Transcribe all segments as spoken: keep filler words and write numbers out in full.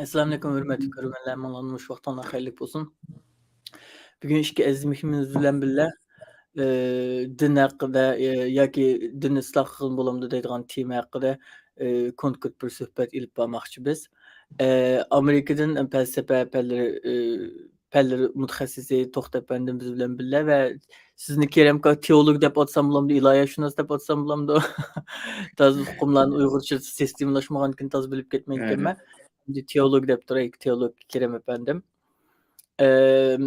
ئەسسالامۇئەلەيكۇم، ھۆرمەتلىك كۆرۈرمەنلەر، ھەممىڭلارنىڭ مۇشۇ ۋاقتىڭلار خەيرلىك بولسۇن. بۈگۈن ئىككى ئەزىز مېھمىنىمىز بىلەن بىللە، ئى، دىن ھەققىدە، ئى، ياكى دىننى ئىسلاھ قىلغىلى بولامدۇ دەيدىغان تېما ھەققىدە، ئى، كونكرېت بىر سۆھبەت ئېلىپ بارماقچى بىز. ئى، ئامېرىكىدىن پەلسەپە پەنلىرى، ئى، پەنلىرى مۇتەخەسسىسى توختى ئەپەندىم بىز بىلەن بىللە ۋە سىزنى كېرەم ئاكا تېئولوگ دەپ ئاتىسام بولامدۇ، ئىلاھىيەتشۇناس دەپ ئاتىسام بولامدۇ؟ تازا ئۇقۇملارنى ئۇيغۇرچە سىستېمىلاشمىغانىكىن تازا بىلىپ كەتمەيدىكەنمەن. ئەمدى تېئولوگ دەپ تۇراي، تېئولوگ كېرەم ئەپەندىم. ئەم،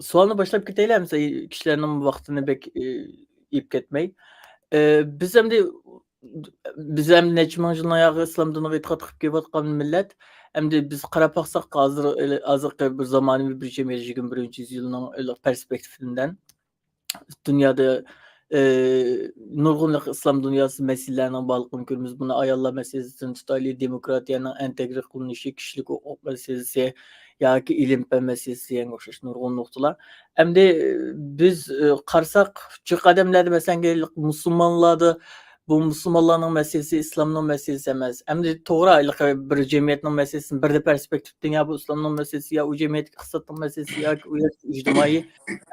سوئالنى باشلاپ كېتەيلى، ئەمسە كىشىلەرنىڭ ۋاقتىنى بەك، ئى، يەپ كەتمەي. ئى، بىز ئەمدى، بىز ئەمدى نەچچە مىڭ يىلنىڭ ياغى ئىسلام دىنىغا ئېتىقاد قىلىپ كېلىۋاتقان مىللەت. ئەمدى بىز قاراپ باقساق، ھازىر، ھازىرقى بىر زامانىۋى بىر جەمئىيەت، يىگىرمە بىرىنچى يۈزيىلنىڭ پېرسپېكتىۋىدىن دۇنيادا، ئى، نۇرغۇنلىغان ئىسلام دۇنياسى مەسىلىلەرنىڭ بارلىقىنى كۆرىمىز. بۇنى ئاياللار مەسىلىسىدىن تۇتايلى، دېموكراتىيەنىڭ ئەنتەگرە قىلىنىشى، كىشىلىك ھوقۇق مەسىلىسى ياكى ئىلىم-پەن مەسىلىسى دېگەنگە ئوخشاش نۇرغۇن نۇقتىلار. ئەمدى، ئى، بىز، ئى، قارىساق، جىق ئادەملەردە، مەسىلەن، مۇسۇلمانلاردا، بۇ مۇسۇلمانلارنىڭ مەسىلىسى، ئىسلامنىڭ مەسىلىسى ئەمەس. ئەمدى توغرا، ھېلىقى بىر جەمئىيەتنىڭ مەسىلىسىنى بىردە پېرسپېكتىۋتىن، يا بۇ ئىسلامنىڭ مەسىلىسى، يا ئۇ جەمئىيەتتىكى ئىقتىسادنىڭ مەسىلىسى، ياكى ئۇ يەردىكى ئىجتىمائىي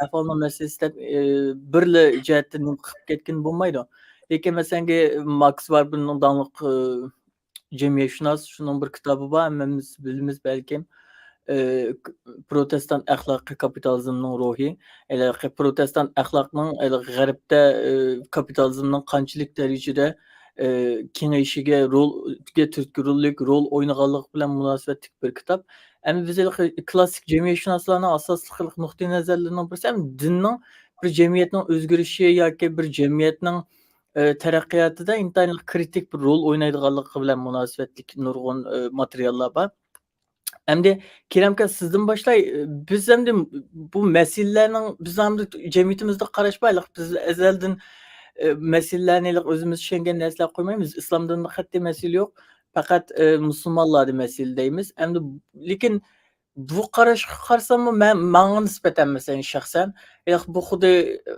ئەھۋالنىڭ مەسىلىسى دەپ، ئى، بىرلا جەھەتتىن نېمە قىلىپ كەتكىلى بولمايدۇ. لېكىن، مەسىلەن، ماكس ۋېربېرنىڭ داڭلىق، ئى، جەمئىيەتشۇناس، شۇنىڭ بىر كىتابى بار، ھەممىمىز بىلىمىز بەلكىم. ئى، ك-، پروتېستانت ئەخلاقى، كاپىتالىزمنىڭ روھى. ھېلىقى پروتېستانت ئەخلاقنىڭ ھېلىقى غەربتە، ئى، كاپىتالىزمنىڭ قانچىلىك دەرىجىدە، ئى، كېڭىيىشىگە رول، تۈرتكە روللۇق رول ئوينىغانلىقى بىلەن مۇناسىۋەتلىك بىر كىتاب. ئەمدى بىز ھېلىقى كلاسسىك جەمئىيەتشۇناسلارنىڭ ئاساسلىق نۇقتىئىنەزەرلىرىنىڭ بىرسى، ئەمدى دىننىڭ بىر جەمئىيەتنىڭ ئۆزگىرىشى ياكى بىر جەمئىيەتنىڭ، ئى، تەرەققىياتىدا ئىنتايىن كرىتىك بىر رول ئوينايدىغانلىقى بىلەن مۇناسىۋەتلىك نۇرغۇن، ئى، ماتېرىياللار بار. ئەمدى كېرەم ئاكا، سىزدىن باشلاي. بىز ئەمدى بۇ مەسىلىلەرنىڭ، بىز ئەمدى جەمئىيىتىمىزدە قاراش بار. بىز ئەزەلدىن، ئى، مەسىلىلەرنى ئۆزىمىز چۈشەنگەن نەرسىلەر قويمايمىز. ئىسلام دىنىدا قەتئىي مەسىلە يوق. پەقەت، ئى، مۇسۇلمانلاردا مەسىلە دەيمىز. ئەمدى لېكىن بۇ قاراشقا قارىساممۇ، مەن، ماڭا نىسبەتەن، مەسىلەن، شەخسەن، ياق، بۇ خۇددى، ئى،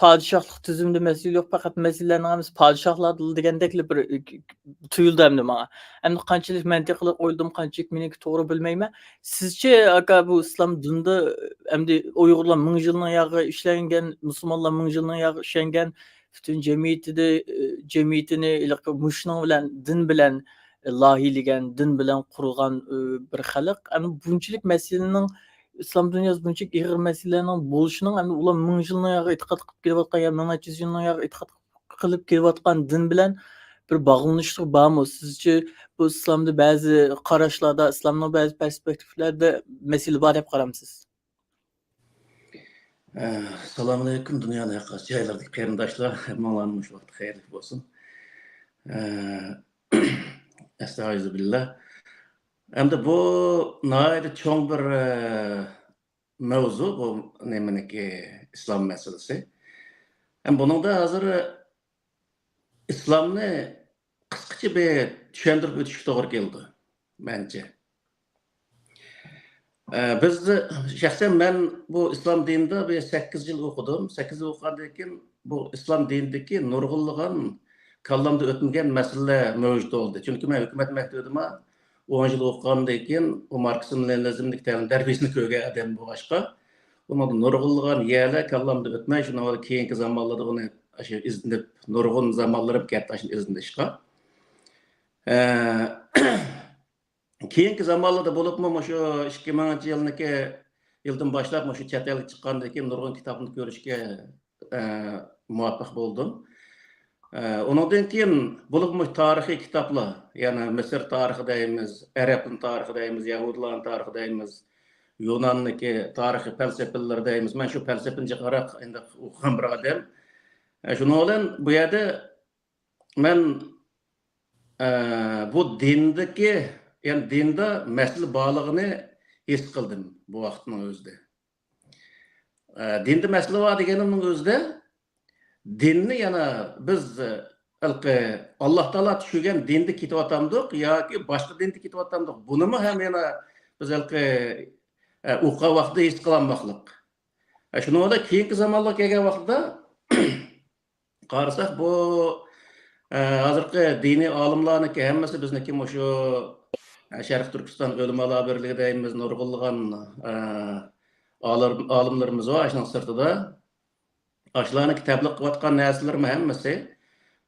پادىشاھلىق تۈزۈمدە مەسىلە يوق، پەقەت مەسىلىلەرنىڭ ھەممىسى پادىشاھلاردىلا دېگەندەكلا بىر، ئى، تۇيۇلدى ئەمدى ماڭا. ئەمدى قانچىلىك مەنتىقلىق ئويلىدىم، قانچىلىك مېنىڭكى توغرا بىلمەيمەن. سىزچە، ئاكا، بۇ ئىسلام دىنىدا ئەمدى ئۇيغۇرلار مىڭ يىلنىڭ ياغى ئىشلەنگەن، مۇسۇلمانلار مىڭ يىلنىڭ ياغى ئىشلەنگەن، پۈتۈن جەمئىيىتىدە، ئى، جەمئىيىتىنى ھېلىقى مۇشۇنىڭ بىلەن، دىن بىلەن، ئى، لايىھىلىگەن، دىن بىلەن قۇرغان، ئى، بىر خەلق. ئەمدى بۇنچىلىك مەسىلىنىڭ، ئىسلام دۇنياسى بۇنچىلىك ئېغىر مەسىلىلەرنىڭ بولۇشىنىڭ، ئەمدى ئۇلار مىڭ يىلنىڭ ياغى ئېتىقاد قىلىپ كېلىۋاتقان يا مىڭ نەچچە يۈز يىلنىڭ ياغى ئېتىقاد قىلىپ كېلىۋاتقان دىن بىلەن بىر باغلىنىشلىقى بارمۇ؟ سىزچە بۇ ئىسلامدا بەزى قاراشلاردا، ئىسلامنىڭ بەزى پېرسپېكتىۋلىرىدا مەسىلە بار دەپ قارامسىز؟ ئە، ئەسسالامۇئەلەيكۇم، دۇنيانىڭ ھەر قايسى جايلىرىدىكى قېرىنداشلار، ھەممىڭلارنىڭ مۇشۇ ۋاقتى خەيرلىك بولسۇن. ئە، ئەستەغپىرۇللا. ئەمدى بۇ ناھايىتى چوڭ بىر، ئە، مەۋزۇ، بۇ نېمىنىڭكى، ئىسلام مەسىلىسى. ھەم بۇنىڭدا ھازىر ئىسلامنى قىسقىچە بىر چۈشەندۈرۈپ ئۆتۈشكە توغرا كېلىدۇ، مەنچە. ئە، بىز، شەخسەن مەن بۇ ئىسلام دىنىدا بىر سەككىز يىل ئوقۇدۇم. سەككىز يىل ئوقۇغاندىن كېيىن بۇ ئىسلام دىنىدىكى نۇرغۇنلىغان كاللامدا ئۆتمىگەن مەسىلىلەر مەۋجۇت بولدى. چۈنكى مەن ھۆكۈمەت مەكتىۋىدىمۇ ئون يىل ئوقۇغاندىن كېيىن، ئۇ ماركسىزم لېنىنىزمدىكى تەلىم تەربىيەسىنى كۆرگەن ئادەم بولغاچقا، ئۇنىڭدا نۇرغۇنلىغان يەرلەر كاللامدا ئۆتمەي، شۇنىڭ بىلەن كېيىنكى زامانلاردا ئۇنى ئاشۇ ئىزدىنىپ، نۇرغۇن زامانلىرىم كەتتى ئاشۇنى ئىزدىنىشقا. ئە، كېيىنكى زامانلاردا بولۇپمۇ مۇشۇ ئىككى مىڭىنچى يىلنىكى يىلدىن باشلاپ مۇشۇ چەت ئەلگە چىققاندىن كېيىن نۇرغۇن كىتابنى كۆرۈشكە، ئە، مۇۋەپپەق بولدۇم. ئە، ئۇنىڭدىن كېيىن بولۇپمۇ تارىخىي كىتابلار، يەنى مىسىر تارىخى دەيمىز، ئەرەبنىڭ تارىخى دەيمىز، يەھۇدىيلارنىڭ تارىخى دەيمىز، يۇناننىڭكى تارىخىي پەلسەپىلىرى دەيمىز. مەن شۇ پەلسەپىنى جىقراق ئېنىق ئوقۇغان بىر ئادەم. ئە، شۇنىڭ بىلەن بۇ يەردە مەن، ئە، بۇ دىندىكى، يەنى دىندا مەسىلە بارلىقىنى ھېس قىلدىم بۇ ۋاقىتنىڭ ئۆزىدە. ئە، دىندا مەسىلە بار دېگىنىمنىڭ ئۆزىدە دىننى يەنە بىز، ئە، ھېلىقى ئاللا تائالا چۈشۈرگەن دىندا كېتىۋاتامدۇق ياكى باشقا دىندا كېتىۋاتامدۇق، بۇنىمۇ ھەم يەنە بىز ھېلىقى، ئە، ئوقۇغان ۋاقىتتا ھېس قىلالماقلىق. ئە، شۇنىڭ بىلەن كېيىنكى زامانلارغا كەلگەن ۋاقىتتا قارىساق، بۇ، ئە، ھازىرقى دىنىي ئالىملارنىڭكى ھەممىسى بىزنىڭكى مۇشۇ، شەرقىي تۈركىستان ئۆلىمالار بىرلىكى دەيمىز، نۇرغۇنلىغان، ئە، ئالىم-، ئالىملىرىمىز بار ئاشۇنىڭ سىرتىدا. ئاشۇلارنىڭكى تەبلىغ قىلىۋاتقان نەرسىلىرىمۇ ھەممىسى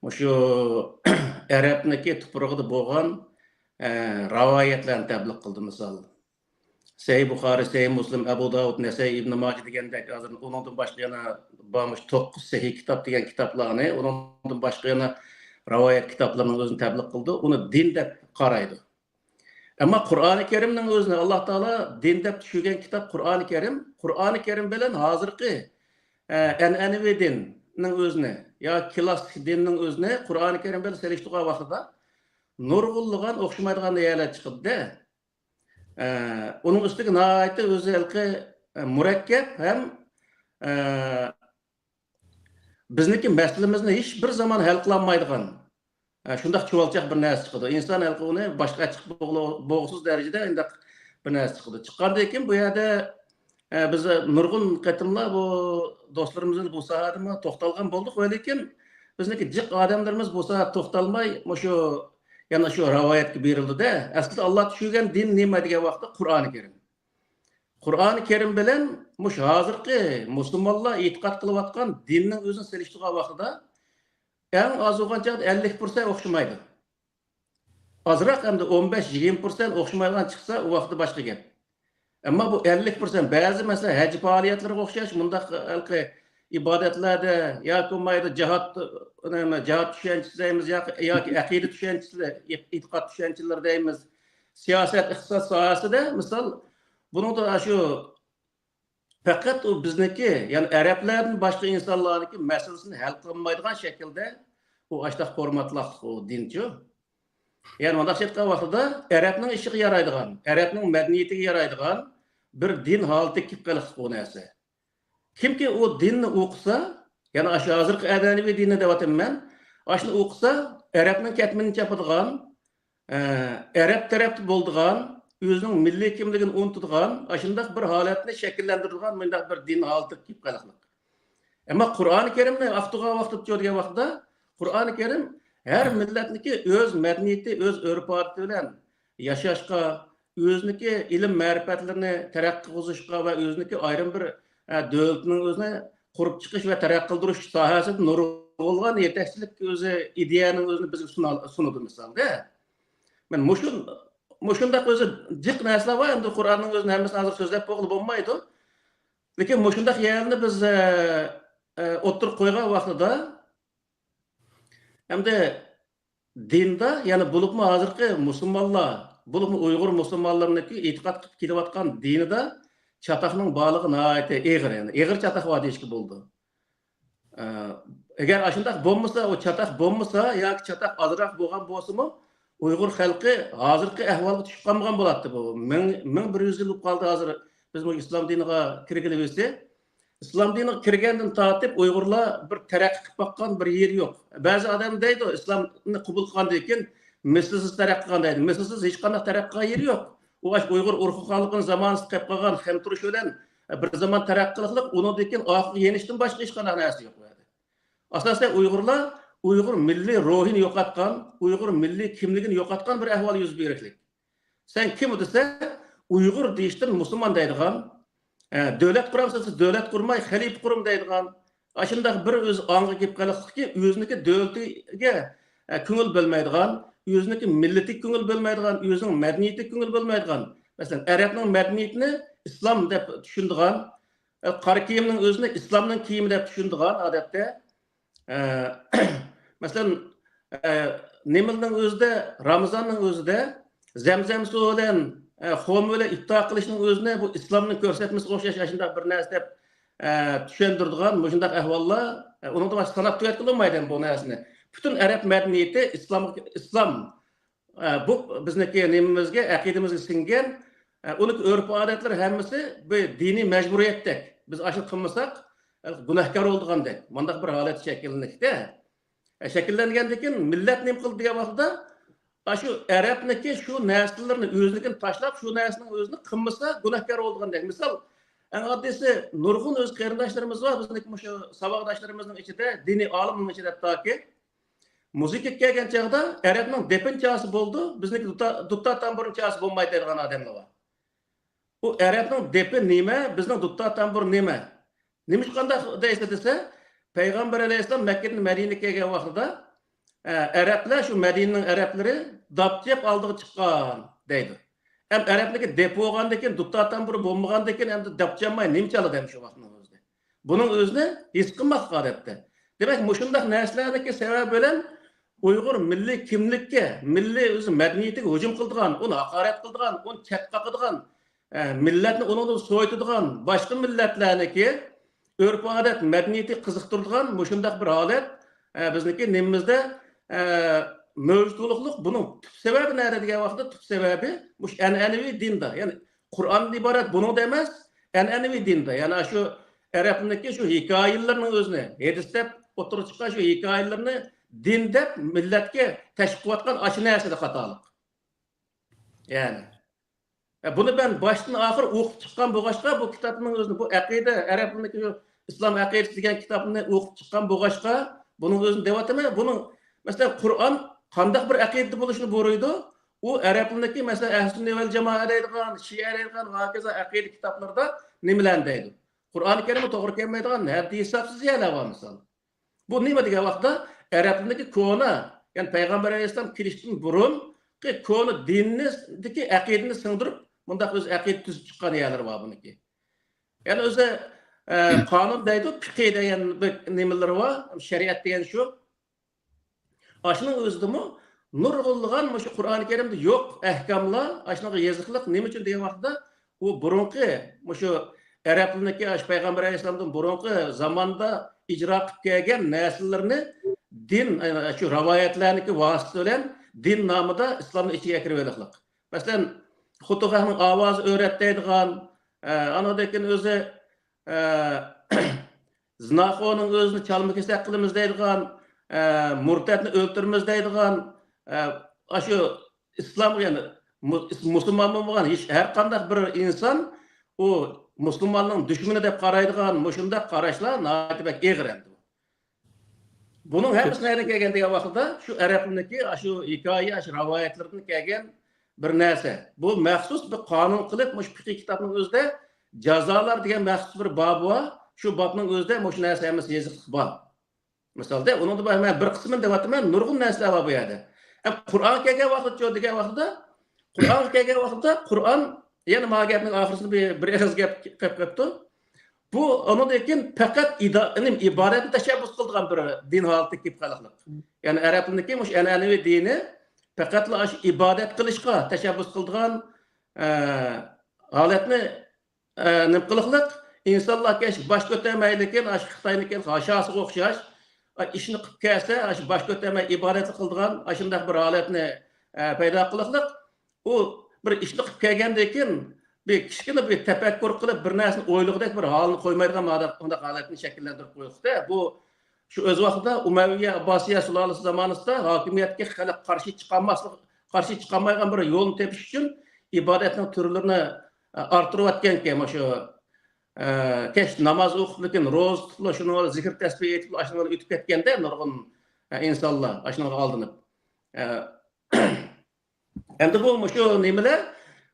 مۇشۇ ئەرەبنىكى تۇپرىقىدا بولغان، ئە، رىۋايەتلەرنى تەبلىغ قىلدى. مىسال، سەھىھ بۇخارى، سەھىھ مۇسلىم، ئەبۇ داۋۇد، نەسەئىي، ئىبنى ماجە دېگەندەك، ھازىر ئۇنىڭدىن باشقا يەنە بارمىش توققۇز سەھىھ كىتاب دېگەن كىتابلارنى، ئۇنىڭدىن باشقا يەنە رىۋايەت كىتابلىرىنىڭ ئۆزىنى تەبلىغ قىلدى. ئۇنى دىن دەپ قارايدۇ. ئەمما قۇرئانى كەرىمنىڭ ئۆزىنى ئاللا تائالا دىن دەپ چۈشۈرگەن كىتاب قۇرئانى كەرىم. قۇرئانى كەرىم بىلەن ھازىرقى، ئە، ئەنئەنىۋى دىننىڭ ئۆزىنى يا كلاسسىك دىننىڭ ئۆزىنى قۇرئانى كەرىم بىلەن سېلىشتۇرغان ۋاقتىدا نۇرغۇنلىغان ئوخشىمايدىغان يەرلەر چىقىدۇ-دە. ئە، ئۇنىڭ ئۈستىگە ناھايىتى ئۆزى ھېلىقى، ئە، مۇرەككەپ ھەم، ئە، بىزنىڭكى مەسىلىمىزنى ھېچ بىر زامان ھەل قىلالمايدىغان، ئە، شۇنداق چۇۋالچاق بىر نەرسە چىقىدۇ. ئىنسان ھېلىقى ئۇنى باشقا چىقىپ بولغۇ-، بولغۇسىز دەرىجىدە ئۇنداق بىر نەرسە چىقىدۇ. چىققاندىن كېيىن بۇ يەردە، ئە، بىز نۇرغۇن قېتىملار بۇ دوستلىرىمىز بىلەن بۇ ساھەدىمۇ توختالغان بولدۇق، ۋە لېكىن بىزنىڭكى جىق ئادەملىرىمىز بۇ ساھەدە توختالماي، مۇشۇ، يەنە شۇ رىۋايەتكە بېرىلدى-دە. ئەسلىدە ئاللا چۈشۈرگەن دىن نېمە دېگەن ۋاقىتتا قۇرئانى كەرىم. قۇرئانى كەرىم بىلەن مۇشۇ ھازىرقى مۇسۇلمانلار ئېتىقاد قىلىۋاتقان دىننىڭ ئۆزىنى سېلىشتۇرغان ۋاقتىدا ئەڭ ئاز بولغان چاغدا ئەللىك پىرسەنت ئوخشىمايدۇ. ئازراق ئەمدى ئون بەش يىگىرمە پىرسەنت ئوخشىمايدىغان چىقسا، ئۇ ۋاقىتتا باشقا گەپ. ئەمما بۇ ئەللىك پىرسەنت، بەزى مەسىلەن، ھەج پائالىيەتلىرىگە ئوخشاش مۇنداق ھېلىقى ئىبادەتلەردە ياكى بولمايدۇ، جىھاد، نېمە، جىھاد چۈشەنچىسى دەيمىز ياكى، ياكى ئەقىدە چۈشەنچىسى، ئېتىقاد چۈشەنچىلىرى دەيمىز، سىياسەت، ئىقتىساد ساھەسىدە، مىسال، بۇنىڭدا شۇ پەقەت ئۇ بىزنىڭكى، يەنى ئەرەبلەردىن باشقا ئىنسانلارنىڭكى مەسىلىسىنى ھەل قىلالمايدىغان شەكىلدە ئۇ ئاشتاق فورماتلىق ئۇ دىنچۇ. يەنى مۇنداق ئېيتقان ۋاقتىدا، ئەرەبنىڭ ئىشىغا يارايدىغان، ئەرەبنىڭ مەدەنىيىتىگە يارايدىغان بىر دىن ھالىتىگە كېلىپ قېلىقلىق بۇ نەرسە. كىمكى ئۇ دىننى ئوقۇسا، يەنى ئاشۇ ھازىرقى ئەنئەنىۋى دىننى دەۋاتىمەن، ئاشۇنى ئوقۇسا، ئەرەبنىڭ كەتمىنىنى چاپىدىغان، ئە، ئەرەب تەرەپتە بولىدىغان، ئۆزىنىڭ مىللىي كىملىكىنى ئۇنتىدىغان، ئاشۇنداق بىر ھالەتنى شەكىللەندۈرىدىغان مۇنداق بىر دىن ھالىتىگە كېلىپ قېلىقلىق. ئەمما قۇرئانى كەرىمنى ئاختۇرغان ۋاقتىدا، دېگەن ۋاقتىدا، قۇرئانى كەرىم ھەر مىللەتنىڭكى ئۆز مەدەنىيىتى، ئۆز ئۆرپ-ئادىتى بىلەن ياشاشقا، ئۆزىنىڭكى ئىلىم-مەرىپەتلىرىنى تەرەققىي قىلغۇزۇشقا ۋە ئۆزىنىڭكى ئايرىم بىر، ئە، دۆلىتىنىڭ ئۆزىنى قۇرۇپ چىقىش ۋە تەرەققىي قىلدۇرۇش ساھەسىدە نۇرغۇنلىغان يېتەكچىلىك ئۆزى ئىدىيەنىڭ ئۆزىنى بىزگە سۇنا-، سۇنىدۇ مىسالدا. مەن مۇشۇ، مۇشۇنداق ئۆزى جىق نەرسىلەر بار. ئەمدى قۇرئاننىڭ ئۆزىنى ھەممىسىنى ھازىر سۆزلەپ بولغىلى بولمايدۇ. لېكىن مۇشۇنداق يەرلەرنى بىز، ئە، ئە، ئوتتۇرىغا قويغان ۋاقتىدا، ئەمدى دىندا، يەنى بولۇپمۇ ھازىرقى مۇسۇلمانلار، بولۇپمۇ ئۇيغۇر مۇسۇلمانلىرىنىڭكى ئېتىقاد قىلىپ كېلىۋاتقان دىنىدا چاتاقنىڭ بارلىقى ناھايىتى ئېغىر، يەنى ئېغىر چاتاق بار دېيىشكە بولىدۇ. ئە، ئەگەر ئاشۇنداق بولمىسا، ئۇ چاتاق بولمىسا ياكى چاتاق ئازراق بولغان بولسىمۇ، ئۇيغۇر خەلقى ھازىرقى ئەھۋالغا چۈشۈپ قالمىغان بولاتتى. بۇ مىڭ، مىڭ بىر يۈز يىل بولۇپ قالدى ھازىر بىز بۇ ئىسلام دىنىغا كىرگىلى بېرىسى. ئىسلام دىنىغا كىرگەندىن تارتىپ ئۇيغۇرلار بىر تەرەققىي قىلىپ باققان بىر يېرى يوق. بەزى ئادەم دەيدۇ، ئىسلامنى قوبۇل قىلغاندىن كېيىن مىسلىسىز تەرەققىي قىلغان دەيدۇ. مىسلىسىز ھېچقانداق تەرەققىي قىلغان يېرى يوق. ئۇ ئاشۇ ئۇيغۇر ئۇرۇق خانلىقىنىڭ زامانىسىدا قېلىپ قالغان خەم تۇرۇش بىلەن بىر زامان تەرەققىي قىلىقلىق، ئۇنىڭدىن كېيىن ئارقىغا يېنىشتىن باشقا ھېچقانداق نەرسە يوق بۇ يەردە. ئاساسەن ئۇيغۇرلار، ئۇيغۇر مىللىي روھىنى يوقاتقان، ئۇيغۇر مىللىي كىملىكىنى يوقاتقان بىر ئەھۋال يۈز بېرىشلىك. سەن كىم دېسە، ئۇيغۇر دېيىشتىن مۇسۇلمان دەيدىغان، ئە، دۆلەت قۇرامسىز دېسە، دۆلەت قۇرماي، خەلىپە قۇرۇم دەيدىغان، ئاشۇنداق بىر ئۆزى ئاڭغا كېلىپ قېلىقلىقكى، ئۆزىنىڭكى دۆلىتىگە، ئە، كۆڭۈل بۆلمەيدىغان، ئۆزىنىڭكى مىللىتىگە كۆڭۈل بۆلمەيدىغان، ئۆزىنىڭ مەدەنىيىتىگە كۆڭۈل بۆلمەيدىغان، مەسىلەن، ئەرەبنىڭ مەدەنىيىتىنى ئىسلام دەپ چۈشىنىدىغان، ئە، قارا كىيىمنىڭ ئۆزىنى ئىسلامنىڭ كىيىمى دەپ چۈشىنىدىغان ئادەتتە، ئە، مەسىلەن، ئە، نېمىلنىڭ ئۆزىدە، رامىزاننىڭ ئۆزىدە زەمزەم سۇ بىلەن، ئە، خورما بىلەن ئىپتار قىلىشنىڭ ئۆزىنى بۇ ئىسلامنىڭ كۆرسەتمىسىگە ئوخشاش ئاشۇنداق بىر نەرسە دەپ، ئە، چۈشەندۈرىدىغان مۇشۇنداق ئەھۋاللار، ئە، ئۇنىڭدىن باشقا ساناپ تۈگەتكىلى بولمايدۇ بۇ نەرسىنى. پۈتۈن ئەرەب مەدەنىيىتى ئىسلام، ئىسلام، ئە، بۇ بىزنىڭكى نېمىمىزگە، ئەقىدىمىزگە سىڭگەن، ئە، ئۇنىڭ ئۆرپ-ئادەتلىرى ھەممىسى بىر دىنىي مەجبۇرىيەتتەك. بىز ئاشۇنى قىلمىساق، ئە، گۇناھكار بولىدىغاندەك. مۇنداق بىر ھالەت شەكىللىنىشتە. ئە، شەكىللەنگەندىن كېيىن مىللەت نېمە قىلدى دېگەن ۋاقتىدا، ئاشۇ ئەرەبنىڭكى شۇ نەرسىلىرىنى، ئۆزىنىڭكىنى تاشلاپ، شۇ نەرسىنىڭ ئۆزىنى قىلمىسا گۇناھكار بولىدىغاندەك. مىسال، ئەڭ ئاددىيسى، نۇرغۇن ئۆز قېرىنداشلىرىمىز بار، بىزنىڭكى مۇشۇ ساۋاقداشلىرىمىزنىڭ ئىچىدە، دىنىي ئالىمنىڭ ئىچىدە ھەتتاكى. مۇزىكىغا كەلگەن چاغدا ئەرەبنىڭ دېپىنى چالسا بولىدۇ، بىزنىڭكى دۇتا-، دۇتار تامبۇرنى چالسا بولمايدۇ دەيدىغان ئادەملەر بار. ئۇ ئەرەبنىڭ دېپى نېمە، بىزنىڭ دۇتار تامبۇر نېمە؟ نېمىشقانداق دەيسە دېسە، پەيغەمبەر ئەلەيھىسسالام مەككىدىن مەدىنىگە كەلگەن ۋاقتىدا، ئە، ئەرەبلەر، شۇ مەدىنىنىڭ ئەرەبلىرى داپ چېپ ئالدىغا چىققان دەيدۇ. ئەم ئەرەبنىڭكى دېپى بولغاندىن كېيىن، دۇتار تامبۇرى بولمىغاندىن كېيىن ئەمدى داپ چالماي نېمە چالىدۇ ئەمدى شۇ ۋاقىتنىڭ ئۆزىدە؟ بۇنىڭ ئۆزىنى ھېس قىلماسلىق ئادەتتە. دېمەك، مۇشۇنداق نەرسىلەرنىڭكى سەۋەبى بىلەن ئۇيغۇر مىللىي كىملىككە، مىللىي ئۆزى مەدەنىيىتىگە ھۇجۇم قىلىدىغان، ئۇنى ھاقارەت قىلىدىغان، ئۇنى چەت قاقىدىغان، ئە، مىللەتنى ئۇنىڭدىن سوۋۇتىدىغان باشقا مىللەتلەرنىڭكى ئۆرپ-ئادەت، مەدەنىيىتى قىزىقتۇرىدىغان مۇشۇنداق بىر ھالەت، ئە، بىزنىڭكى نېمىمىزدە، ئە، مەۋجۇت بولۇقلۇق. بۇنىڭ تۈپ سەۋەبى نەدە دېگەن ۋاقىتتا، تۈپ سەۋەبى مۇشۇ ئەنئەنىۋى دىندا، يەنى قۇرئاندىن ئىبارەت بۇنىڭدا ئەمەس، ئەنئەنىۋى دىندا، يەنى شۇ ئەرەبنىڭكى شۇ ھېكايىلىرىنىڭ ئۆزىنى، ھەدىس دەپ ئوتتۇرىغا چىققان شۇ ھېكايىلىرىنى دىن دەپ مىللەتكە تەشۋىق قىلىۋاتقان ئاشۇ نەرسىدە خاتالىق. يەنى، ئە، بۇنى مەن باشتىن ئاخىر ئوقۇپ چىققان بولغاچقا، بۇ كىتابنىڭ ئۆزىنى، بۇ ئەقىدە، ئەرەبلەرنىڭكى شۇ ئىسلام ئەقىدىسى دېگەن كىتابنى ئوقۇپ چىققان بولغاچقا، بۇنىڭ ئۆزىنى دەۋاتىمەن. بۇنىڭ، مەسىلەن، قۇرئان قانداق بىر ئەقىدىدە بولۇشنى بۇيرۇيدۇ؟ ئۇ ئەرەبلەرنىڭكى، مەسىلەن، ئەھلۇسۈننە ۋەل جامائە دەيدىغان، شىئە دەيدىغان ۋە ھاكازا ئەقىدە كىتابلىرىدا نېمىلەرنى دەيدۇ؟ قۇرئانى كەرىمگە توغرا كەلمەيدىغان ھەددى ھېسابسىز يەرلەر بار، مىسال. بۇ نېمە دېگەن ۋاقىتتا، ئەرەبلەرنىڭكى كونا، يەنى پەيغەمبەر ئەلەيھىسسالام كېلىشتىن بۇرۇنقى كونا دىنىدىكى ئەقىدىنى سىڭدۈرۈپ، مۇنداق ئۆز ئەقىدە تۈزۈپ چىققان يەرلىرى بار بۇنىڭكى. يەنى ئۆزى، ئە، قانۇن دەيدۇ، پىقى دېگەن بىر نېمىلىرى بار، شەرىئەت دېگەن شۇ. ئاشۇنىڭ ئۆزىدىمۇ نۇرغۇنلىغان مۇشۇ قۇرئانى كەرىمدە يوق ئەھكاملار ئاشۇنىڭغا يېزىقلىق. نېمە ئۈچۈن دېگەن ۋاقىتتا، ئۇ بۇرۇنقى مۇشۇ ئەرەبلەرنىڭكى، ئاشۇ پەيغەمبەر ئەلەيھىسسالامدىن بۇرۇنقى زاماندا ئىجرا قىلىپ كەلگەن نەرسىلىرىنى دىن، ئەنە شۇ رىۋايەتلەرنىڭكى ۋاسىتىسى بىلەن دىن نامىدا ئىسلامنىڭ ئىچىگە كىرىۋېلىقلىق. مەسىلەن، خوتۇن خەقنىڭ ئاۋازى ئۆرەت دەيدىغان، ئە، ئانىڭدىن كېيىن ئۆزى، ئە، زىناخورنىڭ ئۆزىنى چالما كېسەك قىلىمىز دەيدىغان، ئە، مۇرتەتنى ئۆلتۈرىمىز دەيدىغان، ئە، ئاشۇ ئىسلام، يەنى مۇ-، مۇسۇلمانمۇ بولغان ھېچ، ھەر قانداق بىر ئىنسان ئۇ مۇسۇلماننىڭ دۈشمىنى دەپ قارايدىغان مۇشۇنداق قاراشلار ناھايىتى بەك ئېغىر ئەمدى. بۇنىڭ ھەممىسى نەدىن كەلگەن دېگەن ۋاقىتتا، شۇ ئەرەبلەرنىڭكى ئاشۇ ھېكايە، ئاشۇ رىۋايەتلىرىدىن كەلگەن بىر نەرسە. بۇ مەخسۇس بىر قانۇن قىلىپ، مۇشۇ پىقىي كىتابنىڭ ئۆزىدە جازالار دېگەن مەخسۇس بىر بابى بار. شۇ بابنىڭ ئۆزىدە مۇشۇ نەرسە ھەممىسى يېزىقلىق بار. مىسالدا، ئۇنىڭدا بار، مەن بىر قىسمىنى دەۋاتىمەن، نۇرغۇن نەرسىلەر بار بۇ يەردە. ئەم، قۇرئانغا كەلگەن ۋاقىتچۇ دېگەن ۋاقتىدا، قۇرئانغا كەلگەن ۋاقىتتا، قۇرئان، يەنە ما گەپنىڭ ئاخىرىسىدا بىر، بىر ئېغىز گەپ قېلىپ قېپتۇ. بۇ، ئۇنىڭدىن كېيىن پەقەت ئىدا-، نېمە، ئىبادەتنى تەشەببۇس قىلىدىغان بىر دىن ھالىتىگە كېلىپ قالغانلىق. يەنى ئەرەبلەرنىڭكى مۇشۇ ئەنئەنىۋى دىنى پەقەتلا ئاشۇ ئىبادەت قىلىشقا تەشەببۇس قىلىدىغان، ئە، ھالەتنى، ئە، نېمە قىلىقلىق؟ ئىنسانلار كەچ-، باش كۆتۈرمەيدىكەن، ئاشۇ خىتاينىڭكى ھاشاسىغا ئوخشاش، ئە، ئىشنى قىلىپ كەلسە، ئاشۇ باش كۆتۈرمەي ئىبادەت قىلىدىغان ئاشۇنداق بىر ھالەتنى، ئە، پەيدا قىلىقلىق. ئۇ بىر ئىشنى قىلىپ كەلگەندىن كېيىن، بىر كىچىككىنە بىر تەپەككۇر قىلىپ، بىر نەرسىنى ئويلىغۇدەك بىر ھالنى قويمايدىغان مادەم-، مۇنداق ھالەتنى شەكىللەندۈرۈپ قويۇپتۇ. بۇ شۇ ئۆز ۋاقتىدا ئۇمەۋىيە ئابباسىيە سۇلالىسى زامانىسىدا ھاكىمىيەتكە خەلق قارشى چىقالماسلىق، قارشى چىقالمايدىغان بىر يولنى تېپىش ئۈچۈن ئىبادەتنىڭ تۈرلىرىنى، ئە، ئارتتۇرۇۋەتكەنكەن، مۇشۇ، ئە، كەچ ناماز ئوقۇپلىكىن، روزا تۇتۇپلا، شۇنىڭ بىلەن زىكىر تەسبىھ ئېيتىپلا، ئاشۇنىڭ بىلەن ئۆتۈپ كەتكەندە نۇرغۇن، ئە، ئىنسانلار ئاشۇنىڭغا ئالدىنىپ. ئە، ئەمدى بۇ مۇشۇ نېمىلەر،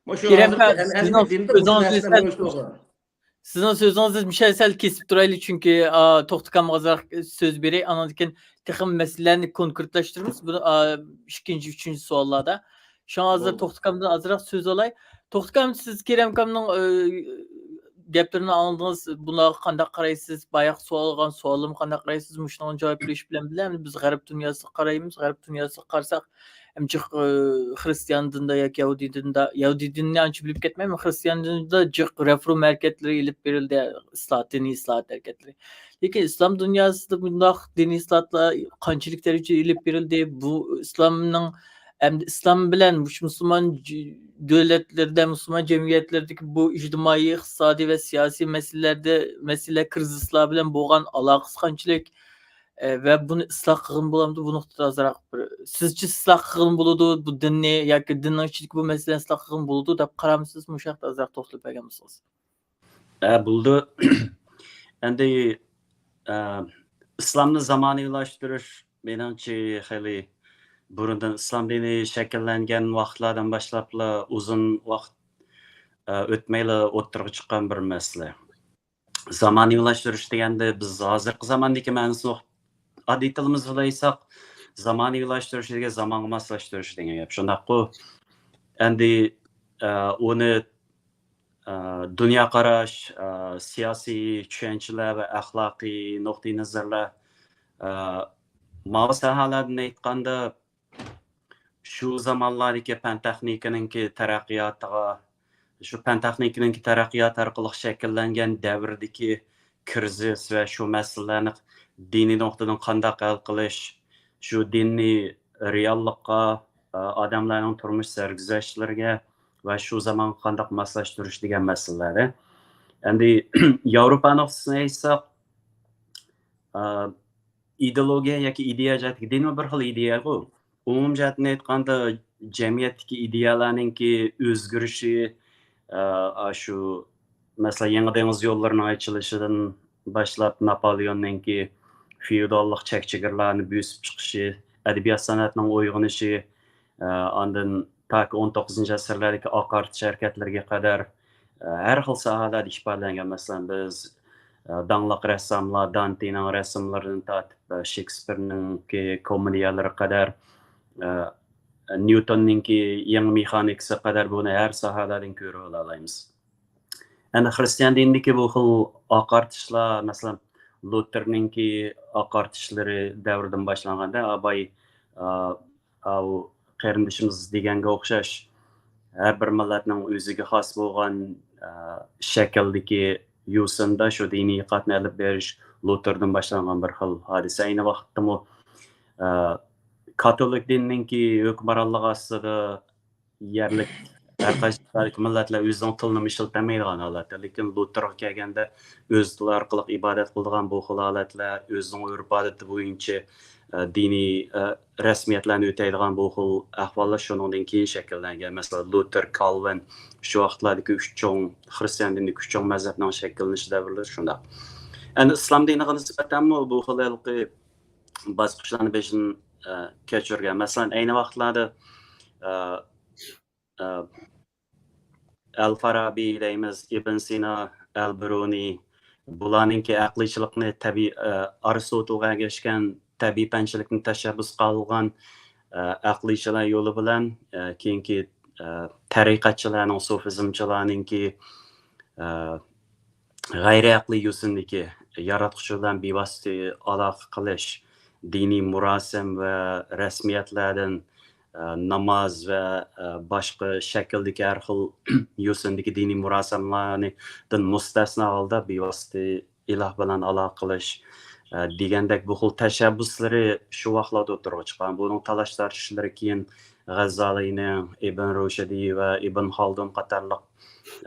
مۇشۇ ئىرەم ھازىرقى ئەنئەنىۋى دىندا مۇشۇ نەرسىلەر مەۋجۇت بولغان. سىزنىڭ سۆزىڭىزنى مۇشۇ يەردە سەل كېسىپ تۇرايلى، چۈنكى، ئا، توختى ئاكامغا ئازراق سۆز بېرەي، ئانىڭدىن كېيىن تېخىمۇ مەسىلىلەرنى كونكرېتلاشتۇرىمىز. بۇ، ئا، ئىككىنچى، ئۈچىنچى سوئاللاردا. شۇڭا ھازىر بولدى. توختى ئاكامدىن ئازراق سۆز ئالاي. توختى ئاكام، سىز كېرەم ئاكامنىڭ، ئا، گەپلىرىنى ئاڭلىدىڭىز، بۇلارغا قانداق قارايسىز؟ باياقى سوئال قىلغان سوئالىمغا قانداق قارايسىز؟ مۇشۇنىڭغا جاۋاب بېرىش بىلەن بىللە، ئەمدى بىز غەرب دۇنياسىغا قارايمىز. غەرب دۇنياسىغا قارىساق، ئەمدى جىق، ئا، خرىستىيان دىندا ياكى يەھۇدىي دىندا، يەھۇدىي دىنىنى ئانچە بىلىپ كەتمەيمەن، خرىستىيان دىنىدا جىق رېفورم ھەرىكەتلىرى ئېلىپ بېرىلدى، ئىسلاھات، دىنىي ئىسلاھات ھەرىكەتلىرى. لېكىن ئىسلام دۇنياسىدا بۇنداق دىنىي ئىسلاھاتلار قانچىلىك دەرىجىدە ئېلىپ بېرىلدى؟ بۇ ئىسلامنىڭ، ئەمدى ئىسلام بىلەن مۇشۇ مۇسۇلمان ج-، دۆلەتلىرىدە، مۇسۇلمان جەمئىيەتلىرىدىكى بۇ ئىجتىمائىي، ئىقتىسادىي ۋە سىياسىي مەسىلىلەردە، مەسىلە، كىرىزىسلار بىلەن بولغان ئالاقىسى قانچىلىك؟ ئە، ۋە بۇنى ئىسلاھ قىلغىلى بولامدۇ؟ بۇ نۇقتىدا ئازراق بىر، سىزچە ئىسلاھ قىلغىلى بولىدۇ، بۇ دىننى ياكى دىننىڭ ئىچىدىكى بۇ مەسىلىنى ئىسلاھ قىلغىلى بولىدۇ دەپ قارامسىز؟ مۇشۇ ھەقتە ئازراق توختىلىپ بەرگەن بولسىڭىز. ھە، بولىدۇ. ئەمدى، ئە، ئىسلامنى زامانىۋىلاشتۇرۇش مېنىڭچە خېلى بۇرۇندىن ئىسلام دىنى شەكىللەنگەن ۋاقىتلاردىن باشلاپلا ئۇزۇن ۋاقىت، ئە، ئۆتمەيلا ئوتتۇرىغا چىققان بىر مەسىلە. زامانىۋىلاشتۇرۇش دېگەندە بىز ھازىرقى زاماندىكى مەنىسىنى ئوقۇپ، ئاددىي تىلىمىز بىلەن ئېيتساق، زامانىۋىلاشتۇرۇش دېگەن زامانغا ماسلاشتۇرۇش دېگەن گەپ. شۇنداققۇ؟ ئەمدى، ئە، ئۇنى، ئە، دۇنيا قاراش، ئە، سىياسىي چۈشەنچىلەر ۋە ئەخلاقىي نۇقتىئىنەزەرلەر، ئە، ماۋۇ ساھەلەردىن ئېيتقاندا، شۇ زامانلاردىكى پەن تېخنىكىنىڭكى تەرەققىياتىغا، شۇ پەن تېخنىكىنىڭكى تەرەققىياتى ئارقىلىق شەكىللەنگەن دەۋردىكى كىرىزىس ۋە شۇ مەسىلىلەرنى دىنىي نۇقتىدىن قانداق ھەل قىلىش، شۇ دىننى رېئاللىققا، ئادەملەرنىڭ تۇرمۇش سەرگۈزەشتلىرىگە ۋە شۇ زامانغا قانداق ماسلاشتۇرۇش دېگەن مەسىلىلەر. ئەمدى ياۋروپا نۇقتىسىدىن ئېيتساق، ئىدېئولوگىيە ياكى ئىدىيە جەھەتتىكى دىنمۇ بىر خىل ئىدىيەغۇ. ئومۇمىي جەھەتتىن ئېيتقاندا، جەمئىيەتتىكى ئىدىيەلەرنىڭكى ئۆزگىرىشى، ئە، ئاشۇ، مەسىلەن، يېڭى دېڭىز يوللىرىنىڭ ئېچىلىشىدىن باشلاپ، ناپولېئوننىڭكى فېئوداللىق چەك-چېگرىلارنى بۆسۈپ چىقىشى، ئەدەبىيات-سەنئەتنىڭ ئويغىنىشى، ئە، ئاندىن تاكى ئون توققۇزىنچى ئەسىرلەردىكى ئاقارتىش ھەرىكەتلىرىگە قەدەر، ئە، ھەر خىل ساھەلەردە ئىپادىلەنگەن. مەسىلەن، بىز، ئە، داڭلىق رەسساملار دانتېنىڭ رەسىملىرىدىن تارتىپ، ئە، شېكسپىرنىڭكى كومېدىيەلىرىگە قەدەر، ئە، نيۇتوننىڭكى يېڭى مېخانىكىسىغا قەدەر بۇنى ھەر ساھەلەردىن كۆرۈۋالالايمىز. ئەنە خىرىستىيان دىنىدىكى بۇ خىل ئاقارتىشلار، مەسىلەن، لۇتېرنىڭكى ئاقارتىشلىرى دەۋرىدىن باشلانغاندا، ئاباي، ئا، ئاۋۇ قېرىندىشىمىز دېگەنگە ئوخشاش، ھەر بىر مىللەتنىڭ ئۆزىگە خاس بولغان، ئا، شەكىلدىكى يوسۇندا شۇ دىنىي ئېتىقادنى ئېلىپ بېرىش لۇتېردىن باشلانغان بىر خىل ھادىسە. ئەينى ۋاقىتتىمۇ، ئا، كاتولىك دىنىنىڭكى ھۆكۈمرانلىقى ئاستىدا يەرلىك ھەر قايسى يەردىكى مىللەتلەر ئۆزىنىڭ تىلىنىمۇ ئىشلىتەلمەيدىغان ھالەتتە. لېكىن لۇتېرغا كەلگەندە ئۆز تىلى ئارقىلىق ئىبادەت قىلىدىغان بۇ خىل ھالەتلەر، ئۆزىنىڭ ئۆرپ-ئادىتى بويىچە، ئە، دىنىي، ئە، رەسمىيەتلەرنى ئۆتەيدىغان بۇ خىل ئەھۋاللار شۇنىڭدىن كېيىن شەكىللەنگەن. مەسىلەن، لۇتېر، كالۋىن، شۇ ۋاقىتلاردىكى ئۈچ چوڭ، خىرىستىيان دىنىدىكى ئۈچ چوڭ مەزھەپنىڭ شەكىللىنىش دەۋرلىرى شۇنداق. ئەمدى ئىسلام دىنىغا نىسبەتەنمۇ بۇ خىل ھېلىقى باسقۇچلارنى بېشىدىن، ئە، كەچۈرگەن. مەسىلەن، ئەينى ۋاقىتلاردا، ئە، ئە، ئەل فارابى دەيمىز، ئىبن سىنا، ئەل بىرۇنى، بۇلارنىڭكى ئەقلىيچىلىقنى تەبىئىي، ئە، ئارىستوتىلغا ئەگەشكەن تەبىئىي پەنچىلىكنى تەشەببۇس قىلغان، ئە، ئەقلىيچىلار يولى بىلەن، ئە، كېيىنكى، ئە، تەرىقەتچىلەرنىڭ، سۇفىزمچىلارنىڭكى، ئە، غەيرىي ئەقلىي يوسۇندىكى ياراتقۇچى بىلەن بىۋاسىتە ئالاقە قىلىش، دىنىي مۇراسىم ۋە رەسمىيەتلەردىن، ئە، ناماز ۋە، ئە، باشقا شەكىلدىكى ھەر خىل يوسۇندىكى دىنىي مۇراسىملاردىن مۇستەسنا ھالدا بىۋاسىتە ئىلاھ بىلەن ئالاقە قىلىش، ئە، دېگەندەك بۇ خىل تەشەببۇسلىرى شۇ ۋاقىتلاردا ئوتتۇرىغا چىققان. بۇنىڭ تالاش-تارتىشلىرى كېيىن غەززالىنىڭ، ئىبن رۇشدى ۋە ئىبن خالدۇن قاتارلىق،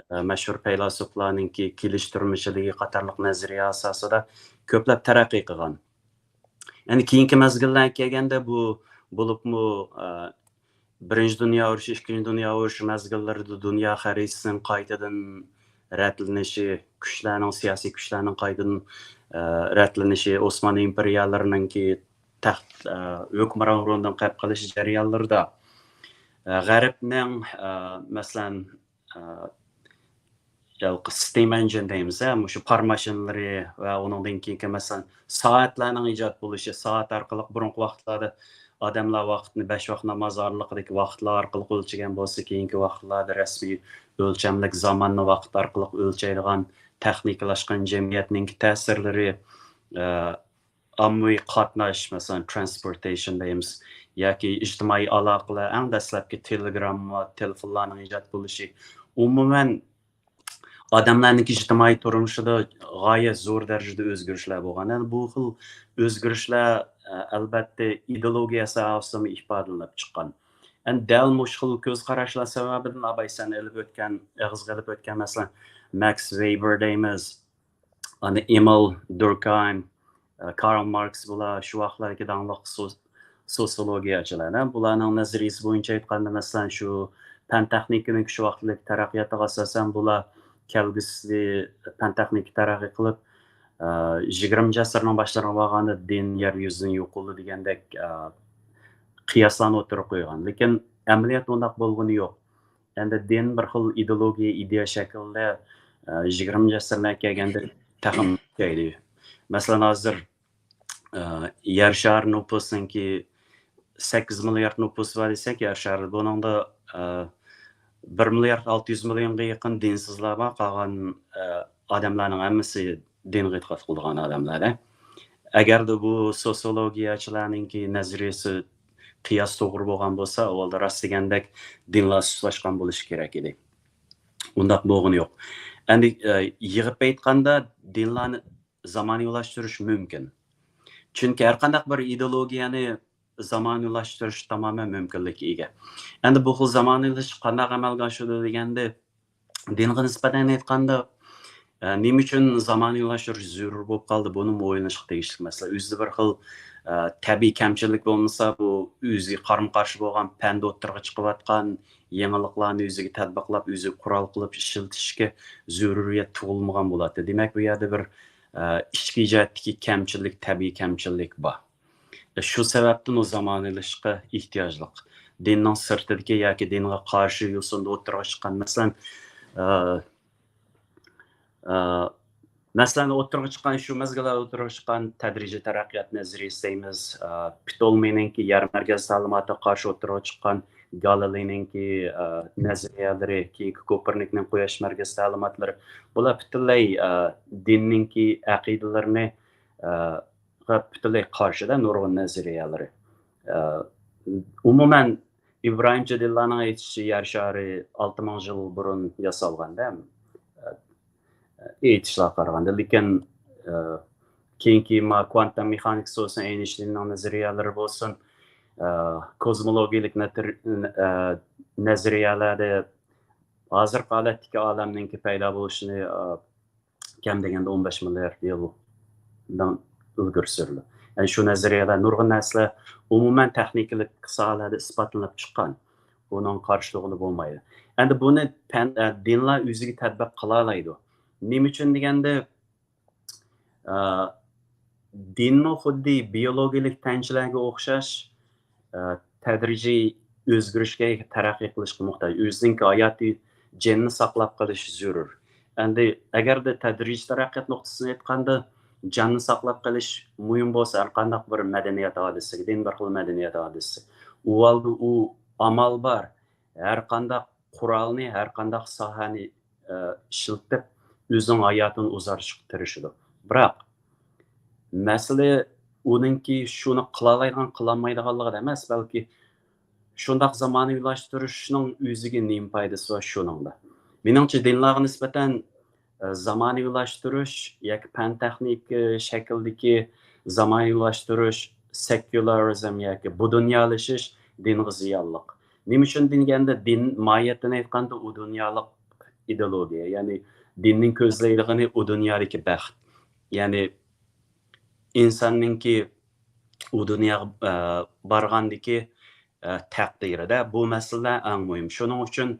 ئە، مەشھۇر پەيلاسوپلارنىڭكى كېلىشتۈرمىچىلىكى قاتارلىق نەزەرىيە ئاساسىدا كۆپلەپ تەرەققىي قىلغان. يەنى كېيىنكى مەزگىللەرگە كەلگەندە بۇ بولۇپمۇ، ئە، بىرىنچى دۇنيا ئۇرۇشى، ئىككىنچى دۇنيا ئۇرۇشى مەزگىللىرىدە دۇنيا خەرىتىسىنىڭ قايتىدىن رەتلىنىشى، كۈچلەرنىڭ، سىياسىي كۈچلەرنىڭ قايتىدىن، ئە، رەتلىنىشى، ئوسمان ئىمپېرىيەلىرىنىڭكى تەخت، ئە، ھۆكۈمرانلىقىدىن قېلىپ قېلىش جەريانلىرىدا، ئە، غەربنىڭ، ئە، مەسىلەن، ئە، ھېلىقى ستىم ئېنجىن دەيمىز، ھە، مۇشۇ پار ماشىنىلىرى ۋە ئۇنىڭدىن كېيىنكى، مەسىلەن، سائەتلەرنىڭ ئىجاد بولۇشى، سائەت ئارقىلىق بۇرۇنقى ۋاقىتلاردا ئادەملەر ۋاقىتنى بەش ۋاق ناماز ئارىلىقىدىكى ۋاقىتلار ئارقىلىق ئۆلچىگەن بولسا، كېيىنكى ۋاقىتلاردا رەسمىي ئۆلچەملىك زاماننى ۋاقىت ئارقىلىق ئۆلچەيدىغان تېخنىكىلاشقان جەمئىيەتنىڭكى تەسىرلىرى، ئە، ئاممىۋى قاتناش، مەسىلەن، ترانسپورتېيشن دەيمىز، ياكى ئىجتىمائىي ئالاقىلار، ئەڭ دەسلەپكى تېلېگرامما، تېلېفونلارنىڭ ئىجاد بولۇشى، ئومۇمەن، ئادەملەرنىڭكى ئىجتىمائىي تۇرمۇشىدا غايەت زور دەرىجىدە ئۆزگىرىشلەر بولغان. يەنى بۇ خىل ئۆزگىرىشلەر، ئە، ئەلبەتتە، ئىدېئولوگىيە ساھەسىدىمۇ ئىپادىلىنىپ چىققان. يەنى دەل مۇشۇ خىل كۆز قاراشلار سەۋەبىدىن ئاباي سەن ئېلىپ ئۆتكەن، ئېغىزغا ئېلىپ ئۆتكەن، مەسىلەن، ماكس ۋېبېر دەيمىز، ئاندىن ئېمىل دۇركايم، ئە، كارل ماركس، بۇلار شۇ ۋاقىتلاردىكى داڭلىق سو-، سوسىيولوگىيەچىلەر. بۇلارنىڭ نەزەرىيىسى بويىچە ئېيتقاندا، مەسىلەن، شۇ پەن تېخنىكىنىڭ شۇ ۋاقىتلىق تەرەققىياتىغا ئاساسەن، بۇلار كەلگۈسىدە پەن تېخنىكا تەرەققىي قىلىپ، ئە، يىگىرمىنچى ئەسىرنىڭ باشلىرىغا بارغاندا دىن يەر يۈزىدىن يوقىلىدۇ دېگەندەك، ئە، قىياسلارنى ئوتتۇرىغا قويغان. لېكىن ئەمەلىيەتتە ئۇنداق بولغىنى يوق. ئەمدى دىن بىر خىل ئىدېئولوگىيە، ئىدىيە شەكلىدە، ئە، يىگىرمىنچى ئەسىرلەرگە كەلگەندە تېخىمۇ كۈچەيدى. مەسىلەن، ھازىر، ئە، يەر شارى نوپۇسىنىڭكى سەككىز مىليارد نوپۇسى بار دېسەك، يەر شارىدا بۇنىڭدا، ئە، بىر مىليارد ئالتە يۈز مىليونغا يېقىن دىنسىزلار بار، قالغان، ئە، ئادەملەرنىڭ ھەممىسى دىنغا ئېتىقاد قىلىدىغان ئادەملەر. ئەگەردە بۇ سوسىيولوگىيەچىلەرنىڭكى نەزەرىيەسى قىياس توغرا بولغان بولسا، ئاۋۋالدا راست دېگەندەك دىنلار سۇسلاشقان بولۇشى كېرەك ئىدى. ئۇنداق بولغىنى يوق. ئەمدى، ئە، يىغىپ ئېيتقاندا دىنلارنى زامانىۋىلاشتۇرۇش مۇمكىن. چۈنكى ھەر قانداق بىر ئىدېئولوگىيەنى زامانىۋىلاشتۇرۇش تامامەن مۇمكىنلىككە ئىگە. ئەمدى بۇ خىل زامانىۋىلىشىش قانداق ئەمەلگە ئاشىدۇ دېگەندە، دىنغا نىسبەتەن ئېيتقاندا، ئە، نېمە ئۈچۈن زامانىۋىلاشتۇرۇش زۆرۈر بولۇپ قالدى؟ بۇنىمۇ ئويلىنىشقا تېگىشلىك مەسىلە. ئۆزىدە بىر خىل، ئە، تەبىئىي كەمچىلىك بولمىسا، بۇ ئۆزىگە قارىمۇ قارشى بولغان پەندە ئوتتۇرىغا چىقىۋاتقان يېڭىلىقلارنى ئۆزىگە تەتبىقلاپ، ئۆزىگە قورال قىلىپ ئىشلىتىشكە زۆرۈرىيەت تۇغۇلمىغان بولاتتى. دېمەك، بۇ يەردە بىر، ئە، ئىچكى جەھەتتىكى كەمچىلىك، تەبىئىي كەمچىلىك بار. شۇ سەۋەبتىن ئۇ زامانىۋىلىشىشقا ئېھتىياجلىق. دىننىڭ سىرتىدىكى ياكى دىنغا قارشى يوسۇندا ئوتتۇرىغا چىققان، مەسىلەن، ئە، ئە، مەسىلەن، ئوتتۇرىغا چىققان، شۇ مەزگىلدە ئوتتۇرىغا چىققان تەدرىجىي تەرەققىيات نەزەرىيەسى دەيمىز. ئە، پتولمېينىڭكى يەر مەركەز تەلىماتىغا قارشى ئوتتۇرىغا چىققان گالىلېينىڭكى، ئە، نەزەرىيەلىرى، كېيىنكى كوپېرنىكنىڭ قۇياش مەركەز تەلىماتلىرى، بۇلار پۈتۈنلەي، ئە، دىننىڭكى ئەقىدىلىرىنى، ئە، پۈتۈنلەي قارشىدا نۇرغۇن نەزەرىيەلىرى. ئە، ئومۇمەن، ئىبراھىم جېدىللانىڭ ئېيتىشىچە، يەر شارى ئالتە مىڭ يىل بۇرۇن ياسالغان دە، ئېيتىشلارغا قارىغاندا. لېكىن، ئە، كېيىنكى ما كۋانتوم مېخانىكىسى بولسۇن، ئەينشتىيننىڭ نەزەرىيەلىرى بولسۇن، ئە، كوزمولوگىيەلىك نەتىر-، ئە، نەزەرىيەلەردە ھازىرقى ھالەتتىكى ئالەمنىڭكى پەيدا بولۇشىنى، ئە، كەم دېگەندە ئون بەش مىليارد يىلدىن ئىلگىرى سۈرىدۇ. يەنى شۇ نەزەرىيەدە نۇرغۇن نەرسىلەر ئومۇمەن تېخنىكىلىق ساھەلەردە ئىسپاتلىنىپ چىققان. بۇنىڭ قارشىلىقىدا بولمايدۇ. ئەمدى بۇنى پەن، ئە، دىنلار ئۆزىگە تەتبىق قىلالايدۇ. نېمە ئۈچۈن دېگەندە، ئە، دىنمۇ خۇددى بىيولوگىيەلىك تەنچىلەرگە ئوخشاش، ئە، تەدرىجىي ئۆزگىرىشكە، تەرەققىي قىلىشقا موھتاج. ئۆزىنىڭكى ھاياتىي جېنىنى ساقلاپ قېلىش زۆرۈر. ئەمدى ئەگەردە تەدرىجىي تەرەققىيات نۇقتىسىدىن ئېيتقاندا، جاننى ساقلاپ قېلىش مۇھىم بولسا، ھەر قانداق بىر مەدەنىيەت ھادىسىسىگە، دىن بىر خىل مەدەنىيەت ھادىسىسى. ئۇ ھالدا ئۇ ئامال بار. ھەر قانداق قورالنى، ھەر قانداق ساھەنى، ئە، ئىشلىتىپ، ئۆزىنىڭ ھاياتىنى ئۇزارتىشقا تىرىشىدۇ. بىراق، مەسىلە ئۇنىڭكى شۇنى قىلالايدىغان، قىلالمايدىغانلىقىدا ئەمەس، بەلكى شۇنداق زامانىۋىلاشتۇرۇشنىڭ ئۆزىگە نېمە پايدىسى بار شۇنىڭدا؟ مېنىڭچە، دىنلارغا نىسبەتەن، ئە، زامانىۋىلاشتۇرۇش ياكى پەن تېخنىكا شەكلىدىكى زامانىۋىلاشتۇرۇش، سېكۇلارىزم ياكى بۇ دۇنيالىشىش دىنغا زىيانلىق. نېمە ئۈچۈن دېگەندە، دىن ماھىيەتتىن ئېيتقاندا ئۇ دۇنيالىق ئىدېئولوگىيە، يەنى دىننىڭ كۆزلەيدىغىنى ئۇ دۇنيادىكى بەخت. يەنى ئىنساننىڭكى ئۇ دۇنياغا، ئە، بارغاندىكى، ئە، تەقدىرىدە بۇ مەسىلىلەر ئەڭ مۇھىم. شۇنىڭ ئۈچۈن،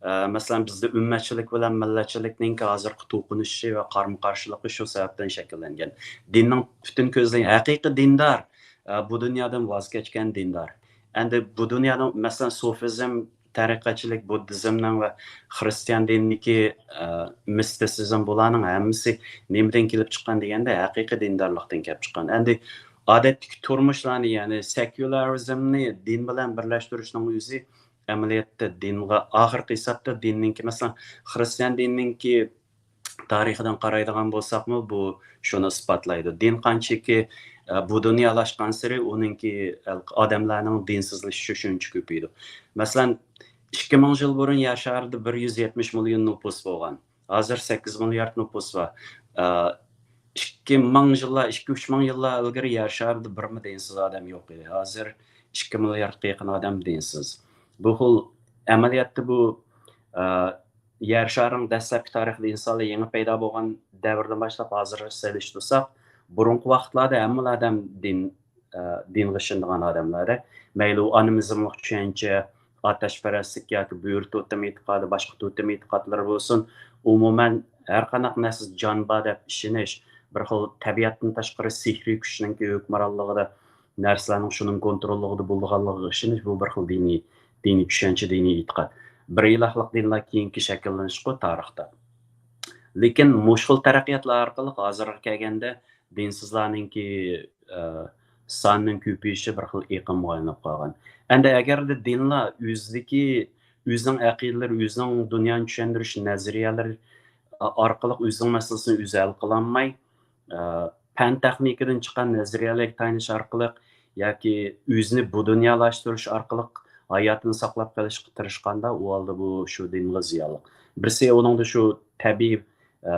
ئە، مەسىلەن، بىزدە ئۈممەتچىلىك بىلەن مىللەتچىلىكنىڭكى ھازىرقى توقۇنۇشۇشى ۋە قارىمۇ قارشىلىقى شۇ سەۋەبتىن شەكىللەنگەن. دىننىڭ پۈتۈن كۆزلىگەن ھەقىقىي دىندار، ئە، بۇ دۇنيادىن ۋاز كەچكەن دىندار. ئەمدى بۇ دۇنيادا، مەسىلەن، سۇفىزم، تەرىقەتچىلىك، بۇددىزمنىڭ ۋە خرىستىيان دىنىدىكى، ئە، مىستىسىزم، بۇلارنىڭ ھەممىسى نېمىدىن كېلىپ چىققان دېگەندە، ھەقىقىي دىندارلىقتىن كېلىپ چىققان. ئەمدى ئادەتتىكى تۇرمۇشلارنى، يەنى سېكۇلارىزمنى دىن بىلەن بىرلەشتۈرۈشنىڭ ئۆزى ئەمەلىيەتتە دىنغا، ئاخىرقى ھېسابتا دىننىڭكى، مەسىلەن، خرىستىيان دىنىنىڭكى تارىخىدىن قارايدىغان بولساقمۇ، بۇ شۇنى ئىسپاتلايدۇ. دىن قانچىكى، ئە، بۇ دۇنيالاشقانسېرى ئۇنىڭكى، ئە، ئادەملەرنىڭ دىنسىزلىشىشى شۇنچە كۆپىيىدۇ. مەسىلەن، ئىككى مىڭ يىل بۇرۇن يەر شارىدا بىر يۈز يەتمىش مىليون نوپۇس بولغان. ھازىر سەككىز مىليارد نوپۇس بار. ئە، ئىككى مىڭ يىللار، ئىككى، ئۈچ مىڭ يىللار ئىلگىرى يەر شارىدا بىرمۇ دىنسىز ئادەم يوق ئىدى. ھازىر ئىككى مىلياردقا يېقىن ئادەم دىنسىز. بۇ خىل ئەمەلىيەتتە بۇ، ئە، يەر شارىنىڭ دەسلەپكى تارىخىدا ئىنسانلار يېڭى پەيدا بولغان دەۋردىن باشلاپ ھازىرغىچە سېلىشتۇرساق، بۇرۇنقى ۋاقىتلاردا ھەممىلا ئادەم دىن، ئە، دىنغا ئىشىنىدىغان ئادەملەردە. مەيلى ئۇ ئانىمىزملىق چۈشەنچە، ئاتەشپەرەسلىك ياكى بۆرە توتېم ئېتىقادى، باشقا توتېم ئېتىقادلىرى بولسۇن، ئومۇمەن ھەر قانداق نەرسىدە جان بار دەپ ئىشىنىش، بىر خىل تەبىئەتتىن تاشقىرى سېھرىي كۈچنىڭكى ھۆكۈمرانلىقىدا، نەرسىلەرنىڭ شۇنىڭ كونتروللۇقىدا بولىدىغانلىقىغا ئىشىنىش، بۇ بىر خىل دىنىي، دىنىي چۈشەنچە، دىنىي ئېتىقاد. بىر ئىلاھلىق دىنلار كېيىنكى شەكىللىنىشقۇ تارىختا. لېكىن مۇشۇ خىل تەرەققىياتلار ئارقىلىق ھازىرغا كەلگەندە دىنسىزلارنىڭكى، ئە، سانىنىڭ كۆپىيىشى بىر خىل ئېقىمغا ئايلىنىپ قالغان. ئەمدى ئەگەردە دىنلار ئۆزىدىكى، ئۆزىنىڭ ئەقىدىلىرى، ئۆزىنىڭ دۇنيانى چۈشەندۈرۈش نەزەرىيەلىرى ئارقىلىق ئۆزىنىڭ مەسىلىسىنى ئۆزى ھەل قىلالماي، ئە، پەن تېخنىكىدىن چىققان نەزەرىيەلەرگە تايىنىش ئارقىلىق ياكى ئۆزىنى بۇ دۇنيالاشتۇرۇش ئارقىلىق ھاياتىنى ساقلاپ قېلىشقا تىرىشقاندا، ئۇ ھالدا بۇ شۇ دىنغا زىيانلىق. بىرسى ئۇنىڭدا شۇ تەبىئىي، ئە،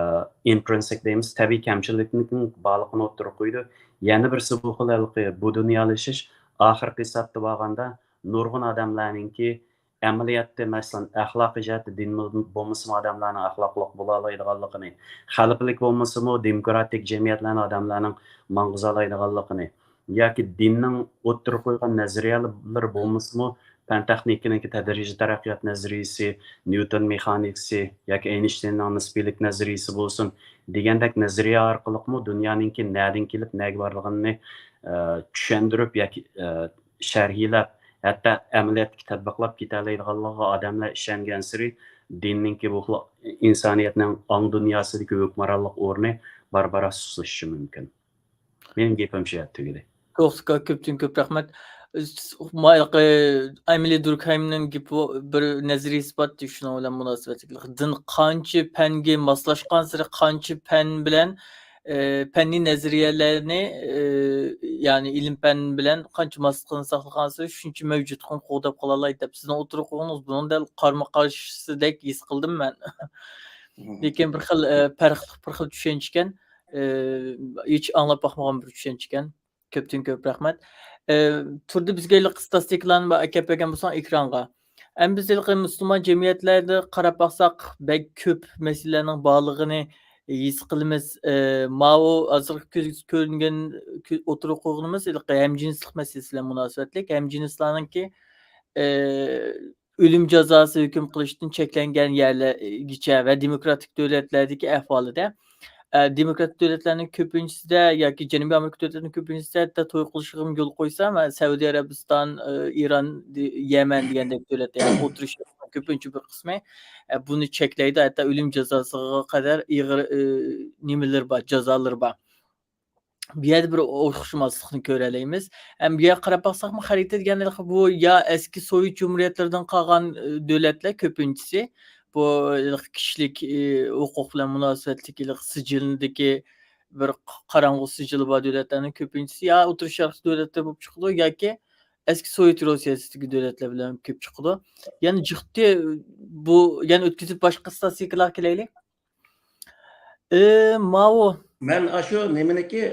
ئىنترىنسىك دەيمىز، تەبىئىي كەمچىلىكنىڭ بارلىقىنى ئوتتۇرىغا قويىدۇ. يەنە بىرسى بۇ خىل ھېلىقى بۇ دۇنيالىشىش ئاخىرقى ھېسابتا بارغاندا نۇرغۇن ئادەملەرنىڭكى ئەمەلىيەتتە، مەسىلەن، ئەخلاقىي جەھەتتە دىن بولمىسىمۇ ئادەملەرنىڭ ئەخلاقلىق بولالايدىغانلىقىنى، خەلىپىلىك بولمىسىمۇ دېموكراتىك جەمئىيەتلەرنىڭ ئادەملەرنىڭ ماڭغۇزالايدىغانلىقىنى، ياكى دىننىڭ ئوتتۇرىغا قويغان نەزەرىيەلىرى بولمىسىمۇ، پەن تېخنىكىنىڭكى تەدرىجىي تەرەققىيات نەزەرىيىسى، نيۇتون مېخانىكىسى ياكى ئەينشتىيننىڭ نىسپىيلىك نەزەرىيىسى بولسۇن دېگەندەك نەزەرىيە ئارقىلىقمۇ دۇنيانىڭكى نەدىن كېلىپ نەگە بارىدىغىنىنى، ئە، چۈشەندۈرۈپ ياكى، ئە، شەرھلەپ، ھەتتا ئەمەلىيەتتىكى تەتبىقلاپ كېتەلەيدىغانلىقىغا ئادەملەر ئىشەنگەنسېرى، دىننىڭكى بۇ خىل ئىنسانىيەتنىڭ ئاڭ دۇنياسىدىكى ھۆكۈمرانلىق ئورنى بارا-بارا سۇسلىشىشى مۇمكىن. مېنىڭ گېپىم شۇ يەردە تۈگىدى. توختى ئاكا، كۆپتىن كۆپ رەھمەت. مايقى ئەمىلى دۇركھايمنىڭ گېپى بىر نەزەرىيە ئىسپاتتى شۇنىڭ بىلەن مۇناسىۋەتلىك. دىن قانچە پەنگە ماسلاشقانسېرى، قانچە پەن بىلەن، ئى، پەننىي نەزەرىيەلەرنى، ئى، يەنى ئىلىم پەن بىلەن قانچە ماسلىقىنى ساقلىغانسېرى، شۇنچە مەۋجۇتلۇقىنى قوغداپ قالالايدۇ دەپ سىزنىڭ ئوتتۇرىغا قويغىنىڭىز بۇنىڭ دەل قارىمۇ قارشىسىدەك ھېس قىلدىم مەن. لېكىن بىر خىل، ئى، پەرقلىق بىر خىل چۈشەنچىكەن. ئى، ھېچ ئاڭلاپ باقمىغان بىر چۈشەنچىكەن. كۆپتىن كۆپ رەھمەت. ئى، تۇردى بىزگە ھېلىقى ستاتىستىكىلارنى بار ئەكەپ بەرگەن بولساڭ ئېكرانغا. ئەمدى بىز ھېلىقى مۇسۇلمان جەمئىيەتلەردە قاراپ باقساق، بەك كۆپ مەسىلىلەرنىڭ بارلىقىنى ھېس قىلىمىز. ئى، ماۋۇ ھازىرقى كۆز كۆرۈنگەن، كۆ-، ئوتتۇرىغا قويغىنىمىز ھېلىقى ھەمجىنسلىق مەسىلىسى بىلەن مۇناسىۋەتلىك. ھەمجىنسلارنىڭكى، ئى، ئۆلۈم جازاسى ھۆكۈم قىلىشتىن چەكلەنگەن يەرلەرگىچە ۋە دېموكراتىك دۆلەتلەردىكى ئەھۋالىدا، ئە، دېموكراتىك دۆلەتلەرنىڭ كۆپىنچىسىدە ياكى جەنۇبىي ئامېرىكا دۆلەتلىرىنىڭ كۆپىنچىسىدە ھەتتا توي قىلىشىغىمۇ يول قويسا، مەن سەئۇدى ئەرەبىستان، ئە، ئىران، دې-، يەمەن دېگەندەك دۆلەتلەر، يەنى ئوتتۇرا شەرقنىڭ كۆپىنچە بىر قىسمى، ئە، بۇنى چەكلەيدۇ، ھەتتا ئۆلۈم جازاسىغا قەدەر ئېغىر، ئە، نېمىلىرى بار، جازالىرى بار. بۇ يەردە بىر ئوخشىماسلىقنى كۆرەلەيمىز. ھەم بۇ يەرگە قاراپ باقساقمۇ، خەرىتە دېگەن بۇ يا ئەسكى سوۋېت جۇمھۇرىيەتلىرىدىن قالغان، ئى، دۆلەتلەر كۆپىنچىسى. بۇ، ئى، كىشىلىك، ئى، ھوقۇق بىلەن مۇناسىۋەتلىك، ئى، سىجىلدىكى بىر ق-، قاراڭغۇ سىجىلى بار دۆلەتلەرنىڭ كۆپىنچىسى يا ئوتتۇرا شەرق دۆلەتلىرى بولۇپ چىقىدۇ ياكى ئەسكى سوۋېت روسىيەسىدىكى دۆلەتلەر بىلەن كۆپ چىقىدۇ. يەنى جىقتى بۇ، يەنە ئۆتكۈزۈپ باشقا ستاتىستىكىلارغا كېلەيلى. ئى، ماۋۇ. مەن ئاشۇ نېمىنىكى،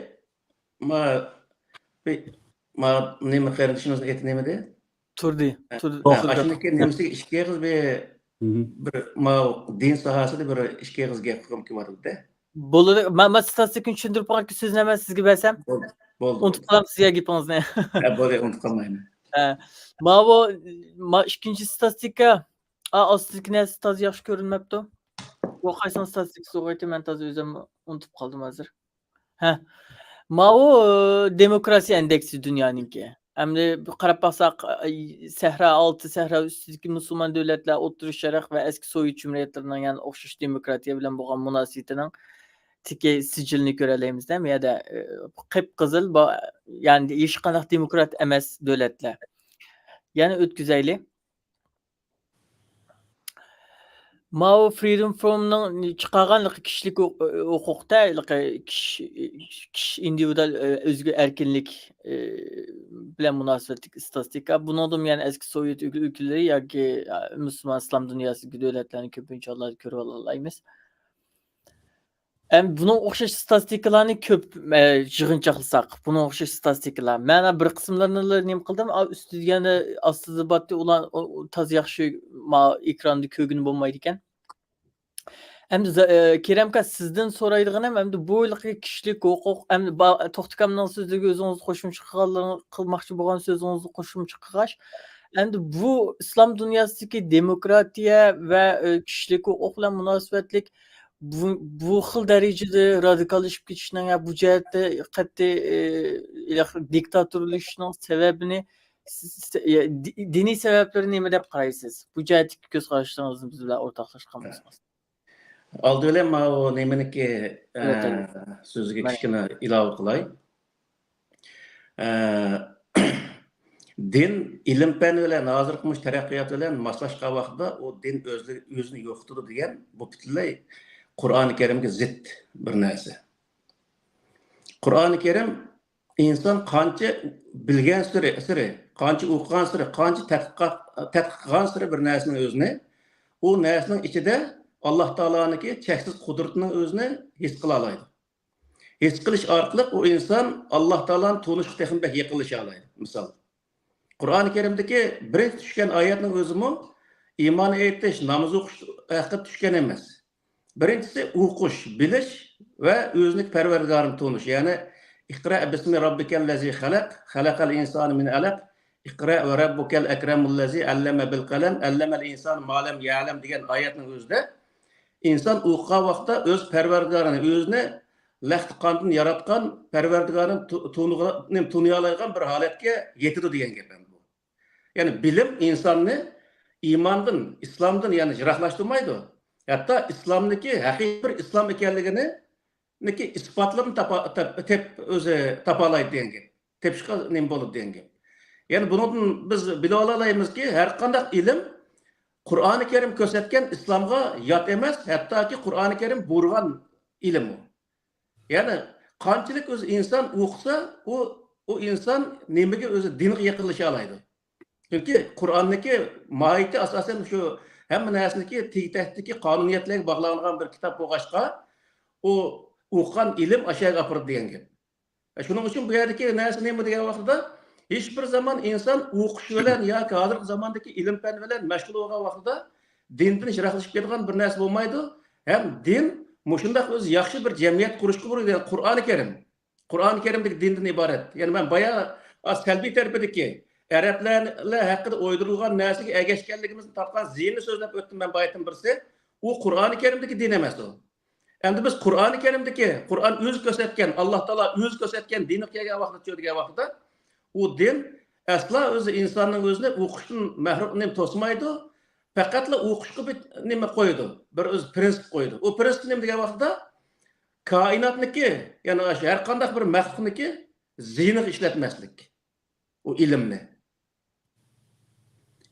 ما، بى-، ما، نېمە قېرىندىشىمىزنىڭ ئېتى نېمىدى؟ تۇردى. ھە. تۇردى. ھە، ئاشۇنىڭكى نېمىسى ئىككى ئېغىز بىر، بىر ماۋۇ دىن ساھەسىدە بىر ئىككى ئېغىز گەپ قىلغۇم كېلىۋاتىدۇ-دە. بولىدۇ. مەن، مەن ستاتىستىكىنى چۈشەندۈرۈپ قويغانكى سۆزنى ھەممە سىزگە بەرسەم. بولدى، بولدى. ئۇنتۇپ قالامسىز يا گېپىڭىزنى؟ ھە، بولدى، ئۇنتۇپ قالمايمەن. ھە. ماۋۇ، ما، ئىككىنچى ستاتىستىكا. ئا، ئاستىدىكى نەرسە تازا ياخشى كۆرۈنمەپتۇ. بۇ قايسىنىڭ ستاتىستىكىسى بولغايتى، مەن تازا ئۆزۈم ئۇنتۇپ قالدىم ھازىر. ھە. ماۋۇ، ئى، دېموكراتىيە ئىندېكسى دۇنيانىڭكى. ئەمدى بىر قاراپ باقساق، ئى، سەھرا ئالتى، سەھرا ئۈستىدىكى مۇسۇلمان دۆلەتلەر، ئوتتۇرا شەرق ۋە ئەسكى سوۋېت جۇمھۇرىيەتلىرىنىڭ يەنە ئوخشاش دېموكراتىيە بىلەن بولغان مۇناسىۋىتىنىڭ تىكى سىجىلنى كۆرەلەيمىز-دە، بۇ يەردە، ئى، قىپقىزىل، بۇ، يەنى ھېچقانداق دېموكرات ئەمەس دۆلەتلەر. يەنە ئۆتكۈزەيلى. ماۋۇ فرىدوم فومنىڭ چىقارغان كىشىلىك ھوق-، ھوقۇقتا كىشى، كىشى ئىندىۋىدۇئال، ئۆزىگە ئەركىنلىك، بىلەن مۇناسىۋەتلىك ئىستاتىستىكا. بۇنىڭدىمۇ يەنە ئەسكى سوۋېت ئۆلكىلىرى ياكى، مۇسۇلمان ئىسلام دۇنياسىدىكى دۆلەتلەرنى كۆپىنچە ھاللاردا كۆرۈۋالالايمىز. ئەمدى بۇنىڭغا ئوخشاش ستاتىستىكىلارنى كۆپ، ئە، يىغىنچاقلىساق، بۇنىڭغا ئوخشاش ستاتىستىكىلار. مەن بىر قىسىملىرىنىلا نېمە قىلدىم، ئا، ئۈستىدە يەنە ئاستىدا بارتى، ئۇلار، ئۇ، ئۇ تازا ياخشى ما ئېكراندا كۆرگىلى بولمايدىكەن. ئەمدى زا-، ئە، كېرەم ئاكا، سىزدىن سورايدىغىنىم، ئەمدى بۇ ھېلىقى كىشىلىك ھوقۇق، ئەمدى با-، توختى ئاكامنىڭ سۆزلىرىگە ئۆزىڭىز قوشۇمچە قىلغانلىرىڭ-، قىلماقچى بولغان سۆزىڭىزنى قوشۇمچە قىلغاچ، ئەمدى بۇ ئىسلام دۇنياسىدىكى دېموكراتىيە ۋە، ئە، كىشىلىك ھوقۇق بىلەن مۇناسىۋەتلىك بۇ، بۇ خىل دەرىجىدە رادىكاللىشىپ كېتىشنىڭ ۋە بۇ جەھەتتە قەتئىي، ئى، دىكتاتورلىشىشنىڭ سەۋەبىنى، س-، س-، دىنىي سەۋەبلىرى نېمە دەپ قارايسىز؟ بۇ جەھەتتىكى كۆز قاراشلىرىڭىزنى بىز بىلەن ئورتاقلاشقان بولسىڭىز. ئالدى بىلەن ماۋۇ نېمىنىڭكى، ئە، سۆزىگە كىچىككىنە ئىلاۋە قىلاي. ئە، دىن ئىلىم-پەن بىلەن، ھازىرقى مۇشۇ تەرەققىيات بىلەن ماسلاشقان ۋاقتىدا ئۇ دىن ئۆزلىرى، ئۆزىنى يوقىتىدۇ دېگەن بۇ پۈتۈنلەي قۇرئانى كەرىمگە زىت بىر نەرسە. قۇرئانى كەرىم ئىنسان قانچە بىلگەنسېرى، سېرى، قانچە ئوقۇغانسېرى، قانچە تەتقىقات، تەتقىق قىلغانسېرى بىر نەرسىنىڭ ئۆزىنى، ئۇ نەرسىنىڭ ئىچىدە ئاللاھ تائالانىڭكى چەكسىز قۇدرىتىنىڭ ئۆزىنى ھېس قىلالايدۇ. ھېس قىلىش ئارقىلىق ئۇ ئىنسان ئاللاھ تائالانى تونۇشقا تېخىمۇ بەك يېقىنلىشالايدۇ. مىسال، قۇرئانى كەرىمدىكى بىرىنچى چۈشكەن ئايەتنىڭ ئۆزىمۇ ئىمان ئېيتىش، ناماز ئوقۇش ھەققىدە چۈشكەن ئەمەس. بىرىنچىسى ئوقۇش، بىلىش ۋە ئۆزىنىڭ پەرۋەردىگارىنى تونۇش. يەنى، «ئىقرا بىسمى راببىكەللەزى خەلەق، خەلەقەل ئىنسانە مىن ئەلەق، ئىقرا ۋە رەببۇكەل ئەكرەمۇللەزى ئەللەمە بىل قەلەم، ئەللەمەل ئىنسانە مالەم يەلەم» دېگەن ئايەتنىڭ ئۆزىدە ئىنسان ئوقۇغان ۋاقىتتا ئۆز پەرۋەردىگارىنى، ئۆزىنى لەختە قاندىن ياراتقان پەرۋەردىگارىنى تونۇيالايدىغان بىر ھالەتكە يېتىدۇ دېگەن گەپ بۇ. يەنى بىلىم ئىنساننى ئىماندىن، ئىسلامدىن يەنى يىراقلاشتۇرمايدۇ. ھەتتا ئىسلامنىڭكى ھەقىقىي بىر ئىسلام ئىكەنلىكىنى ئىسپاتلىرىنى تاپا-، تاپ-، تېپ-، ئۆزى تاپالايدۇ دېگەن گەپ. تېپىشقا نېمە بولىدۇ دېگەن گەپ. يەنى بۇنىڭدىن بىز بىلىۋالالايمىزكى، ھەر قانداق ئىلىم قۇرئانى كەرىم كۆرسەتكەن ئىسلامغا يات ئەمەس، ھەتتاكى قۇرئانى كەرىم بۇيرۇغان ئىلىم ئۇ. يەنى قانچىلىك ئۆزى ئىنسان ئوقۇسا، ئۇ، ئۇ ئىنسان نېمىگە ئۆزى دىنغا يېقىنلىشالايدۇ. چۈنكى قۇرئاننىڭكى ماھىيىتى ئاساسەن شۇ ھەممە نەرسىنىڭكى تېگى تەكتىكى قانۇنىيەتلەرگە باغلانغان بىر كىتاب بولغاچقا، ئۇ ئوقۇغان ئىلىم ئاشۇ يەرگە ئاپىرىدۇ دېگەن گەپ. شۇنىڭ ئۈچۈن بۇ يەردىكى نەرسە نېمە دېگەن ۋاقتىدا، ھېچبىر زامان ئىنسان ئوقۇش بىلەن ياكى ھازىرقى زاماندىكى ئىلىم-پەن بىلەن مەشغۇل بولغان ۋاقتىدا دىندىن يىراقلىشىپ كېتىدىغان بىر نەرسە بولمايدۇ. ھەم دىن مۇشۇنداق ئۆزى ياخشى بىر جەمئىيەت قۇرۇشقا بۇيرۇيدۇ، يەنى قۇرئانى كەرىم. قۇرئانى كەرىمدىكى دىندىن ئىبارەت. يەنى مەن بايا سەلبىي تەرىپىدىكى ئەرەبلەر ھەققىدە ئويدۇرۇلغان نەرسىگە ئەگەشكەنلىكىمىزدىن تارتقان زىيىنىنى سۆزلەپ ئۆتتۈم مەن بايىتىن بىرسى. ئۇ قۇرئانى كەرىمدىكى دىن ئەمەس ئۇ. ئەمدى بىز قۇرئانى كەرىمدىكى، قۇرئان ئۆزى كۆرسەتكەن، ئاللاھ تائالا ئۆزى كۆرسەتكەن دىنغا كەلگەن ۋاقىتتا، چۈشىدىغان ۋاقىتتا، ئۇ دىن ئەسلا ئۆزى ئىنساننىڭ ئۆزىنى ئوقۇشتىن مەھرۇم، نېمە، توسمايدۇ. پەقەتلا ئوقۇشقا بىر نېمە قويىدۇ، بىر ئۆزى پرىنسىپ قويىدۇ. ئۇ پرىنسىپ نېمە دېگەن ۋاقتىدا، كائىناتنىكى، يەنى ئاشۇ ھەر قانداق بىر مەخلۇقنىكى زىيىنىغا ئىشلەتمەسلىك ئۇ ئىلىمنى.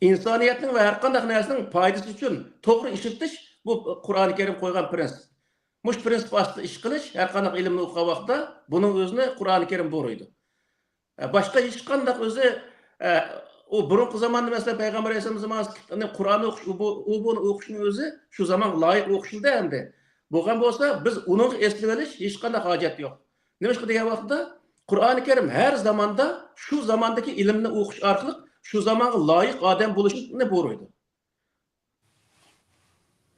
ئىنسانىيەتنىڭ ۋە ھەر قانداق نەرسىنىڭ پايدىسى ئۈچۈن توغرا ئىشلىتىش، بۇ قۇرئانى كەرىم قويغان پرىنسىپ. مۇشۇ پرىنسىپ ئاستىدا ئىش قىلىش، ھەر قانداق ئىلىمنى ئوقۇغان ۋاقىتتا بۇنىڭ ئۆزىنى قۇرئانى كەرىم بۇيرۇيدۇ. ئە، باشقا ھېچقانداق ئۆزى، ئە، ئۇ بۇرۇنقى زاماندا، مەسىلەن، پەيغەمبەر ئەلەيھىسسالام زامانىسىدا قىلىپ قۇرئان ئوقۇش، ئۇ بۇ، ئۇ بۇنى ئوقۇشنىڭ ئۆزى شۇ زامانغا لايىق ئوقۇشىدى ئەمدى. بولغان بولسا، بىز ئۇنىڭغا ئېسىلىۋېلىش ھېچقانداق ھاجەت يوق. نېمىشقا دېگەن ۋاقىتتا، قۇرئانى كەرىم ھەر زاماندا شۇ زاماندىكى ئىلىمنى ئوقۇش ئارقىلىق شۇ زامانغا لايىق ئادەم بولۇشنى بۇيرۇيدۇ.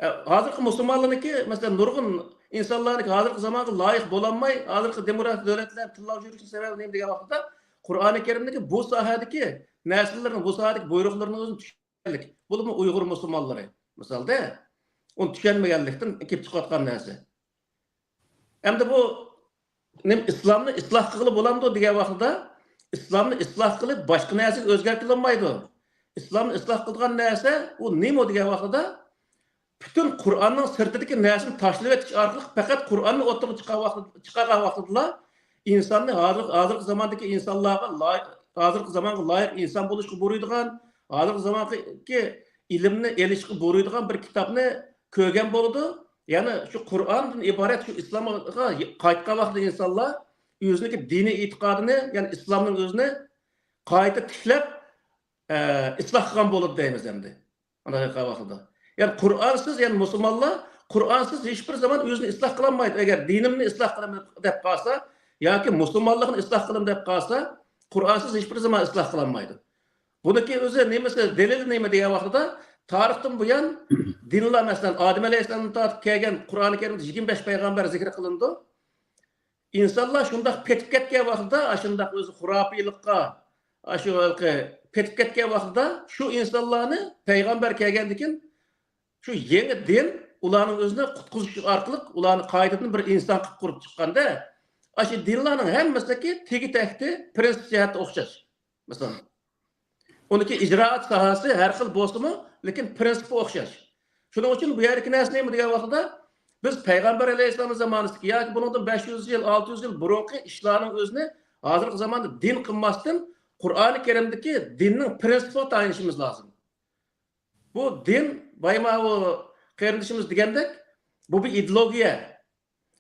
ئە، ھازىرقى مۇسۇلمانلارنىڭكى، مەسىلەن، نۇرغۇن ئىنسانلارنىڭكى ھازىرقى زامانغا لايىق بولالماي، ھازىرقى دېموكراتىك دۆلەتلەر تىللاپ يۈرۈشنىڭ سەۋەبى نېمە دېگەن ۋاقىتتا، قۇرئانى كەرىمدىكى بۇ ساھەدىكى نەرسىلىرىنىڭ، بۇ ساھەدىكى بۇيرۇقلىرىنىڭ ئۆزىنى چۈشەنمىگەنلىك، بولۇپمۇ ئۇيغۇر مۇسۇلمانلىرى، مىسالدا، ئۇنى چۈشەنمىگەنلىكتىن كېلىپ چىقىۋاتقان نەرسە. ئەمدى بۇ نېمە، ئىسلامنى ئىسلاھ قىلغىلى بولامدۇ دېگەن ۋاقتىدا، ئىسلامنى ئىسلاھ قىلىپ باشقا نەرسىگە ئۆزگەرتىلمايدۇ. ئىسلامنى ئىسلاھ قىلىدىغان نەرسە ئۇ نېمە دېگەن ۋاقتىدا، پۈتۈن قۇرئاننىڭ سىرتىدىكى نەرسىنى تاشلىۋېتىش ئارقىلىق پەقەت قۇرئاننى ئوتتۇرىغا چىقارغان ۋاقتىدا، چىقارغان ۋاقتىدىلا ئىنساننى ھازىر، ھازىرقى زاماندىكى ئىنسانلارغا لايىق، ھازىرقى زامانغا لايىق ئىنسان بولۇشقا بۇيرۇيدىغان، ھازىرقى زامانقى ئىلىمنى ئېلىشقا بۇيرۇيدىغان بىر كىتابنى كۆرگەن بولىدۇ. يەنى شۇ قۇرئاندىن ئىبارەت شۇ ئىسلامغا قايتقان ۋاقتىدا ئىنسانلار ئۆزىنىڭكى دىنىي ئېتىقادىنى، يەنى ئىسلامنىڭ ئۆزىنى قايتا تىكلەپ، ئە، ئىسلاھ قىلغان بولىدۇ دەيمىز ئەمدى. ئانداق قىلغان ۋاقتىدا. يەنى قۇرئانسىز، يەنى مۇسۇلمانلار قۇرئانسىز ھېچبىر زامان ئۆزىنى ئىسلاھ قىلالمايدۇ. ئەگەر دىنىمنى ئىسلاھ قىلىمەن دەپ قالسا ياكى مۇسۇلمانلىقنى ئىسلاھ قىلىمەن دەپ قالسا، قۇرئانسىز ھېچبىر زامان ئىسلاھ قىلالمايدۇ. بۇنىڭكى ئۆزى نېمىسى، دەلىلى نېمە دېگەن ۋاقتىدا، تارىختىن بۇيان دىنلار، مەسىلەن، ئادەم ئەلەيھىسسالامدىن تارتىپ كەلگەن قۇرئانى كەرىمدە يىگىرمە بەش پەيغەمبەر زىكرى قىلىنىدۇ. ئىنسانلار شۇنداق پېتىپ كەتكەن ۋاقتىدا، ئاشۇنداق ئۆزى خۇراپىيلىققا، ئاشۇ ھېلىقى پېتىپ كەتكەن ۋاقتىدا، شۇ ئىنسانلارنى پەيغەمبەر كەلگەندىن كېيىن شۇ يېڭى دىن، ئۇلارنىڭ ئۆزىنى قۇتقۇزۇش ئارقىلىق ئۇلارنى قايتىدىن بىر ئىنسان قىلىپ قۇرۇپ چىققاندا، ئاشۇ دىنلارنىڭ ھەممىسىدىكى تېگى-تەكتى، پرىنسىپ جەھەتتە ئوخشاش. مەسىلەن، ئۇنىڭكى ئىجرائات ساھەسى ھەر خىل بولسىمۇ، لېكىن پرىنسىپى ئوخشاش. شۇنىڭ ئۈچۈن بۇ يەردىكى نەرسە نېمە دېگەن ۋاقتىدا، بىز پەيغەمبەر ئەلەيھىسسالام زامانىسىدىكى ياكى بۇنىڭدىن بەش يۈز يىل، ئالتە يۈز يىل بۇرۇنقى ئىشلارنىڭ ئۆزىنى ھازىرقى زاماندا دىن قىلماستىن، قۇرئانى كەرىمدىكى دىننىڭ پرىنسىپىغا تايىنىشىمىز لازىم. بۇ دىن، بايا ماۋۇ قېرىندىشىمىز دېگەندەك، بۇ بىر ئىدېئولوگىيە.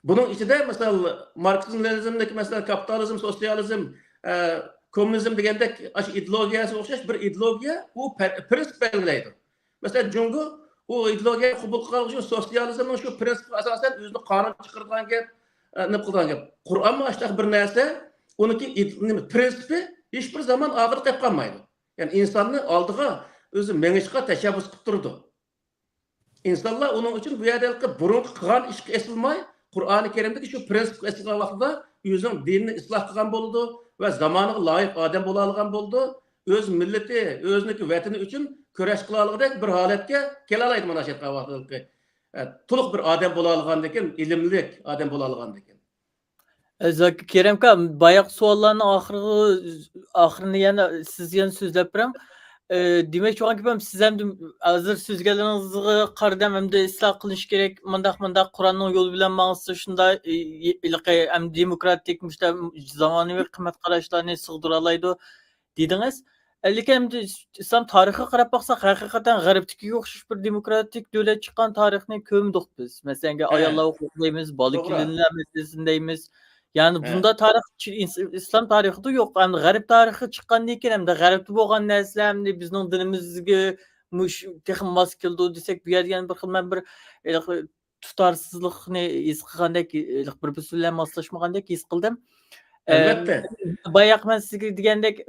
بۇنىڭ ئىچىدە، مىسال، ماركسىزم، لېنىنىزمدىكى، مەسىلەن، كاپىتالىزم، سوتسىيالىزم، ئە، كوممۇنىزم دېگەندەك ئاشۇ ئىدېئولوگىيەسىگە ئوخشاش بىر ئىدېئولوگىيە، ئۇ پە-، پرىنسىپ بەلگىلەيدۇ. مەسىلەن، جۇڭگو ئۇ ئىدېئولوگىيەنى قوبۇل قىلغانلىقى ئۈچۈن سوتسىيالىزمنىڭ شۇ پرىنسىپىغا ئاساسەن ئۆزىنى قانۇن چىقىرىدىغان گەپ، ئە، نېمە قىلىدىغان گەپ. قۇرئانمۇ ئاشۇنداق بىر نەرسە، ئۇنىڭكى ئىد-، نېمە، پرىنسىپى ھېچبىر زامان ئارقىدا قېلىپ قالمايدۇ. يەنى ئىنساننى ئالدىغا ئۆزى مېڭىشقا تەشەببۇس قىلىپ تۇرىدۇ. ئىنسانلار ئۇنىڭ ئۈچۈن بۇ يەردە ھېلىقى بۇرۇنقى قىلغان ئىشقا ئېسىلماي، قۇرئانى كەرىمدىكى شۇ پرىنسىپقا ئېسىلغان ۋاقتىدا ئۆزىنىڭ دىنىنى ئىسلاھ قىلغان بولىدۇ ۋە زامانىغا لايىق ئادەم بولالىغان بولىدۇ. ئۆز مىللىتى، ئۆزىنىڭكى ۋەتىنى ئۈچۈن كۈرەش قىلالىغۇدەك بىر ھالەتكە كېلەلەيدۇ مانا شۇ ۋاقىتتىكى، ئە، تولۇق بىر ئادەم بولالىغاندىكىن، ئىلىملىك ئادەم بولالىغاندىكىن. ئە، زاكىر ئاكا، باياقى سوئاللارنىڭ ئاخىرىغا، ئاخىرىنى يەنە سىز يەنە سۆزلەپ بېرىڭ. ئە، دېمەكچى بولغان گېپىم، سىز ھەم ھازىر سۆزلىگەنلىرىڭىزگە قارىدىم، ئەمدى ئىسلاھ قىلىش كېرەك، مۇنداق، مۇنداق، قۇرئاننىڭ يولى بىلەن ماڭسا شۇنداق، ئى، ئى، ھېلىقى، ئەمدى دېموكراتىك، مۇشۇنداق زامانىۋى قىممەت قاراشلارنى سىغدۇرالايدۇ دېدىڭىز. لېكىن ئەمدى ئىسلام تارىخىغا قاراپ باقساق، ھەقىقەتەن غەربتىكىگە ئوخشاش بىر دېموكراتىك دۆلەت چىققان تارىخنى كۆرمىدۇق بىز. مەسىلەن، ھە. ئاياللار ھوقۇقى دەيمىز، بالا توغرا. كېلىنلەر مەسىلىسىنى دەيمىز. يەنى ھە. بۇنداق تارىخ چ-، ئىس-، ئىسلام تارىخىدا يوق. ئەمدى غەرب تارىخى چىققاندىن كېيىن، ئەمدى غەربتە بولغان نەرسىلەر ئەمدى بىزنىڭ دىنىمىزگە مۇش-، تېخىمۇ ماس كېلىدۇ دېسەك، بۇ يەردە يەنە بىر خىل مەن بىر، ئە، تۇتارسىزلىقنى ھېس قىلغاندەك، بىر-بىرسى بىلەن ماسلاشمىغاندەك ھېس قىلدىم. ئەلۋەتتە. ئەم، باياق مەن سىزگە دېگەندەك،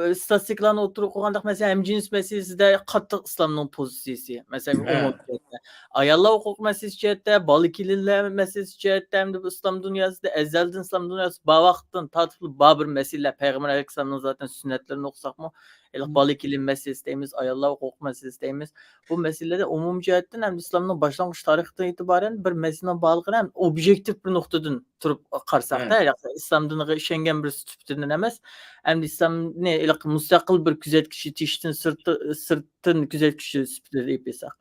ئىستاتىستىكىلارنى ئوتتۇرىغا قويغاندەك، مەسىلەن، ھەمجىنس مەسىلىسىدە قاتتىق ئىسلامنىڭ پوزىتسىيىسى. مەسىلەن، ھە. ئومۇمىي جەھەتتە. ئاياللار ھوقۇقى مەسىلىسى جەھەتتە، بالا كېلىنلەر مەسىلىسى جەھەتتە، ھەمدە بۇ ئىسلام دۇنياسىدا ئەزەلدىن ئىسلام دۇنياسى بار ۋاقىتتىن تارتىپ بار بىر مەسىلىلەر، پەيغەمبەر ئەلەيھىسسالامنىڭ زاتەن سۈننەتلىرىنى ئوقۇساقمۇ، ھېلىقى بالا كېلىن مەسىلىسى دەيمىز، ئاياللار ھوقۇقى مەسىلىسى دەيمىز. بۇ مەسىلىلەردە ئومۇمىي جەھەتتىن ھەمدە ئىسلامنىڭ باشلانغۇچ تارىخىدىن ئېتىبارەن بىر مەسىلىنىڭ بارلىقىنى ھەم ئوبيېكتىپ بىر نۇقتىدىن تۇرۇپ قارىساقتا، ھە. ھېلىقى ئىسلام دىنىغا ئىشەنگەن بىرسى سۈپىتىدىن ئەمەس، ئەمدى ئىسلامنى ھېلىقى مۇستەقىل بىر كۆزەتكۈچى، تېشىدىن سىرتى-، سىرتتىن كۆزەتكۈچى سۈپىتىدە ئېلىپ ئېيتساق.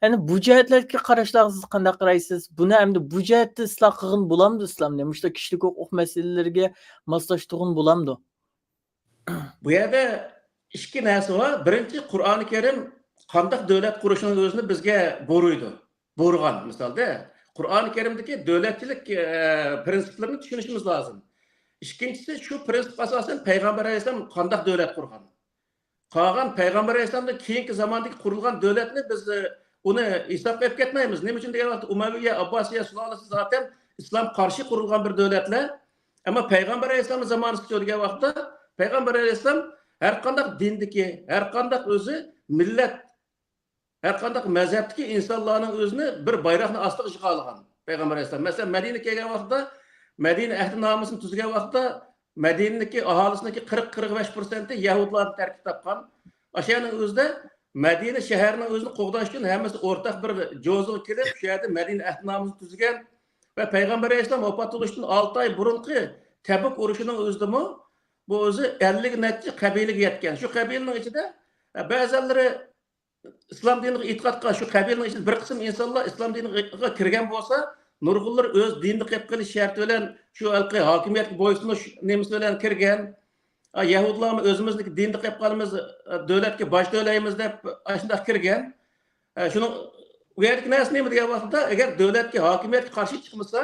يەنى بۇ جەھەتلەردىكى قاراشلارغا سىز قانداق قارايسىز؟ بۇنى ئەمدى بۇ جەھەتتە ئىسلاھ قىلغىلى بولامدۇ ئىسلامنى؟ مۇشۇنداق كىشىلىك ھوقۇق مەسىلىلىرىگە ماسلاشتۇرغىلى بولامدۇ؟ بۇ يەردە ئىككى نەرسە بار. بىرىنچى، قۇرئانى كەرىم قانداق دۆلەت قۇرۇشنىڭ ئۆزىنى بىزگە بۇيرۇيدۇ، بۇيرۇغان. مىسالدا، قۇرئانى كەرىمدىكى دۆلەتچىلىك، ئە، پىرىنسىپلىرىنى چۈشىنىشىمىز لازىم. ئىككىنچىسى، شۇ پىرىنسىپقا ئاساسەن پەيغەمبەر ئەلەيھىسسالام قانداق دۆلەت قۇرغان؟ قالغان پەيغەمبەر ئەلەيھىسسالامدىن كېيىنكى زاماندىكى قۇرۇلغان دۆلەتنى بىز، ئۇنى ھېسابقا ئېلىپ كەتمەيمىز. نېمە ئۈچۈن دېگەن ۋاقىتتا، ئۇمەۋىييە، ئابباسىيە سۇلالىسى زاتەن ئىسلام قارشى قۇرۇلغان بىر دۆلەتلەر. ئەمما پەيغەمبەر ئەلەيھىسسالام زامانىسىغىچە دېگەن ۋاقىتتا، پەيغەمبەر ئەلەيھىسسالام ھەر قانداق دىندىكى، ھەر قانداق ئۆزى مىللەت، ھەر قانداق مەزھەپتىكى ئىنسانلارنىڭ ئۆزىنى بىر بايراقنىڭ ئاستىغا يىغالىغان پەيغەمبەر ئەلەيھىسسالام. مەسىلەن، مەدىنە كەلگەن ۋاقىتتا، مەدىنە ئەھدىنامىسىنى تۈزگەن ۋاقىتتا، مەدىنىدىكى ئاھالىسىنىڭكى قىرىق، قىرىق بەش پىرسەنتى يەھۇدىيلاردىن تەركىب تاپقان. ئاشۇ يەرنىڭ ئۆزىدە مەدىنە شەھىرىنىڭ ئۆزىنى قوغداش ئۈچۈن ھەممىسى ئورتاق بىر جوزىغا كېلىپ، شۇ يەردە مەدىنە ئەھدىنامىسىنى تۈزگەن ۋە پەيغەمبەر ئەلەيھىسسالام ۋاپات بولۇشتىن ئالتە ئاي بۇرۇنقى تەبۈك ئۇرۇشىنىڭ ئۆزىدىمۇ بۇ ئۆزى ئەللىك نەچچە قەبىلىگە يەتكەن. شۇ قەبىلىنىڭ ئىچىدە، ئە، بەزەنلىرى ئىسلام دىنىغا ئېتىقاد قىلغان شۇ قەبىلىنىڭ ئىچىدە بىر قىسىم ئىنسانلار ئىسلام دىنىغا كىرگەن بولسا، نۇرغۇنلىرى ئۆز دىنىدا قېلىپ قېلىش شەرتى بىلەن شۇ ھېلىقى ھاكىمىيەتكە بويسۇنۇش نېمىسى بىلەن كىرگەن. ئا، يەھۇدىيلارمۇ ئۆزىمىزنىڭكى دىندا قېلىپ قالىمىز، دۆلەتكە باج تۆلەيمىز دەپ ئاشۇنداق كىرگەن. ئە، شۇنىڭ، ئۇ يەردىكى نەرسە نېمە دېگەن ۋاقىتتا، ئەگەر دۆلەتكە، ھاكىمىيەتكە قارشى چىقمىسا،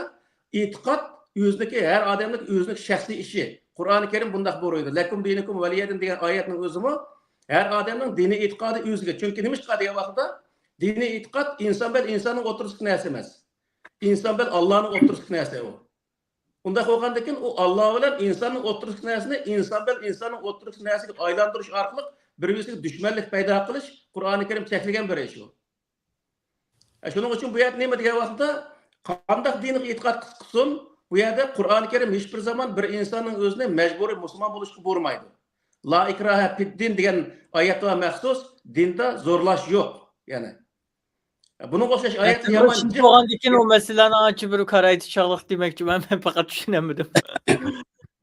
ئېتىقاد ئۆزىنىڭكى، ھەر ئادەمنىڭ ئۆزىنىڭ شەخسىي ئىشى. قۇرئانى كەرىم بۇنداق بۇيرۇيدۇ، «لەكۇم دىنۇكۇم ۋەلىيە دىن» دېگەن ئايەتنىڭ ئۆزىمۇ ھەر ئادەمنىڭ دىنىي ئېتىقادى ئۆزىگە. چۈنكى نېمىشقا دېگەن ۋاقىتتا، دىنىي ئېتىقاد ئىنسان بىلەن ئىنساننىڭ ئوتتۇرىسىدىكى نەرسە ئەمەس. ئىنسان بىلەن ئاللانىڭ ئوتتۇرىسىدىكى نەرسە ئۇ. ئۇنداق بولغاندىكىن، ئۇ ئاللا بىلەن ئىنساننىڭ ئوتتۇرىسىدىكى نەرسىنى ئىنسان بىلەن ئىنساننىڭ ئوتتۇرىسىدىكى نەرسىگە ئايلاندۇرۇش ئارقىلىق بىر-بىرسىگە دۈشمەنلىك پەيدا قىلىش قۇرئانى كەرىم چەكلىگەن بىر ئىش ئۇ. ئە، شۇنىڭ ئۈچۈن بۇ يەردە نېمە دېگەن ۋاقىتتا، قانداق دىنغا ئېتىقاد قىلسۇن، بۇ يەردە قۇرئانى كەرىم ھېچبىر زامان بىر ئىنساننىڭ ئۆزىنى مەجبۇرىي مۇسۇلمان بولۇشقا بۇيرۇمايدۇ. «لا ئىكراھە فىددىن» دېگەن ئايەت بار مەخسۇس، دىندا زورلاش يوق. يەنى، بۇنىڭغا ئوخشاش ئايەتلەر شۇنداق بولغاندىكىن ئۇ مەسىلىنىڭ ئانچە بىر كارايتى چاغلىق دېمەكچىمەن، مەن پەقەت چۈشىنەلمىدىم.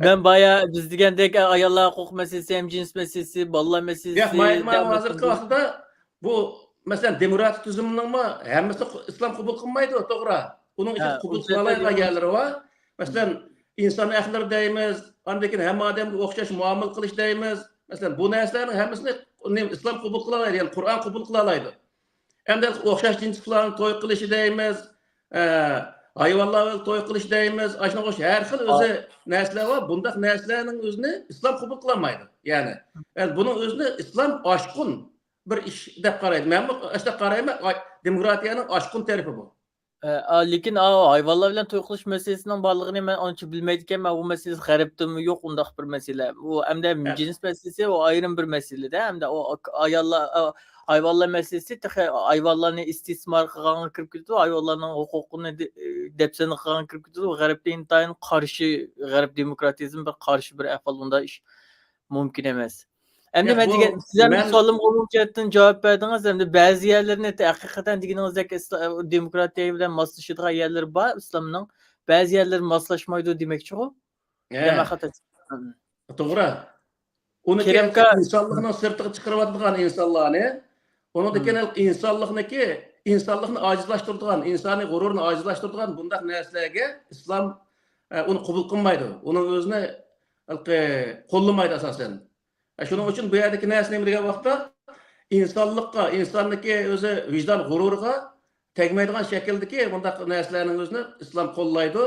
مەن بايا بىز دېگەندەك ئاياللار ھوقۇق مەسىلىسى، ھەم جىنس مەسىلىسى، بالىلار مەسىلىسى، ھازىرقى ۋاقىتتا بۇ، مەسىلەن، دېموكراتىك تۈزۈمنىڭمۇ ھەممىسى ئىسلام قوبۇل قىلمايدۇ، توغرا. ئۇنىڭ ئىچىدە قوبۇل قىلالايدىغان يەرلىرى بار. مەسىلەن، ئىنسان ھەقلىرى دەيمىز، ئاندىن كېيىن ھەممە ئادەمگە ئوخشاش مۇئامىلە قىلىش دەيمىز. مەسىلەن، بۇ نەرسىلەرنىڭ ھەممىسىنى ئىسلام قوبۇل قىلالايدۇ، يەنى قۇرئان قوبۇل قىلالايدۇ. ئەمدى ئوخشاش جىنسلىكلارنى توي قىلىشى دەيمىز، ئە، ھايۋانلار بىلەن توي قىلىش دەيمىز، ئاشۇنىڭغا ئوخشاش ھەر خىل ئۆزى نەرسىلەر بار. بۇنداق نەرسىلەرنىڭ ئۆزىنى ئىسلام قوبۇل قىلالمايدۇ. يەنى، يەنى بۇنىڭ ئۆزىنى ئىسلام ئاشقۇن بىر ئىش دەپ قارايدۇ. مەنمۇ ئاشۇنداق قارايمەن، ئاي-، دېموكراتىيەنىڭ ئاشقۇن تەرىپى بۇ. ئە، ئا، لېكىن، ئا، ھايۋانلار بىلەن توي قىلىش مەسىلىسىنىڭ بارلىقىنى مەن ئانچە بىلمەيدىكەنمەن. ئۇ مەسىلىسى غەربتىمۇ يوق ئۇنداق بىر مەسىلە. ئۇ ئەمدى جىنس مەسىلىسى، ئۇ ئايرىم بىر مەسىلىدە. ئەمدى ئۇ ئاياللار، ئا، ھايۋانلار مەسىلىسى تېخى ھايۋانلارنى ئىستىسمار قىلغانغا كىرىپ كېتىدۇ، ھايۋانلارنىڭ ھوقۇقىنى دە-، دەپسەندە قىلغانغا كىرىپ كېتىدۇ. ئۇ غەربتە ئىنتايىن قارشى، غەرب دېموكراتىزمى بىر قارشى بىر ئەھۋال، ئۇنداق ئىش مۇمكىن ئەمەس. ئەمدى مەن دېگەن، سىز ھەم سوئالىمغا ئومۇمىي جەھەتتىن جاۋاب بەردىڭىز. ئەمدى بەزى يەرلىرىنى ھەقىقەتەن دېگىنىڭىزدەك ئىسلا-، دېموكراتىيە بىلەن ماسلىشىدىغان يەرلىرى بار ئىسلامنىڭ، بەزى يەرلىرى ماسلاشمايدۇ دېمەكچىغۇ؟ يا مەن خاتا چۈشەندىم. توغرا. ئۇنىڭكى ئىنسانلىقنىڭ سىرتىغا چىقىرىۋاتىدىغان ئىنسانلارنى، ئۇنىڭدىكى ئىنسانلىقنىڭكى، ئىنسانلىقنى ئاجىزلاشتۇرىدىغان، ئىنسانىي غۇرۇرنى ئاجىزلاشتۇرىدىغان بۇنداق نەرسىلەرگە ئىسلام، ئە، ئۇنى قوبۇل قىلمايدۇ. ئۇنىڭ ئۆزىنى ھېلىقى قوللىمايدۇ ئاساسەن. ئە، شۇنىڭ ئۈچۈن بۇ يەردىكى نەرسە نېمە دېگەن ۋاقىتتا، ئىنسانلىققا، ئىنساننىڭكى ئۆزى ۋىجدان غۇرۇرىغا تەگمەيدىغان شەكىلدىكى بۇنداق نەرسىلەرنىڭ ئۆزىنى ئىسلام قوللايدۇ.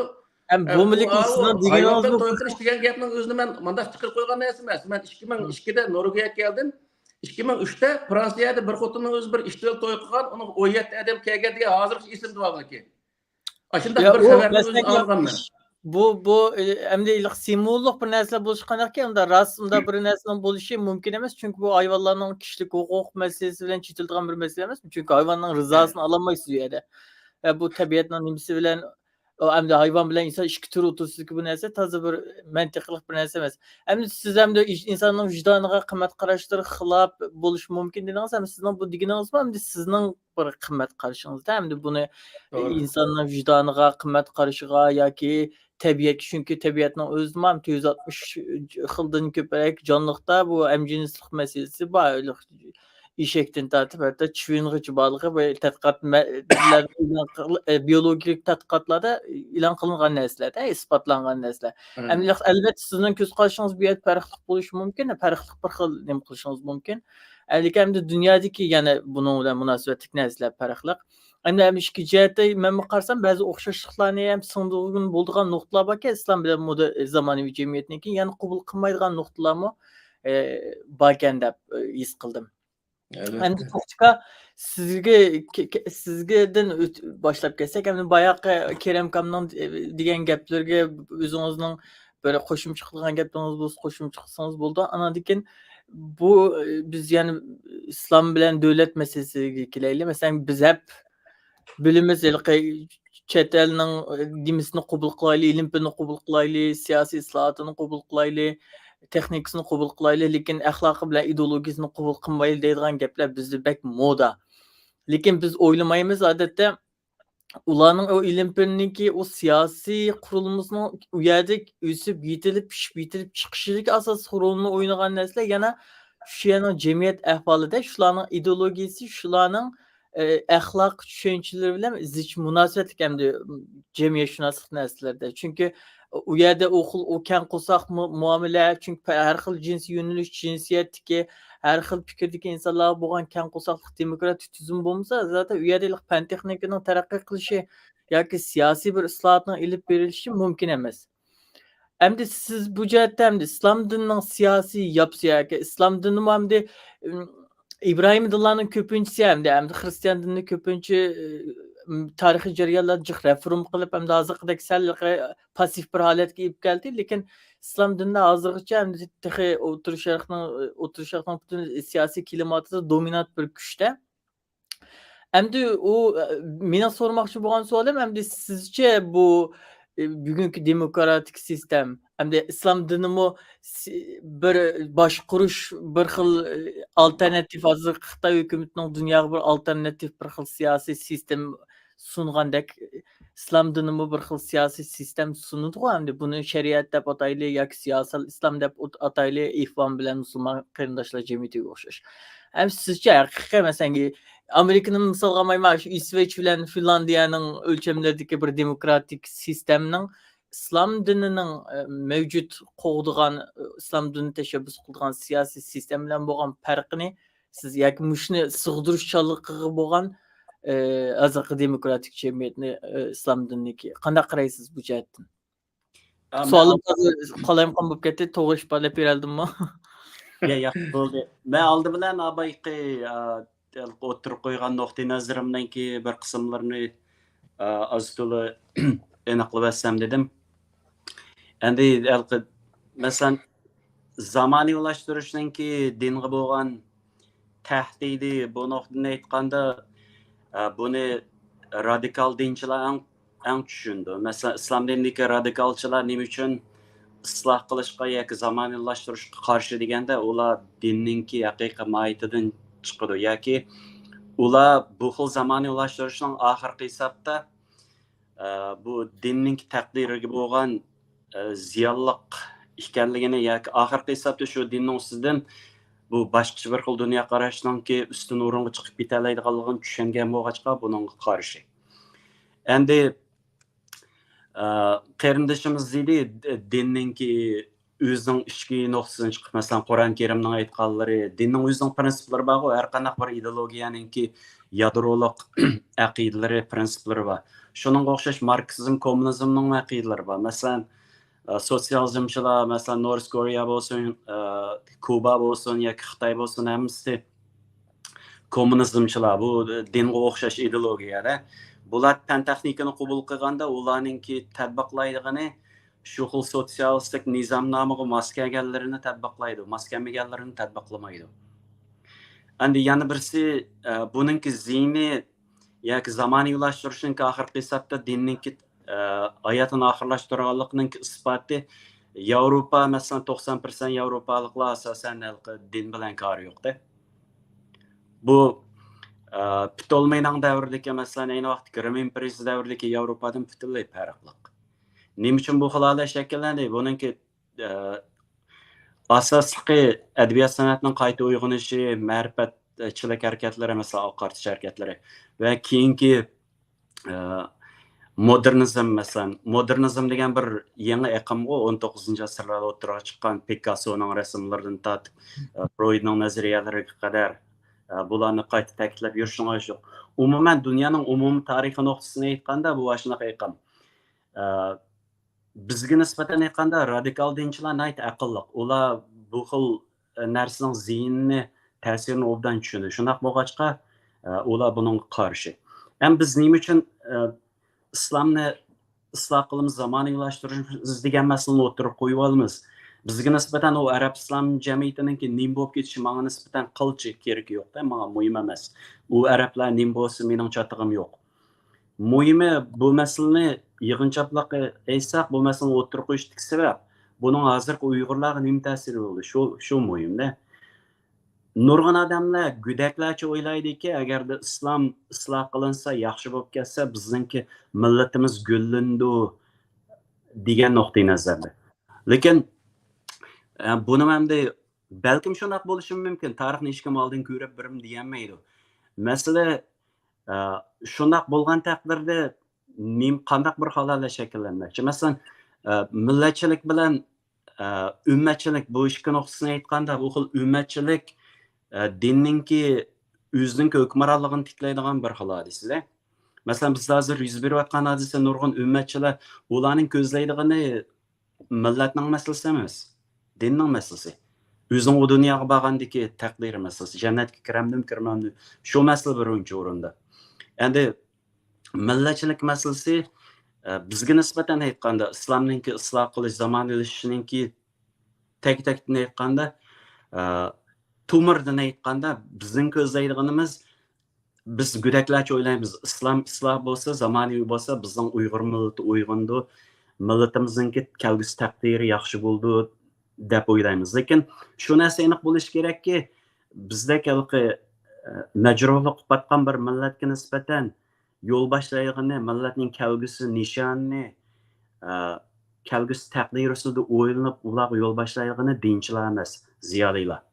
ھەم بۇمۇ، لېكىن سىزنىڭ دېگىنىڭىز بۇ توي قىلىش دېگەن گەپنىڭ ئۆزىنى مەن مۇنداق چىقىرىپ قويغان نەرسە ئەمەس. مەن ئىككى مىڭ ئىككىدە نورۋېگىيەگە كەلدىم. ئىككى مىڭ ئۈچتە فرانسىيەدە بىر خوتۇننىڭ ئۆزى بىر ئىشتىل توي قىلغان، ئۇنىڭ ئون يەتتە ئادەم كەلگەن دېگەن ھازىرغىچە ئېسىمدە بار مېنىڭكى. ئاشۇنداق بىر خەۋەرنى ئۆزى ئاڭلىغانمەن. بۇ، بۇ، ئە، ئەمدى سىمۋوللۇق بىر نەرسىلەر بولۇشى قانداقكەن، ئۇندا راست، ئۇنداق بىر نەرسىنىڭ بولۇشى مۇمكىن ئەمەس، چۈنكى بۇ ھايۋانلارنىڭ كىشىلىك ھوقۇق مەسىلىسى بىلەن چېتىلىدىغان بىر مەسىلە ئەمەس، چۈنكى ھايۋاننىڭ رىزاسىنى ئالالمايسىز ئۇ يەردە. ۋە بۇ تەبىئەتنىڭ نېمىسى بىلەن، ئۇ ئەمدى ھايۋان بىلەن ئىنسان ئىككى تۈر ئوتتۇرىسىدىكى بۇ نەرسە تازا بىر مەنتىقلىق بىر نەرسە ئەمەس. ئەمدى سىز ئەمدى ئىنساننىڭ ۋىجدانىغا، قىممەت قاراشلىرىغا خىلاپ بولۇشى مۇمكىن دېدىڭىز، ئەمدى سىزنىڭ بۇ دېگىنىڭىزمۇ ئەمدى سىزنىڭ بىر قىممەت قارىشىڭىزدا، ئەمدى بۇنى ئىنساننىڭ ۋىجدانىغا، قىممەت قارىشىغا ياكى تەبىئەتكە، چۈنكى تەبىئەتنىڭ ئۆزىدىمۇ ھەم تۆت يۈز ئاتمىش خىلدىن كۆپرەك جانلىقتا بۇ ھەمجىنسلىق مەسىلىسى بار. ئېشەكتىن تارتىپ ھەتتا چىۋىنغىچە بارلىقى بۇ تەتقىقات مە-، ئېلان قىل-، ئە، بىيولوگىيەلىك تەتقىقاتلاردا ئېلان قىلىنغان نەرسىلەردە، ئىسپاتلانغان نەرسىلەر. ئەمدى ئەلۋەتتە سىزنىڭ كۆز قارىشىڭىز بۇ يەردە پەرقلىق بولۇشى مۇمكىن، پەرقلىق بىر خىل نېمە قىلىشىڭىز مۇمكىن. لېكىن ئەمدى دۇنيادىكى يەنە بۇنىڭ بىلەن مۇناسىۋەتلىك نەرسىلەر پەرقلىق. ئەمدى ھەم ئىككى جەھەتتە مەنمۇ قارىسام، بەزى ئوخشاشلىقلارنى ھەم سىڭدۈرگىلى بولىدىغان نۇقتىلار باركەن، ئىسلام بىلەن مودېر-، زامانىۋى جەمئىيەتنىڭكى يەنە قوبۇل قىلمايدىغان نۇقتىلارمۇ، ئە، باركەن دەپ، ئە، ھېس قىلدىم. ئەمدى توختى ئاكا، سىزگە، كە-، كە-، سىزگىدىن ئۆت-، باشلاپ كەتسەك، ئەمدى باياقى كېرەم ئاكامنىڭ، ئە، دېگەن گەپلىرىگە ئۆزىڭىزنىڭ بىر قوشۇمچە قىلغان گەپلىرىڭىز بولسا قوشۇمچە قىلسىڭىز بولىدۇ. ئاناندىن كېيىن بۇ، ئە، بىز يەنە ئىسلام بىلەن دۆلەت مەسىلىسىگە كېلەيلى. مەسىلەن، بىز ھەپ بىلىمىز، ھېلىقى چەت ئەلنىڭ، ئە، نېمىسىنى قوبۇل قىلايلى، ئىلىم پېنىنى قوبۇل قىلايلى، سىياسىي ئىسلاھاتىنى قوبۇل قىلايلى، تېخنىكىسىنى قوبۇل قىلايلى، لېكىن ئەخلاقى بىلەن ئىدېئولوگىيىسىنى قوبۇل قىلمايلى دەيدىغان گەپلەر بىزدە بەك مودا. لېكىن بىز ئويلىمايمىز، ئادەتتە ئۇلارنىڭ ئۇ ئىلىم پېنىنىڭكى ئۇ سىياسىي قۇرۇلمىسىنىڭ ئۇ يەردە ئۆسۈپ، يېتىلىپ، پىشىپ، يېتىلىپ چىقىشىدىكى ئاساسلىق رولىنى ئوينىغان نەرسىلەر يەنە شۇ يەرنىڭ جەمئىيەت ئەھۋالىدا، شۇلارنىڭ ئىدېئولوگىيىسى، شۇلارنىڭ، ئە، ئەخلاق چۈشەنچىلىرى بىلەن زىچ مۇناسىۋەتلىك ئەمدى جەمئىيەتشۇناسلىق نەرسىلەردە. چۈنكى ئۇ يەردە ئۇ خىل، ئۇ كەڭ قورساق مۇ-، مۇئامىلە، چۈنكى پە-، ھەر خىل جىنسىي يۆنىلىش، جىنسىيەتتىكى، ھەر خىل پىكىردىكى ئىنسانلارغا بولغان كەڭ قورساقلىق دېموكراتىك تۈزۈم بولمىسا، زاتەن ئۇ يەردە ھېلىقى پەن تېخنىكىنىڭ تەرەققىي قىلىشى ياكى سىياسىي بىر ئىسلاھاتنىڭ ئېلىپ بېرىلىشى مۇمكىن ئەمەس. ئەمدى سىز بۇ جەھەتتە ئەمدى ئىسلام دىنىنىڭ سىياسىي ياپىسى ياكى ئىسلام دىنىمۇ ئەمدى، ئىم، ئىبراھىم دىنلارنىڭ كۆپىنچىسى ئەمدى، ئەمدى خىرىستىيان دىنىنى كۆپىنچە، ئىم، تارىخىي جەريانلاردا جىق رېفورم قىلىپ، ئەمدى ھازىرقىدەك سەل پاسسىپ بىر ھالەتكە ئېلىپ كەلدى. لېكىن ئىسلام دىنىدا ھازىرغىچە ئەمدى تېخى ئوتتۇرا شەرقنىڭ، ئوتتۇرا شەرقنىڭ پۈتۈن سىياسىي كىلىماتىدا دومىنانت بىر كۈچتە. ئەمدى ئۇ، ئە، مېنىڭ سورىماقچى بولغان سوئالىم، ئەمدى سىزچە بۇ، ئى، بۈگۈنكى دېموكراتىك سىستېم ھەمدە ئىسلام دىنىمۇ سى-، بىر باشقۇرۇش، بىر خىل، ئى، ئالتەرناتىپ، ھازىر خىتاي ھۆكۈمىتىنىڭ دۇنياغا بىر ئالتەرناتىپ، بىر خىل سىياسىي سىستېم سۇنغاندەك، ئىسلام دىنىمۇ بىر خىل سىياسىي سىستېم سۇنىدىغۇ. ئەمدى بۇنى شەرىئەت دەپ ئاتايلى ياكى سىياسەت ئىسلام دەپ ئوت-، ئاتايلى، ئېھۋان بىلەن مۇسۇلمان قېرىنداشلار جەمئىيىتىگە ئوخشاش. ئەمدى سىزچە ھەقىقىي، مەسىلەن، ئامېرىكىنى مىسالغا ئالمايمەن، شۇ ئىسۋېچ بىلەن فىنلاندىيەنىڭ ئۆلچەملىرىدىكى بىر دېموكراتىك سىستېمىنىڭ ئىسلام دىنىنىڭ، ئە، مەۋجۇت قوغدىغان، ئە، ئىسلام دىنى تەشەببۇس قىلىدىغان سىياسىي سىستېما بىلەن بولغان پەرقىنى سىز ياكى مۇشۇنى سىغدۇرۇشچانلىقىغا بولغان، ئە، ھازىرقى دېموكراتىك جەمئىيەتنى، ئە، ئىسلام دىنىنىڭكى قانداق قارايسىز بۇ جەھەتتىن؟ ئا، مەن سوئالىم ھازىر قالايمىقان بولۇپ كەتتى، توغرا ئىپادىلەپ بېرەلدىممۇ؟ يا، ياخشى بولدى. مەن ئالدى بىلەن بايىقى، ئا، ئوتتۇرىغا قويغان نۇقتىئى نەزىرىمنىڭكى بىر قىسىملىرىنى، ئا، ئاز تولا ئېنىقلىۋەتسەم دېدىم. ئەمدى ھېلىقى، مەسىلەن، زامانىۋىلاشتۇرۇشنىڭكى دىنغا بولغان تەھدىتى، بۇ نۇقتىدىن ئېيتقاندا، ئا، بۇنى رادىكال دىنچىلار ئەڭ، ئەڭ چۈشىنىدۇ. مەسىلەن، ئىسلام دىنىدىكى رادىكالچىلار نېمە ئۈچۈن ئىسلاھ قىلىشقا ياكى زامانىۋىلاشتۇرۇشقا قارشى دېگەندە، ئۇلار دىننىڭكى ھەقىقىي ماھىيىتىدىن چىقىدۇ ياكى ئۇلار بۇ خىل زامانىۋىلاشتۇرۇشنىڭ ئاخىرقى ھېسابتا، ئە، بۇ دىننىڭكى تەقدىرىگە بولغان، ئە، زىيانلىق ئىكەنلىكىنى ياكى ئاخىرقى ھېسابتا شۇ دىننىڭ ئۈستىدىن بۇ باشقىچە بىر خىل دۇنيا قاراشنىڭكى ئۈستۈن ئورۇنغا چىقىپ كېتەلەيدىغانلىقىنى چۈشەنگەن بولغاچقا، بۇنىڭغا قارشى. ئەمدى، ئە، قېرىندىشىمىز دېدى، د-، دىننىڭكى ئۆزىنىڭ ئىچكى نۇقتىسىدىن چىقىپ، مەسىلەن، قۇرئان كەرىمنىڭ ئېيتقانلىرى، دىننىڭ ئۆزىنىڭ پىرىنسىپلىرى بارغۇ، ھەر قانداق بىر ئىدېئولوگىيەنىڭكى يادرولۇق ئەقىدىلىرى، پىرىنسىپلىرى بار. شۇنىڭغا ئوخشاش ماركسىزم، كوممۇنىزمنىڭ ئەقىدىلىرى بار. مەسىلەن، ئە، سوتسىيالىزمچىلار، مەسىلەن، نورس كورېيە بولسۇن، ئە، كۇبا بولسۇن ياكى خىتاي بولسۇن، ھەممىسى كوممۇنىزمچىلار، بۇ دىنغا ئوخشاش ئىدېئولوگىيەدە. بۇلار پەن تېخنىكىنى قوبۇل قىلغاندا، ئۇلارنىڭكى تەتبىقلايدىغىنى شۇ خىل سوتسىيالىستىك نىزامنامىغا ماس كەلگەنلىرىنى تەتبىقلايدۇ، ماس كەلمىگەنلىرىنى تەتبىقلىمايدۇ. ئەمدى يەنە بىرسى، ئە، بۇنىڭكى زىيىنى ياكى زامانىۋىلاشتۇرۇشنىڭكى ئاخىرقى ھېسابتا دىننىڭكى، ئە، ھاياتىنى ئاخىرلاشتۇرغانلىقىنىڭكى ئىسپاتى ياۋروپا، مەسىلەن، توقسان پىرسەنت ياۋروپالىقلار ئاساسەن ھېلىقى دىن بىلەن كارى يوق-دە. بۇ، ئە، پتولمېينىڭ دەۋرىدىكى، مەسىلەن، ئەينى ۋاقىتتىكى رىم ئىمپېرىيىسى دەۋرىدىكى ياۋروپادىن پۈتۈنلەي پەرقلىق. نېمە ئۈچۈن بۇ خىل ھالەت شەكىللەندى؟ بۇنىڭكى، ئە، ئاساسلىقى ئەدەبىيات سەنئەتنىڭ قايتا ئويغىنىشى، مەرىپەتچىلىك ھەرىكەتلىرى، مەسىلەن، ئاق قارتۇش ھەرىكەتلىرى ۋە كېيىنكى، ئە، مودېرنىزم، مەسىلەن، مودېرنىزم دېگەن بىر يېڭى ئېقىمغۇ، ئون توققۇزىنچى ئەسىرلەردە ئوتتۇرىغا چىققان پىكاسسونىڭ رەسىملىرىدىن تارتىپ، ئە، فرويدنىڭ نەزەرىيەلىرىگە قەدەر، ئە، بۇلارنى قايتا تەكىتلەپ يۈرۈشنىڭ ھاجىتى يوق. ئومۇمەن، دۇنيانىڭ ئومۇمىي تارىخىي نۇقتىسىدىن ئېيتقاندا، بۇ ئاشۇنداق ئېقىم. ئە، بىزگە نىسبەتەن ئېيتقاندا، رادىكال دىنچىلار ناھايىتى ئەقىللىق. ئۇلار بۇ خىل، ئە، نەرسىنىڭ زىيىنىنى، تەسىرىنى ئوبدان چۈشىنىدۇ. شۇنداق بولغاچقا، ئە، ئۇلار بۇنىڭغا قارشى. ھەم بىز نېمە ئۈچۈن، ئە، ئىسلامنى ئىسلاھ قىلىمىز، زامانىۋىلاشتۇرىمىز دېگەن مەسىلىنى ئوتتۇرىغا قويۇۋالىمىز. بىزگە نىسبەتەن ئۇ ئەرەب ئىسلام جەمئىيىتىنىڭكى نېمە بولۇپ كېتىشى ماڭا نىسبەتەن قىلچە كېرىكى يوق-دە، ماڭا مۇھىم ئەمەس. ئۇ ئەرەبلەر نېمە بولسا مېنىڭ چاتىقىم يوق. مۇھىمى، بۇ مەسىلىنى يىغىنچاقلاپ ئېيتساق، بۇ مەسىلىنى ئوتتۇرىغا قويۇشتىكى سەۋەب، بۇنىڭ ھازىرقى ئۇيغۇرلارغا نېمە تەسىرى بولدى؟ شۇ، شۇ مۇھىم-دە. نۇرغۇن ئادەملەر گۆدەكلەرچە ئويلايدۇكى، ئەگەردە ئىسلام ئىسلاھ قىلىنسا، ياخشى بولۇپ كەتسە، بىزنىڭكى مىللىتىمىز گۈللىنىدۇ دېگەن نۇقتىئى نەزەردە. لېكىن، ئە، بۇنىڭ ئەمدى بەلكىم شۇنداق بولۇشى مۇمكىن. تارىخنى ھېچكىم ئالدىن كۆرۈپ بىرىم دېيەلمەيدۇ. مەسىلە، ئە، شۇنداق بولغان تەقدىردە نېم-، قانداق بىر ھالەتلەر شەكىللەنمەكچى؟ مەسىلەن، ئە، مىللەتچىلىك بىلەن، ئە، ئۈممەتچىلىك بۇ ئىككى نۇقتىسىنى ئېيتقاندا، بۇ خىل ئۈممەتچىلىك، ئە، دىننىڭكى ئۆزىنىڭكى ھۆكۈمرانلىقىنى تىكلەيدىغان بىر خىل ھادىسە-دە. مەسىلەن، بىزدە ھازىر يۈز بېرىۋاتقان ھادىسە، نۇرغۇن ئۈممەتچىلەر ئۇلارنىڭ كۆزلەيدىغىنى مىللەتنىڭ مەسىلىسى ئەمەس، دىننىڭ مەسىلىسى. ئۆزىنىڭ ئۇ دۇنياغا بارغاندىكى تەقدىرى مەسىلىسى، جەننەتكە كىرەمدىم، كىرمەمدىم، شۇ مەسىلە بىرىنچى ئورۇندا. ئەمدى مىللەتچىلىك مەسىلىسى، ئە، بىزگە نىسبەتەن ئېيتقاندا، ئىسلامنىڭكى ئىسلاھ قىلىش، زامانىۋىلىشىشنىڭكى تەك-تەكتىن ئېيتقاندا، ئە، تومۇردىن ئېيتقاندا، بىزنىڭ كۆزلەيدىغىنىمىز، بىز گۆدەكلەرچە ئويلايمىز، ئىسلام ئىسلاھ بولسا، زامانىۋى بولسا، بىزنىڭ ئۇيغۇر مىللىتى ئويغىنىدۇ، مىللىتىمىزنىڭكى كەلگۈسى تەقدىرى ياخشى بولىدۇ دەپ ئويلايمىز. لېكىن شۇ نەرسە ئېنىق بولۇشى كېرەككى، بىزدەك ھېلىقى، ئە، مەجرۇرلۇق قىلىپ ئاتقان بىر مىللەتكە نىسبەتەن يول باشلايدىغىنى، مىللەتنىڭ كەلگۈسى نىشانىنى، ئە، كەلگۈسى تەقدىرى ئۈستىدە ئويلىنىپ، ئۇلارغا يول باشلايدىغىنى دىنچىلار ئەمەس، زىيالىيلار.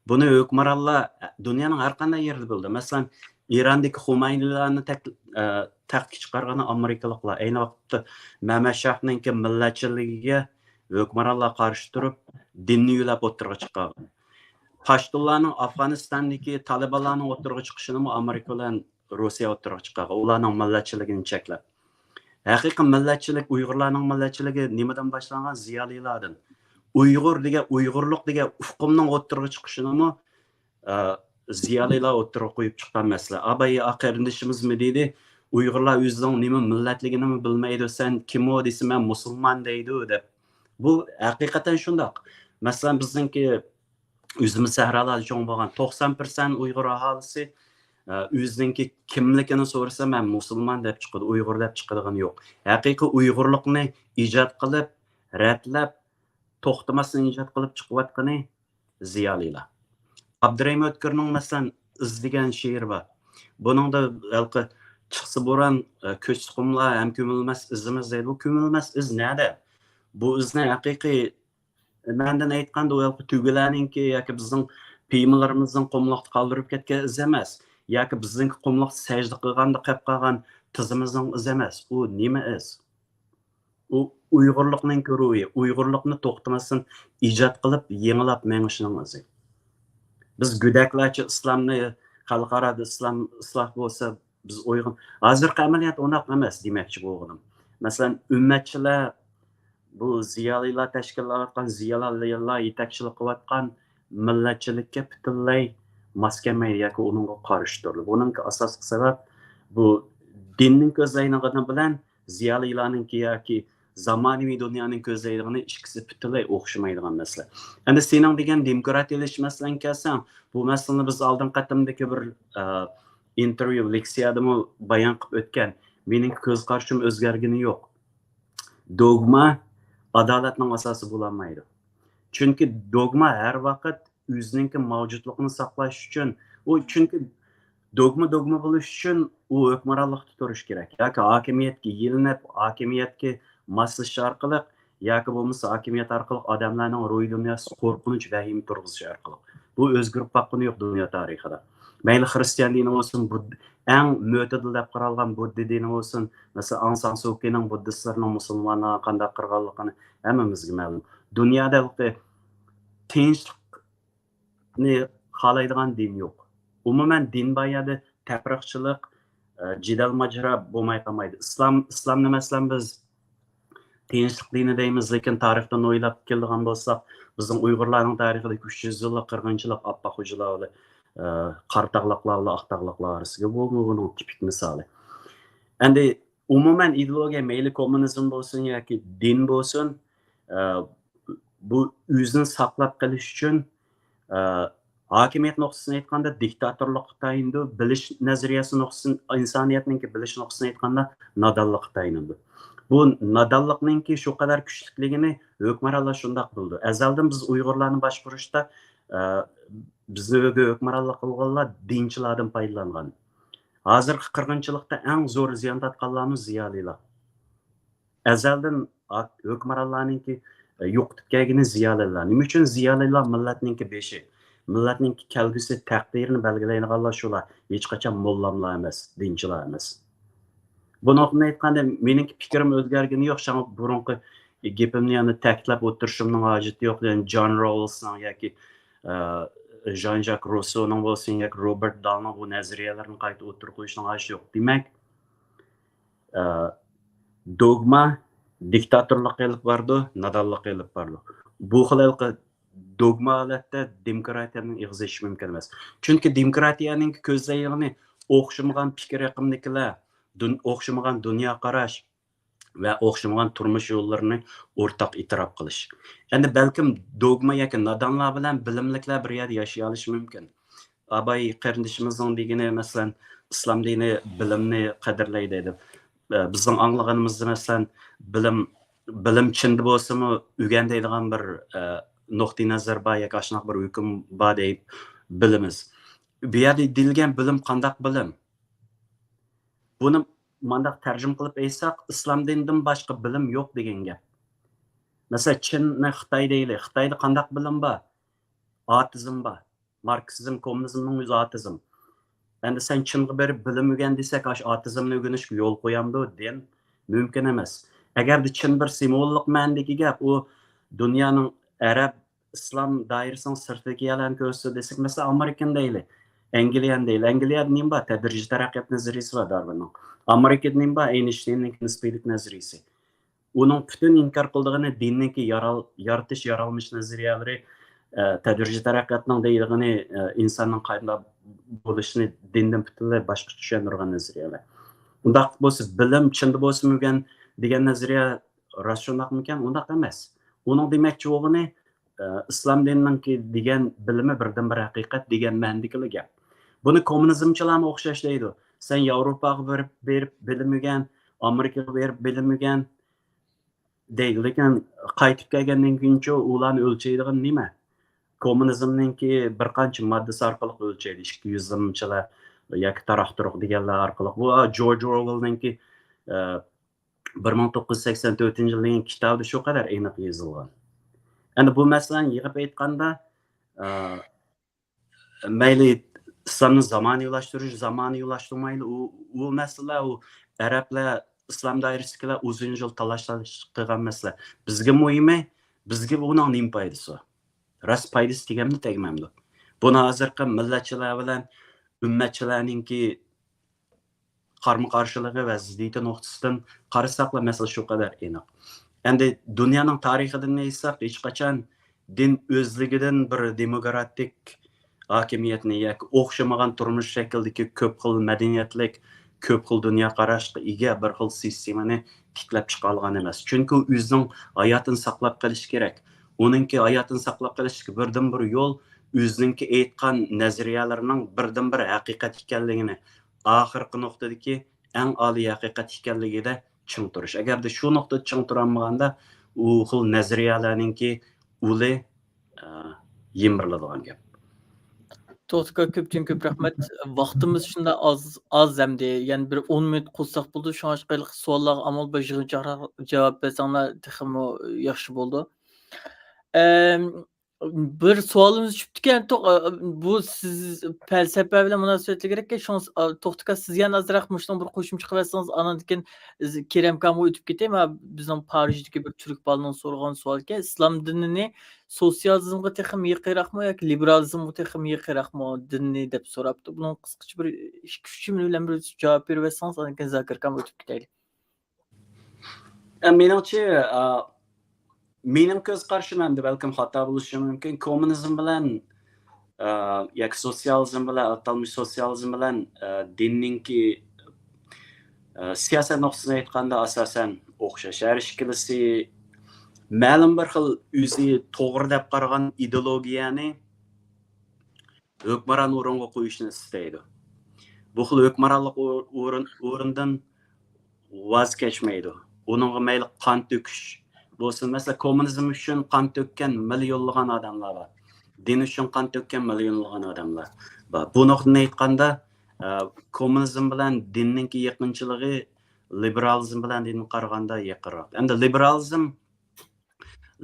بۇنى ھۆكۈمرانلار دۇنيانىڭ ھەر قانداق يېرىدە بىلدى. مەسىلەن، ئىراندىكى خۇمەينىلارنى تەك-، ئە، تەختكە چىقارغىنى ئامېرىكىلىقلار. ئەينى ۋاقىتتا مەمەت شاھنىڭكى مىللەتچىلىكىگە ھۆكۈمرانلار قارشى تۇرۇپ، دىننى يۆلەپ ئوتتۇرىغا چىقارغان. پاشتۇنلارنىڭ ئافغانىستاندىكى تالىبانلارنىڭ ئوتتۇرىغا چىقىشىنىمۇ ئامېرىكا بىلەن روسىيە ئوتتۇرىغا چىقارغان، ئۇلارنىڭ مىللەتچىلىكىنى چەكلەپ. ھەقىقىي مىللەتچىلىك، ئۇيغۇرلارنىڭ مىللەتچىلىكى نېمىدىن باشلانغان؟ زىيالىيلاردىن. ئۇيغۇر دېگەن، ئۇيغۇرلۇق دېگەن ئۇقۇمنىڭ ئوتتۇرىغا چىقىشىنىمۇ، ئە، زىيالىيلار ئوتتۇرىغا قويۇپ چىققان مەسىلە. ئاباي قېرىندىشىمىزمۇ دېدى، ئۇيغۇرلار ئۆزىنىڭ نېمە مىللەتلىكىنىمۇ بىلمەيدۇ، سەن كىمۇ دېسە، مەن مۇسۇلمان دەيدۇ دەپ. بۇ ھەقىقەتەن شۇنداق. مەسىلەن، بىزنىڭكى ئۆزىمىز سەھرالاردا چوڭ بولغان توقسان پىرسەنت ئۇيغۇر ئاھالىسى، ئە، ئۆزىنىڭكى كىملىكىنى سورىسا، مەن مۇسۇلمان دەپ چىقىدۇ، ئۇيغۇر دەپ چىقىدىغىنى يوق. ھەقىقىي ئۇيغۇرلۇقنى ئىجاد قىلىپ، رەتلەپ، توختىماستىن ئىجاد قىلىپ چىقىۋاتقىنى زىيالىيلار. ئابدۇرېھىم ئۆتكۈرنىڭ، مەسىلەن، ئىز دېگەن شېئىرى بار. بۇنىڭدا ھېلىقى چىقسا بوران، ئە، كۆچسە قۇملار ھەم كۆمۈلمەس ئىزىمىز دەيدۇ. بۇ كۆمۈلمەس ئىز نەدە؟ بۇ ئىزنى ھەقىقىي مەنىدىن ئېيتقاندا، ئۇ ھېلىقى تۆگىلەرنىڭكى ياكى بىزنىڭ پىيمىلىرىمىزنىڭ قۇملۇقتا قالدۇرۇپ كەتكەن ئىز ئەمەس. ياكى بىزنىڭكى قۇملۇقتا سەجدە قىلغاندا قېلىپ قالغان تىزىمىزنىڭ ئىزى ئەمەس. ئۇ نېمە ئىز؟ ئۇ ئۇيغۇرلۇقنىڭكى روھى، ئۇيغۇرلۇقنى توختىماستىن ئىجاد قىلىپ، يېڭىلاپ مېڭىشنىڭ ئىزى. بىز گۆدەكلەرچە ئىسلامنى، خەلقئارادا ئىسلام ئىسلاھ بولسا، بىز ئويغان-، ھازىرقى ئەمەلىيەت ئۇنداق ئەمەس دېمەكچى بولغىنىم. مەسىلەن، ئۈممەتچىلەر، بۇ زىيالىيلار تەشكىللەۋاتقان، زىيالىيلار يېتەكچىلىك قىلىۋاتقان مىللەتچىلىككە پۈتۈنلەي ماس كەلمەيدۇ ياكى ئۇنىڭغا قارشى تۇرىدۇ. بۇنىڭكى ئاساسلىق سەۋەب، بۇ دىننىڭ كۆزلەيدىغىنى بىلەن زىيالىيلارنىڭكى ياكى زامانىۋى دۇنيانىڭ كۆزلەيدىغىنى ئىككىسى پۈتۈنلەي ئوخشىمايدىغان مەسىلە. ئەمدى سېنىڭ دېگەن دېموكراتىيەلىشىش مەسىلەڭگە كەلسەڭ، بۇ مەسىلىنى بىز ئالدىنقى قېتىمدىكى بىر، ئە، ئىنتېرۋيۇ، لېكسىيەدىمۇ بايان قىلىپ ئۆتكەن. مېنىڭكى كۆز قارىشىم ئۆزگەرگىنى يوق. دوگما ئادالەتنىڭ ئاساسى بولالمايدۇ. چۈنكى دوگما ھەر ۋاقىت ئۆزىنىڭكى مەۋجۇتلۇقىنى ساقلاش ئۈچۈن، ئۇ چۈنكى دوگما دوگما بولۇش ئۈچۈن ئۇ ھۆكۈمرانلىقتا تۇرۇش كېرەك. ياكى ھاكىمىيەتكە يېلىنىپ، ھاكىمىيەتكە ماسلىشىش ئارقىلىق، ياكى بولمىسا ھاكىمىيەت ئارقىلىق ئادەملەرنىڭ روھىي دۇنياسىدا قورقۇنچ، ۋەھىمە تۇرغۇزۇش ئارقىلىق. بۇ ئۆزگىرىپ باققىنى يوق دۇنيا تارىخىدا. مەيلى خىرىستىيان دىنى بولسۇن، بۇد-، ئەڭ مۆتىدىل دەپ قارالغان بۇددا دىنى بولسۇن، مەسىلەن، ئاڭ سان سۇ كىنىڭ بۇددىستلارنىڭ مۇسۇلمانلارغا قانداق قىرغانلىقىنى ھەممىمىزگە مەلۇم. دۇنيادا تىنچلىقنى خالايدىغان دىن يوق. ئومۇمەن، دىن بار يەردە تەپرىقىچىلىق، ئە، جېدەل ماجىرا بولماي قالمايدۇ. ئىسلام، ئىسلامنى، مەسىلەن، بىز تىنچلىق دىنى دەيمىز، لېكىن تارىختىن ئويلاپ كېلىدىغان بولساق، بىزنىڭ ئۇيغۇرلارنىڭ تارىخىدا ئۈچ يۈز يىللىق قىرغىنچىلىق ئاپئاق خوجىلار بىلەن، ئە، قارا تاغلىقلار بىلەن ئاق تاغلىقلار ئارىسىدا بولدى. بۇنىڭ تىپىك مىسالى. ئەمدى ئومۇمەن ئىدېئولوگىيە، مەيلى كوممۇنىزم بولسۇن ياكى دىن بولسۇن، ئە، بۇ ئۆزىنى ساقلاپ قېلىش ئۈچۈن، ئە، ھاكىمىيەت نۇقتىسىدىن ئېيتقاندا دىكتاتورلۇققا تايىنىدۇ، بىلىش نەزەرىيەسى نۇقتىسىدىن، ئىنسانىيەتنىڭكى بىلىش نۇقتىسىدىن ئېيتقاندا نادانلىققا تايىنىدۇ. بۇ نادانلىقنىڭكى شۇ قەدەر كۈچلۈكلۈكىنى ھۆكۈمرانلار شۇنداق بىلىدۇ. ئەزەلدىن بىز ئۇيغۇرلارنى باشقۇرۇشتا، ئە، بىزنى ئۆگە ھۆكۈمرانلىق قىلغانلار دىنچىلاردىن پايدىلانغان. ھازىرقى قىرغىنچىلىقتا ئەڭ زور زىيان تارتقانلارمۇ زىيالىيلار. ئەزەلدىن ھۆكۈمرانلارنىڭكى، ئە، يوقىتىپ كەلگىنى زىيالىيلار. نېمە ئۈچۈن زىيالىيلار مىللەتنىڭكى بېشى؟ مىللەتنىڭكى كەلگۈسى، تەقدىرىنى بەلگىلەيدىغانلار شۇلار. ھېچقاچان موللاملار ئەمەس، دىنچىلار ئەمەس. بۇ نۇقتىدىن ئېيتقاندا، مېنىڭكى پىكرىم ئۆزگەرگىنى يوق. شۇڭا بۇرۇنقى گېپىمنى يەنە تەكىتلەپ ئولتۇرۇشۇمنىڭ ھاجىتى يوق. يەنى جان روللسنىڭ ياكى، ئە، ژان ژاك روسسونىڭ بولسۇن ياكى روبېرت دالنىڭ بۇ نەزەرىيەلىرىنى قايتا ئوتتۇرىغا قويۇشنىڭ ھاجىتى يوق. دېمەك، ئە، دوگما دىكتاتورلۇققا ئېلىپ بارىدۇ، نادانلىققا ئېلىپ بارىدۇ. بۇ خىل ھېلىقى دوگما ھالەتتە دېموكراتىيەنىڭ ئېغىزى ئېچىشى مۇمكىن ئەمەس. چۈنكى دېموكراتىيەنىڭكى كۆزلەيدىغىنى ئوخشىمىغان پىكىر ئېقىمدىكىلەر، دۇن-، ئوخشىمىغان دۇنيا قاراش ۋە ئوخشىمىغان تۇرمۇش يوللىرىنى ئورتاق ئېتىراپ قىلىش. ئەمدى بەلكىم دوگما ياكى نادانلار بىلەن بىلىملىكلەر بىر يەردە ياشىيالىشى مۇمكىن. ئاباي قېرىندىشىمىزنىڭ دېگىنى، مەسىلەن، ئىسلام دىنى بىلىمنى قەدىرلەيدۇ دەپ. ئە، بىزنىڭ ئاڭلىغىنىمىزدا، مەسىلەن، بىلىم بىلىم چىندا بولسىمۇ ئۆگەن دەيدىغان بىر، ئە، نۇقتىئى نەزەر بار ياكى ئاشۇنداق بىر ھۆكۈم بار دەپ بىلىمىز. بۇ يەردە دېيىلگەن بىلىم قانداق بىلىم؟ بۇنى مانداق تەرجىمە قىلىپ ئېيتساق، ئىسلام دىنىدىن باشقا بىلىم يوق دېگەن گەپ. مەسىلەن، چىننى خىتاي دەيلى. خىتايدا قانداق بىلىم بار؟ ئاتېئىزم بار. ماركسىزم، كوممۇنىزمنىڭ ئۆزى ئاتېئىزم. ئەمدى سەن چىنغا بېرىپ بىلىم ئۆگەن دېسەك، ئاشۇ ئاتېئىزمنى ئۆگىنىشكە يول قويامدۇ دىن؟ مۇمكىن ئەمەس. ئەگەردە چىن بىر سىمۋوللۇق مەنىدىكى گەپ، ئۇ دۇنيانىڭ ئەرەب، ئىسلام دائىرىسىنىڭ سىرتىدىكى يەرلەرنى كۆرسىتىدۇ دېسەك، مەسىلەن، ئامېرىكىنى دەيلى، ئەنگلىيەنى دەيلى. ئەنگلىيەدە نېمە بار؟ تەدرىجىي تەرەققىيات نەزەرىيىسى بار دارۋىننىڭ. ئامېرىكىدا نېمە بار؟ ئەينىشتىيننىڭ نىسپىيلىك نەزەرىيىسى. ئۇنىڭ پۈتۈن ئىنكار قىلىدىغىنى دىننىڭكى يارال-، يارىتىش، يارالمىش نەزەرىيەلىرى، ئە، تەدرىجىي تەرەققىياتنىڭ دەيدىغىنى، ئە، ئىنساننىڭ قانداق بولۇشىنى دىندىن پۈتۈنلەي باشقىچە چۈشەندۈرگەن نەزەرىيەلەر. ئۇنداق بولسا، بىلىم چىندا بولسىمۇ ئۆگەن دېگەن نەزەرىيە راست شۇنداقمىكەن؟ ئۇنداق ئەمەس. ئۇنىڭ دېمەكچى بولغىنى، ئە، ئىسلام دىنىنىڭكى دېگەن بىلىمى بىردىنبىر ھەقىقەت دېگەن مەنىدىكىلا گەپ. بۇنى كوممۇنىزمچىلارمۇ ئوخشاش دەيدۇ. سەن ياۋروپاغا بېرىپ، بېرىپ بىلىم ئۆگەن، ئامېرىكىغا بېرىپ بىلىم ئۆگەن دەيدۇ. لېكىن قايتىپ كەلگەندىن كېيىنچۇ ئۇلارنى ئۆلچەيدىغىنى نېمە؟ كوممۇنىزمنىڭكى بىر قانچە ماددىسى ئارقىلىق ئۆلچەيدۇ. ئىككى يۈز يىلچىلار ياكى تاراق-تۇرۇق دېگەنلەر ئارقىلىق. بۇ جورج ئورۋېلنىڭكى، ئە، بىر مىڭ توققۇز يۈز سەكسەن تۆتىنچى يىلى دېگەن كىتابىدا شۇ قەدەر ئېنىق يېزىلغان. ئەمدى بۇ مەسىلىنى يىغىپ ئېيتقاندا، ئە، مەيلى ئىسلامنى زامانىۋىلاشتۇرۇش، زامانىۋىلاشتۇرمايلى، ئۇ، ئۇ مەسىلە، ئۇ ئەرەبلەر، ئىسلام دائىرىسىدىكىلەر ئۇزۇن يىل تالاش-تارتىش قىلغان مەسىلە. بىزگە مۇھىمى، بىزگە بۇنىڭ نېمە پايدىسى بار؟ راست پايدىسى تېگەمدۇ، تەگمەمدۇ؟ بۇنى ھازىرقى مىللەتچىلەر بىلەن ئۈممەتچىلەرنىڭكى قارمۇ-قارشىلىقى ۋە زىددىيىتى نۇقتىسىدىن قارىساقلا، مەسىلە شۇ قەدەر ئېنىق. ئەمدى دۇنيانىڭ تارىخىدىن ئېيتساق، ھېچقاچان دىن ئۆزلۈكىدىن بىر دېموكراتىك ھاكىمىيەتنى ياكى ئوخشىمىغان تۇرمۇش شەكلىدىكى كۆپ خىل مەدەنىيەتلىك، كۆپ خىل دۇنيا قاراشقا ئىگە بىر خىل سىستېمىنى تىكلەپ چىقالىغان ئەمەس. چۈنكى ئۇ ئۆزىنىڭ ھاياتىنى ساقلاپ قېلىشى كېرەك. ئۇنىڭكى ھاياتىنى ساقلاپ قېلىشتىكى بىردىنبىر يول ئۆزىنىڭكى ئېيتقان نەزەرىيەلىرىنىڭ بىردىنبىر ھەقىقەت ئىكەنلىكىنى، ئاخىرقى نۇقتىدىكى ئەڭ ئالىي ھەقىقەت ئىكەنلىكىدە چىڭ تۇرۇش. ئەگەردە شۇ نۇقتىدا چىڭ تۇرالمىغاندا، ئۇ خىل نەزەرىيەلەرنىڭكى ئۇلى، ئە، يىمىرىلىدىغان گەپ. توختى ئاكا، كۆپتىن كۆپ رەھمەت. ۋاقتىمىز شۇنداق ئاز، ئاز ئەمدى. يەنە بىر ئون مىنۇت قىلساق بولىدۇ. شۇڭا ھېلىقى سوئاللارغا ئامال بار يىغىنچاقراق جاۋاب بەرسەڭلار تېخىمۇ ياخشى بولىدۇ. ئەم، بىر سوئالىمىز چۈشۈپتىكەن، توق-، ئا، بۇ سىز پەلسەپە بىلەن مۇناسىۋەتلىك گەپ، شۇڭا س-، ئا، توختى ئاكا، سىز يەنە ئازراق مۇشۇنىڭ بىر قوشۇمچە قىلىۋەتسىڭىز، ئاندىن كېيىن ز-، كېرەم ئاكامغا ئۆتۈپ كېتەي. مانا بىزنىڭ پارىژدىكى بىر تۈرك بالىنىڭ سورىغان سوئالى ئىكەن، ئىسلام دىنىنى سوتسىيالىزمغا تېخىمۇ يېقىنراقمۇ ياكى لىبېرالىزمغا تېخىمۇ يېقىنراقمۇ دىننى دەپ سوراپتۇ. بۇنىڭ قىسقىچە بىر ئىككى، ئۈچ جۈملە بىلەن بىر جاۋاب بېرىۋەتسىڭىز، ئاندىن كېيىن زاكىر ئاكامغا ئۆتۈپ كېتەيلى. ئە، مېنىڭچە، ئا، مېنىڭ كۆز قارىشىم ئەمدى بەلكىم خاتا بولۇشى مۇمكىن. كوممۇنىزم بىلەن، ئا، ياكى سوتسىيالىزم بىلەن، ئاتالمىش سوتسىيالىزم بىلەن، ئا، دىننىڭكى، ئا، سىياسەت نۇقتىسىدىن ئېيتقاندا ئاساسەن ئوخشاش. ھەر ئىككىلىسى مەلۇم بىر خىل ئۆزى توغرا دەپ قارىغان ئىدېئولوگىيەنى ھۆكۈمران ئورۇنغا قويۇشنى ئىستەيدۇ. بۇ خىل ھۆكۈمرانلىق ئور-، ئورۇن-، ئورنىدىن ۋاز كەچمەيدۇ. ئۇنىڭغا مەيلى قان تۆكۈش بولسۇن. مەسىلەن، كوممۇنىزم ئۈچۈن قان تۆككەن مىليونلىغان ئادەملەر بار. دىن ئۈچۈن قان تۆككەن مىليونلىغان ئادەملەر بار. بۇ نۇقتىدىن ئېيتقاندا، ئە، كوممۇنىزم بىلەن دىننىڭكى يېقىنچىلىقى لىبېرالىزم بىلەن دىنغا قارىغاندا يېقىنراق. ئەمدى لىبېرالىزم،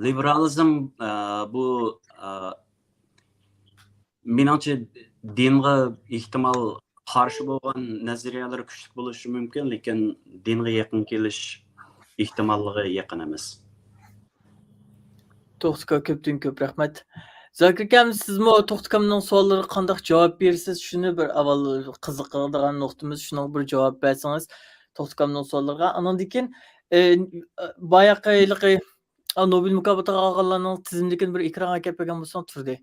لىبېرالىزم، ئە، بۇ، ئە، مېنىڭچە دىنغا ئېھتىمال قارشى بولغان نەزەرىيەلەر كۈچلۈك بولۇشى مۇمكىن، لېكىن دىنغا يېقىن كېلىش ئېھتىماللىقى يېقىن ئەمەس. توختى ئاكا، كۆپتىن كۆپ رەھمەت. زاكىر ئاكام، سىزمۇ توختى ئاكامنىڭ سوئاللىرىغا قانداق جاۋاب بېرىسىز؟ شۇنى بىر ئاۋۋال قىزىقىدىغان نۇقتىمىز، شۇنىڭغا بىر جاۋاب بەرسىڭىز، توختى ئاكامنىڭ سوئاللىرىغا. ئانىڭدىن كېيىن، ئە، باياقى ھېلىقى، ئا، نوبېل مۇكاپاتىغا ئالغانلارنىڭ تىزىملىكىنى بىر ئېكرانغا ئەكەپ بەرگەن بولساڭ تۇردى.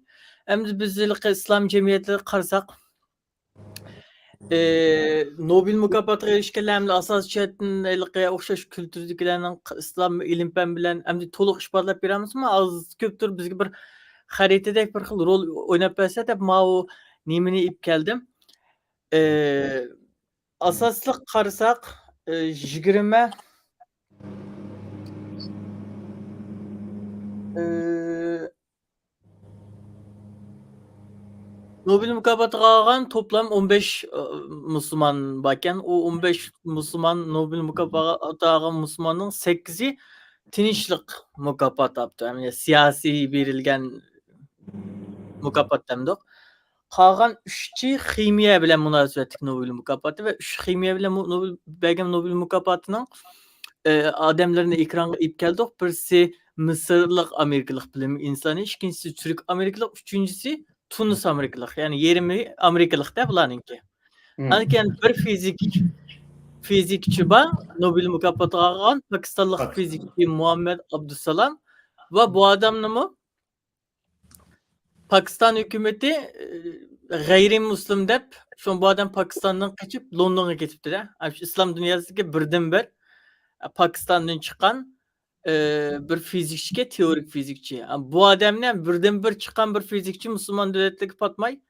ئەمدى بىز ھېلىقى ئىسلام جەمئىيەتلىرىگە قارىساق، ئى، نوبېل مۇكاپاتىغا ئېرىشكەنلەر ھەمدە ئاساسىي جەھەتتىن ھېلىقى ئوخشاش كۈلتۈردىكىلەرنىڭ ئىسلام ئىلىم-پەن بىلەن ئەمدى تولۇق ئىپادىلەپ بېرەلمىسىمۇ، ئاز كۆپتۇر بىزگە بىر خەرىتىدەك بىر خىل رول ئويناپ بەرسە دەپ ماۋۇ نېمىنى ئېلىپ كەلدىم. ئى، ئاساسلىق قارىساق، ئى، يىگىرمە، ئى، نوبېل مۇكاپاتىغا ئالغان توپلام ئون بەش، ئى، مۇسۇلمان باركەن. ئۇ ئون بەش مۇسۇلمان، نوبېل مۇكاپاتىغا ئالغان مۇسۇلماننىڭ سەككىزى تىنچلىق مۇكاپاتى ئاپتۇ. يەنى سىياسىي بېرىلگەن مۇكاپات دەمدۇق. قالغان ئۈچى خىمىيە بىلەن مۇناسىۋەتلىك نوبېل مۇكاپاتى ۋە ئۈچ خىمىيە بىلەن مۇ-، نوبېل، بەرگەن نوبېل مۇكاپاتىنىڭ، ئى، ئادەملىرىنى ئېكرانغا ئېلىپ كەلدۇق. بىرسى مىسىرلىق ئامېرىكىلىق بىلىم ئىنسانى، ئىككىنچىسى تۈرك ئامېرىكىلىق، ئۈچىنچىسى تۇنىس ئامېرىكىلىق. يەنى يېرىمى ئامېرىكىلىق-دە بۇلارنىڭكى. مم. ئاندىن كېيىن بىر فىزىك، فىزىكچى بار، نوبېل مۇكاپاتىغا ئالغان پاكىستانلىق پاكىستان. فىزىكچى مۇھەممەد ئابدۇسالام ۋە بۇ ئادەمنىمۇ پاكىستان ھۆكۈمىتى، ئى، غەيرىي مۇسلىم دەپ، شۇڭا بۇ ئادەم پاكىستاندىن قېچىپ لوندونغا كېتىپتۇ-دە. ئىسلام دۇنياسىدىكى بىردىنبىر، ئە، پاكىستاندىن چىققان، ئى، بىر فىزىكچىكەن، تېئورىك فىزىكچى. ئە، بۇ ئادەمنى بىردىنبىر چىققان بىر فىزىكچى مۇسۇلمان دۆلەتلىرىگە پاتماي،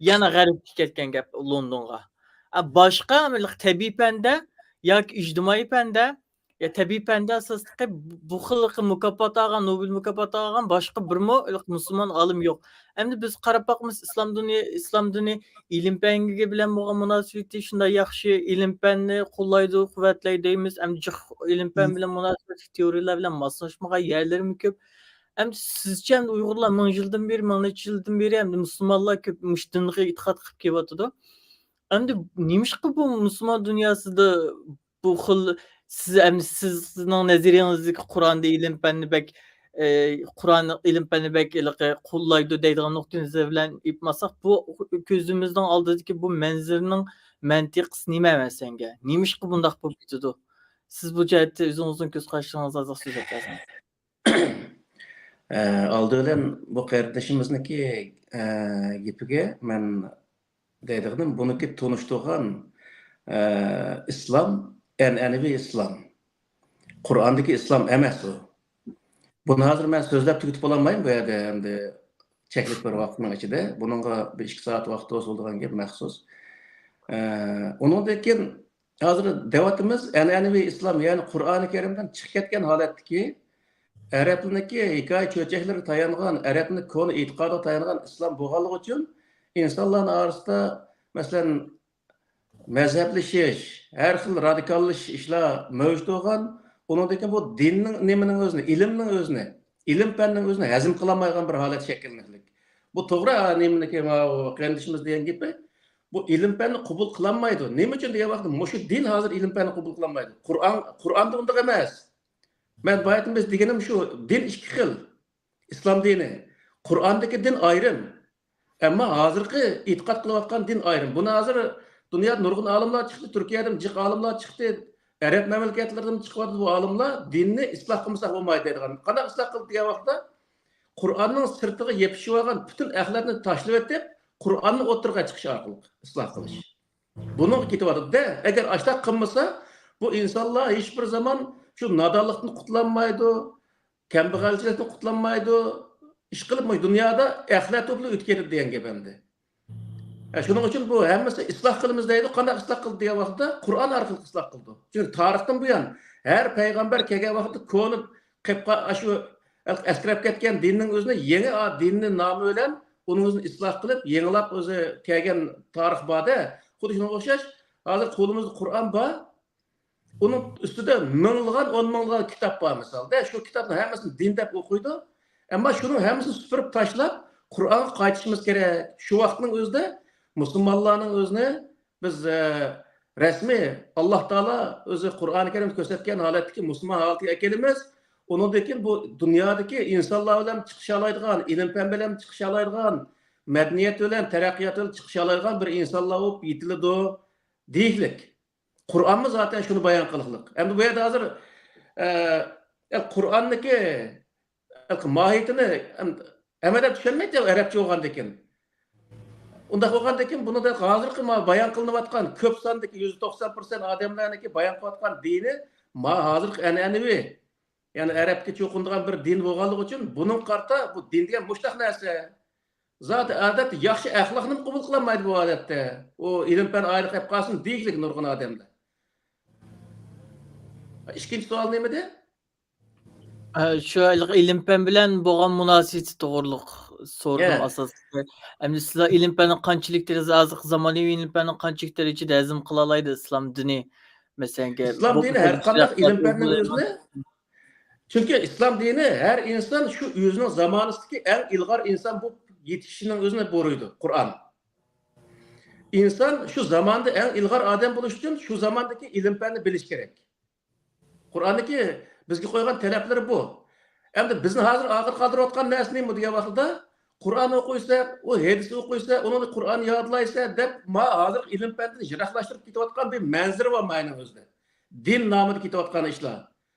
يەنە غەربكە كەتكەن گەپ لوندونغا. ئە، باشقا تەبىئىي پەندە ياكى ئىجتىمائىي پەندە يا تەبىئىي پەندە ئاساسلىقى بۇ خىل مۇكاپات ئالغان، نوبېل مۇكاپاتى ئالغان باشقا بىرمۇ مۇسۇلمان ئالىم يوق. ئەمدى بىز قاراپ باقىمىز، ئىسلام دىنى، ئىسلام دىنى ئىلىم پەنگە بىلەن بولغان مۇناسىۋىتى شۇنداق ياخشى، ئىلىم پەننى قوللايدۇ، قۇۋۋەتلەيدۇ دەيمىز. ئەمدى جىق ئىلىم پەن بىلەن مۇناسىۋەتلىك تېئورىيىلەر بىلەن ماسلاشمىغان يەرلىرىمۇ كۆپ. ئەمدى سىزچە ئەمدى ئۇيغۇرلار مىڭ يىلدىن بېرى، مىڭ نەچچە يىلدىن بېرى ئەمدى مۇسۇلمانلار كۆپ مۇشۇ دىنغا ئېتىقاد قىلىپ كېلىۋاتىدۇ. ئەمدى نېمىشقا بۇ مۇسۇلمان دۇنياسىدا بۇ خىل سىز، ئەمدى سىزنىڭ نەزەرىيىڭىزدىكى قۇرئاندا ئىلىم پەننى بەك، ئى، قۇرئان ئىلىم پەننى بەك ھېلىقى قوللايدۇ دەيدىغان نۇقتىئىنەزەر بىلەن ئېيتمىساق، بۇ كۆزىمىزنىڭ ئالدىدىكى بۇ مەنزىرىنىڭ مەنتىقىسى نېمە ئەمەسەنگە؟ نېمىشقا بۇنداق بولۇپ كېتىدۇ؟ سىز بۇ جەھەتتە ئۆزىڭىزنىڭ كۆز قارىشىڭىزنى ئازراق سۆزلەپ بەرسىڭىز. ئە، ئالدى بىلەن بۇ قېرىندىشىمىزنىڭكى، ئە، گېپىگە مەن دەيدىغىنىم، بۇنىڭكى تونۇشتۇرغان، ئە، ئىسلام ئەنئەنىۋى ئىسلام. قۇرئاندىكى ئىسلام ئەمەس ئۇ. بۇنى ھازىر مەن سۆزلەپ تۈگىتىپ بولالمايمەن بۇ يەردە، ئەمدى چەكلىك بىر ۋاقىتنىڭ ئىچىدە. بۇنىڭغا بىر ئىككى سائەت ۋاقىت بولىدىغان گەپ مەخسۇس. ئە، ئۇنىڭدىن كېيىن ھازىر دەۋاتىمىز، ئەنئەنىۋى ئىسلام، يەنى قۇرئانى كەرىمدىن چىقىپ كەتكەن ھالەتتىكى ئەرەبلەرنىڭكى ھېكايە چۆچەكلىرىگە تايانغان، ئەرەبنىڭ كونا ئېتىقادىغا تايانغان ئىسلام بولغانلىقى ئۈچۈن ئىنسانلارنىڭ ئارىسىدا، مەسىلەن، مەزھەپلىشىش، ھەر خىل رادىكاللىشىش ئىشلار مەۋجۇت بولغان. ئۇنىڭدىن كېيىن بۇ دىننىڭ نېمىنىڭ ئۆزىنى، ئىلىمنىڭ ئۆزىنى، ئىلىم پەننىڭ ئۆزىنى ھەزىم قىلالمايدىغان بىر ھالەت شەكىللىنىشلىك. بۇ توغرا، نېمىنىڭكى، ماۋۇ قېرىندىشىمىز دېگەن گېپى، بۇ ئىلىم پەننى قوبۇل قىلالمايدۇ. نېمە ئۈچۈن دېگەن ۋاقىتتا، مۇشۇ دىن ھازىر ئىلىم پەننى قوبۇل قىلالمايدۇ. قۇرئان، قۇرئاندا ئۇنداق ئەمەس. مەن بايىتىن بىز دېگىنىم شۇ، دىن ئىككى خىل. ئىسلام دىنى. قۇرئاندىكى دىن ئايرىم. ئەمما ھازىرقى ئېتىقاد قىلىۋاتقان دىن ئايرىم. بۇنى ھازىر دۇنيادا نۇرغۇن ئالىملار چىقتى، تۈركىيەدىن جىق ئالىملار چىقتى، ئەرەب مەملىكەتلىرىدىن چىقىۋاتىدۇ بۇ ئالىملار، دىننى ئىسلاھ قىلمىساق بولمايدۇ دەيدىغان. قانداق ئىسلاھ قىلدى دېگەن ۋاقىتتا، قۇرئاننىڭ سىرتىغا يېپىشىۋالغان پۈتۈن ئەخلەتنى تاشلىۋېتىپ، قۇرئاننى ئوتتۇرىغا چىقىش ئارقىلىق ئىسلاھ قىلىش. بۇنىڭغا كېتىۋاتىدۇ-دە. ئەگەر ئاشۇنداق قىلمىسا، بۇ ئىنسانلار ھېچبىر زامان شۇ نادانلىقتىن قۇتۇلالمايدۇ، كەمبەغەلچىلىكتىن قۇتۇلالمايدۇ. ئىشقىلىپ مۇشۇ دۇنيادا ئەخلەت بولۇپ ئۆتۈپ كېتىدۇ دېگەن گەپ ئەمدى. ھە، شۇنىڭ ئۈچۈن بۇ ھەممىسى ئىسلاھ قىلىمىز دەيدۇ. قانداق ئىسلاھ قىلدى دېگەن ۋاقىتتا، قۇرئان ئارقىلىق ئىسلاھ قىلىدۇ. چۈنكى تارىختىن بۇيان ھەر پەيغەمبەر كەلگەن ۋاقىتتا كونا قېلىپ قا-، ئاشۇ ئەسكىرەپ كەتكەن دىننىڭ ئۆزىنى يېڭى ئا-، دىننى نامى بىلەن ئۇنىڭ ئۆزىنى ئىسلاھ قىلىپ، يېڭىلاپ ئۆزى كەلگەن تارىخ بار-دە. خۇددى شۇنىڭغا ئوخشاش، ھازىر قولىمىزدا قۇرئان بار. ئۇنىڭ ئۈستىدە مىڭلىغان، ئون مىڭلىغان كىتاب بار مىسالدا. شۇ كىتابنىڭ ھەممىسىنى دىن دەپ ئوقۇيدۇ. ئەمما شۇنىڭ ھەممىسىنى سۈپۈرۈپ تاشلاپ، قۇرئانغا قايتىشىمىز كېرەك. شۇ ۋاقىتنىڭ ئۆزىدە مۇسۇلمانلارنىڭ ئۆزىنى بىز، ئە، رەسمىي ئاللا تائالا ئۆزى قۇرئانى كەرىمدە كۆرسەتكەن ھالەتتىكى مۇسۇلمان ھالىتىگە ئەكېلىمىز. ئۇنىڭدىن كېيىن بۇ دۇنيادىكى ئىنسانلار بىلەن چىقىشالايدىغان، ئىلىم پەن بىلەن چىقىشالايدىغان، مەدەنىيەت بىلەن، تەرەققىيات بىلەن چىقىشالايدىغان بىر ئىنسانلار بولۇپ يېتىلىدۇ دېيىكلىك. قۇرئانمۇ زاتەن شۇنى بايان قىلىقلىق. ئەمدى بۇ يەردە ھازىر، ئە، ئە، قۇرئاننىكى، ئە، ماھىيىتىنى ھەم-، ھەممە ئادەم چۈشەنمەيدۇ ئەرەبچە بولغاندىكىن. ئۇنداق بولغاندىكىن بۇنىڭدا ھازىرقى ما-، بايان قىلىنىۋاتقان كۆپ ساندىكى يۈز توقسان پىرسەنت ئادەملەرنىڭكى بايان قىلىۋاتقان دىنى ما-، ھازىرقى ئەنئەنىۋى، يەنى ئەرەبكە چوقۇنىدىغان بىر دىن بولغانلىقى ئۈچۈن بۇنىڭغا قارىتا بۇ دىن دېگەن مۇشۇنداق نەرسە. زادى ئادەتتە ياخشى ئەخلاقنىمۇ قوبۇل قىلالمايدۇ بۇ ئادەتتە. ئۇ ئىلىم پەن ئايرىق قېلىپ قالسۇن دېگۈلۈك نۇرغۇن ئادەملەر. ئىككىنچى سوئال نېمىدى؟ ئە، شۇ ھېلىقى ئىلىم-پەن بىلەن بولغان مۇناسىۋىتى توغرۇلۇق سورىدىم ئاساسلىقى. ئەمدى سىلەر ئىلىم-پەننى قانچىلىك دەرىجىدە، ھازىرقى زامانىۋى ئىلىم-پەننى قانچىلىك دەرىجىدە ھەزىم قىلالايدۇ ئىسلام دىنى؟ مەسىلەن، ئىسلام دىنى ھەر قانداق ئىلىم-پەننىڭ ئۆزىنى، چۈنكى ئىسلام دىنى ھەر ئىنسان شۇ ئۆزىنىڭ زامانىسىدىكى ئەڭ ئىلغار ئىنسان بولۇپ يېتىشىشىنىڭ ئۆزىنى بۇيرۇيدۇ قۇرئان. ئىنسان شۇ زاماندا ئەڭ ئىلغار ئادەم بولۇش ئۈچۈن شۇ زاماندىكى ئىلىم-پەننى بىلىش كېرەك. قۇرئاندىكى بىزگە قويغان تەلەپلىرى بۇ. ئەمدى بىزنى ھازىر ئاخىر قالدۇرۇۋاتقان نەرسە نېمە دېگەن ۋاقتىدا، قۇرئان ئوقۇيسەن، ئۇ ھەدىس ئوقۇيسەن، ئۇنىڭدىن قۇرئان يادلايسەن دەپ، ما ھازىر ئىلىم-پەندىن يىراقلاشتۇرۇپ كېتىۋاتقان بىر مەنزىرە بار ماينىڭ ئۆزىدە. دىن نامىدا كېتىۋاتقان ئىشلار.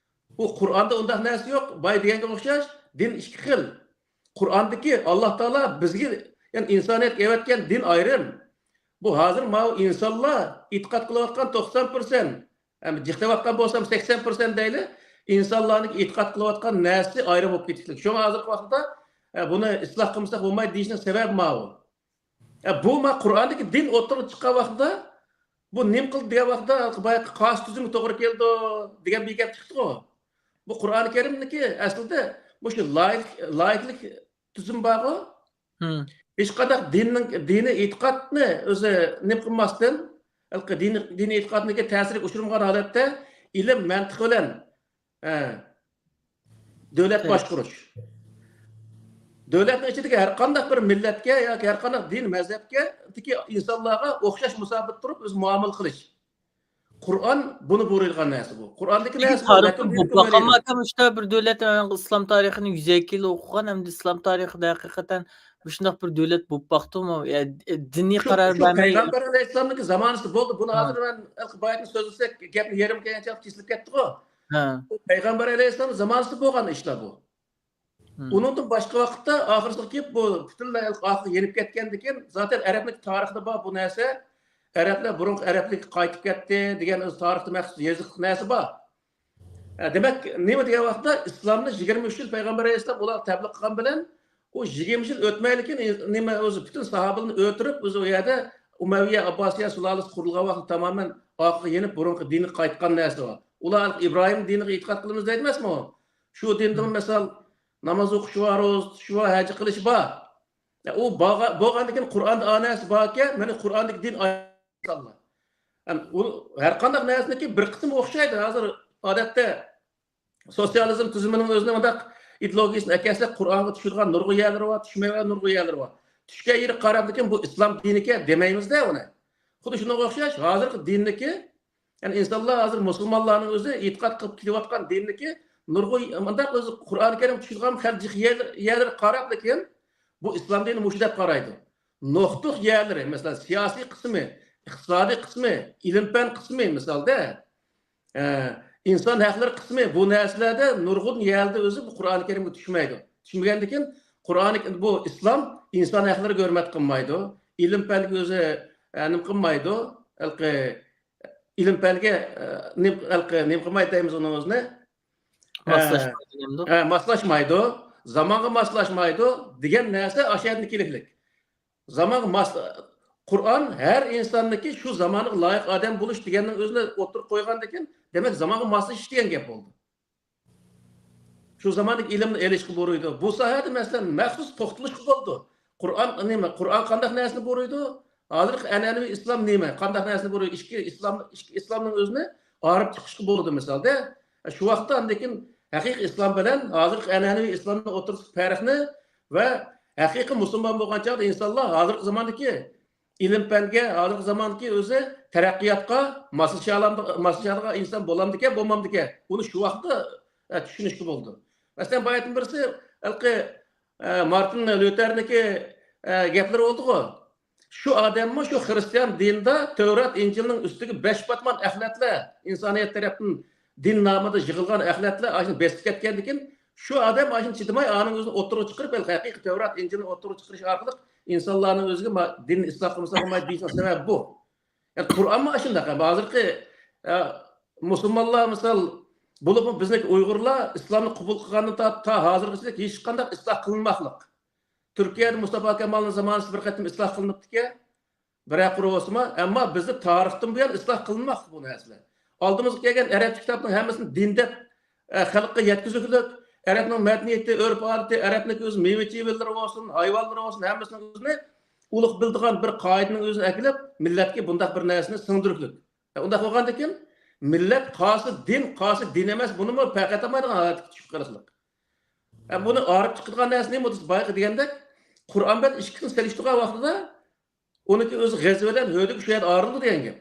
ئۇ قۇرئاندا ئۇنداق نەرسە يوق. بايا دېگەنگە ئوخشاش، دىن ئىككى خىل. قۇرئاندىكى ئاللا تائالا بىزگە، يەنى ئىنسانىيەتكە ئەۋەتكەن دىن ئايرىم. بۇ ھازىر ماۋۇ ئىنسانلار ئېتىقاد قىلىۋاتقان توقسان پىرسەنت، ئەمدى جىق دەۋاتقان بولسام سەكسەن پىرسەنت دەيلى، ئىنسانلارنىڭ ئېتىقاد قىلىۋاتقان نەرسىسى ئايرىم بولۇپ كېتىشلىك. شۇڭا ھازىرقى ۋاقىتتا، ئە، بۇنى ئىسلاھ قىلمىساق بولمايدۇ دېيىشنىڭ سەۋەبى ماۋۇ. ئە، بۇ ما قۇرئاندىكى دىن ئوتتۇرىغا چىققان ۋاقتىدا، بۇ نېمە قىلدى دېگەن ۋاقتىدا، بايىقى قاسى تۈزۈمگە توغرا كېلىدۇ دېگەن بىر گەپ چىقتىغۇ. بۇ قۇرئانى كەرىمنىكى ئەسلىدە مۇشۇ لايىك-، لايىكلىك تۈزۈم بارغۇ. ھېچقانداق دىننىڭ، دىنىي ئېتىقادنى ئۆزى نېمە قىلماستىن، ھېلىقى دىنىي، دىنىي ئېتىقادنىڭكى تەسىرىگە ئۇچرىمىغان ھالەتتە ئىلىم، مەنتىق بىلەن، ئە، دۆلەت باشقۇرۇش. دۆلەتنىڭ ئىچىدىكى ھەر قانداق بىر مىللەتكە ياكى ھەر قانداق دىن مەزھەپكە، تېكى ئىنسانلارغا ئوخشاش مۇساپىدە تۇرۇپ ئۆزى مۇئامىلە قىلىش. قۇرئان بۇنى بۇيرۇيدىغان نەرسە بۇ. قۇرئاندىكى نەرسە بۇ. لېكىن تارىختا بولۇپ باققانمۇ ئىسلام تارىخىنى يۈز ئەللىك يىل ئوقۇغان ھەمدە ئىسلام تارىخىدا ھەقىقەتەن مۇشۇنداق بىر دۆلەت بولۇپ باقتىمۇ؟ يا، دىنىي شۇ، قارار شۇ بەرمەي پەيغەمبەر ئەلەيھىسسالامنىڭكى زامانىسىدا بولدى. بۇنى ھازىر مەن بايىتنى سۆزلىسەك، گەپنى يېرىم كەلگەنچە كېسىلىپ كەتتىغۇ. ھە. بۇ پەيغەمبەر ئەلەيھىسسالام زامانىسىدا بولغان ئىشلار بۇ. ئۇنىڭدىن باشقا ۋاقىتتا ئاخىرسىغا كېلىپ بۇ پۈتۈنلەي ئاخىرى يېنىپ كەتكەندىن كېيىن، زاتەن ئەرەبنىڭ تارىخىدا بار بۇ نەرسە. ئەرەبلەر بۇرۇنقى ئەرەبلىككە قايتىپ كەتتى دېگەن ئۆزى تارىختا مەخسۇس يېزىقلىق نەرسە بار. ئە، دېمەك، نېمە دېگەن ۋاقىتتا ئىسلامنى يىگىرمە ئۈچ يىل پەيغەمبەر ئەلەيھىسسالام ئۇلارغا تەبلىغ قىلغان بىلەن، ئۇ يىگىرمە يىل ئۆتمەيلىكىن، نېمە، ئۆزى پۈتۈن ساھابىلىرىنى ئۆلتۈرۈپ، ئۆزى ئۇ يەردە ئۇمەۋىيە ئابباسىيە سۇلالىسى قۇرۇلغان ۋاقىت تامامەن ئارقىغا يېنىپ، بۇرۇنقى دىنىغا قايتقان نەرسە بار. ئۇلار ئىبراھىم دىنىغا ئېتىقاد قىلىمىز دەيدۇ ئەمەسمۇ؟ شۇ دىندىمۇ مىسال، ناماز ئوقۇش بار، روزا تۇتۇش بار، ھەج قىلىش بار. ئۇ بارغا-، بولغاندىن كېيىن قۇرئاندا ئا نەرسە باركەن، مانا قۇرئاندىكى دىن ئايەت. ئەم، ئۇ ھەر قانداق نەرسىنىڭكى بىر قىسمى ئوخشايدۇ. ھازىر ئادەتتە سوتسىيالىزم تۈزۈمىنىڭ ئۆزىنىڭ مۇنداق ئىدېئولوگىيىسىنى ئەكەلسەك، قۇرئانغا چۈشىدىغان نۇرغۇن يەرلىرى بار، چۈشمەيدىغان نۇرغۇن يەرلىرى بار. چۈشكەن يېرىگە قاراپتىكىن، بۇ ئىسلام دىنىكەن دېمەيمىز-دە ئۇنى. خۇددى شۇنىڭغا ئوخشاش، ھازىرقى دىننىكى، يەنى ئىنسانلار ھازىر مۇسۇلمانلارنىڭ ئۆزى ئېتىقاد قىلىپ كېلىۋاتقان دىننىكى نۇرغۇن، مۇنداق ئۆزى قۇرئانى كەرىم چۈشىدىغان خېلى جىق يەر-، يەرلىرى قاراپلىكىن، بۇ ئىسلام دىنى مۇشۇ دەپ قارايدۇ. نۇقتىلىق يەرلىرى، مەسىلەن، سىياسىي قىسمى، ئىقتىسادىي قىسمى، ئىلىم-پەن قىسمى، مىسالدا، ئە، ئىنسان ھەقلىرى قىسمى، بۇ نەرسىلەردە نۇرغۇن يەردە ئۆزى بۇ قۇرئانى كەرىمگە چۈشمەيدۇ. چۈشمىگەندىكىن، قۇرئانى، بۇ ئىسلام ئىنسان ھەقلىرىگە ھۆرمەت قىلمايدۇ، ئىلىم-پەنگە ئۆزى، ئە، نېمە قىلمايدۇ، ھېلىقى ئىلىم-پەنگە، ئە، نېمە، ھېلىقى نېمە قىلمايدۇ دەيمىز ئۇنىڭ ئۆزىنى؟ ئە، ماسلاشمايدۇ دەمدۇ؟ ئە، ماسلاشمايدۇ، زامانغا ماسلاشمايدۇ دېگەن نەرسە ئاشۇ يەردىن كېلىكلىك. زامانغا ماس-، قۇرئان ھەر ئىنساننىڭكى شۇ زامانغا لايىق ئادەم بولۇش دېگەننىڭ ئۆزىنى ئوتتۇرىغا قويغاندىكىن، دېمەك، زامانغا ماسلىشىش دېگەن گەپ بولدى. شۇ زاماندىكى ئىلىمنى ئېلىشقا بۇيرۇيدۇ. بۇ ساھەدە، مەسىلەن، مەخسۇس توختىلىشقا بولىدۇ. قۇرئان نېمە؟ قۇرئان قانداق نەرسىنى بۇيرۇيدۇ؟ ھازىرقى ئەنئەنىۋى ئىسلام نېمە؟ قانداق نەرسىنى بۇيرۇيدۇ؟ ئىچكى ئىسلام، ئىچكى ئىسلامنىڭ ئۆزىنى ئايرىپ چىقىشقا بولىدۇ، مىسالدا. شۇ ۋاقىتتا ئاندىن كېيىن ھەقىقىي ئىسلام بىلەن ھازىرقى ئەنئەنىۋى ئىسلامنىڭ ئوتتۇرىسىدىكى پەرقنى ۋە ھەقىقىي مۇسۇلمان بولغان چاغدا ئىنسانلار ھازىرقى زاماندىكى ئىلىم-پەنگە، ھازىرقى زاماندىكى ئۆزى تەرەققىياتقا ماسلىشالام-، ماسلىشالىغان ئىنسان بولامدىكەن، بولمامدىكەن؟ ئۇنى شۇ ۋاقىتتا، ئە، چۈشىنىشكە بولىدۇ. مەسىلەن، بايىتىن بىرسى، ھېلىقى، ئە، مارتىن ليۇتېرنىڭكى، ئە، گەپلىرى بولدىغۇ. شۇ ئادەممۇ شۇ خىرىستىيان دىنىدا تەۋرات، ئىنجىلنىڭ ئۈستىگە بەش پاتمان ئەخلەتلەر، ئىنسانىيەت تەرەپتىن دىن نامىدا يىغىلغان ئەخلەتلەر ئاشۇنى بېسىپ كەتكەندىكىن، شۇ ئادەم ئاشۇنى چىدىماي، ئانىڭ ئۆزىنى ئوتتۇرىغا چىقىرىپ، ھېلىقى ھەقىقىي تەۋرات، ئىنجىلنى ئوتتۇرىغا چىقىرىش ئارقىلىق ئىنسانلارنىڭ ئۆزىگە ما-، دىننى ئىسلاھ قىلمىسا بولمايدۇ دېيىشنىڭ سەۋەبى بۇ. يەنى قۇرئانمۇ ئاشۇنداق. ھازىرقى، ئە، مۇسۇلمانلار، مىسال، بولۇپمۇ بىزنىڭكى ئۇيغۇرلار ئىسلامنى قوبۇل قىلغاندىن تارتىپ تا ھازىرغىچە ھېچقانداق ئىسلاھ قىلىنماقلىق. تۈركىيەدە مۇستافا كامالنىڭ زامانىسىدا بىر قېتىم ئىسلاھ قىلىنىپتىكەن، بىرەر قۇر بولسىمۇ، ئەمما بىزدە تارىختىن بۇيان ئىسلاھ قىلىنماقتا بۇ نەرسىلەر. ئالدىمىزغا كەلگەن ئەرەبچە كىتابنىڭ ھەممىسىنى دىن دەپ، ئە، خەلققە يەتكۈزۈكلۈك، ئەرەبنىڭ مەدەنىيىتى، ئۆرپ-ئادىتى، ئەرەبنىڭكى ئۆزى مېۋە-چېۋىلىرى بولسۇن، ھايۋانلىرى بولسۇن، ھەممىسىنىڭ ئۆزىنى ئۇلۇق بىلىدىغان بىر قائىدىنىڭ ئۆزىنى ئەكېلىپ، مىللەتكە بۇنداق بىر نەرسىنى سىڭدۈرۈكلۈك. ئۇنداق بولغاندىكىن، مىللەت قايسى دىن، قايسى دىن ئەمەس، بۇنىمۇ پەرق ئېتەلمەيدىغان ھالەتكە چۈشۈپ قالىسىلىق. ئە، بۇنى ئايرىپ چىقىدىغان نەرسە نېمە؟ بايىقى دېگەندەك، قۇرئان بىلەن ئىككىسىنى سېلىشتۇرغان ۋاقتىدا، ئۇنىڭكى ئۆزى غەززە بىلەن ھۆدۈگە شۇ يەردە ئايرىلىدۇ دېگەن گەپ.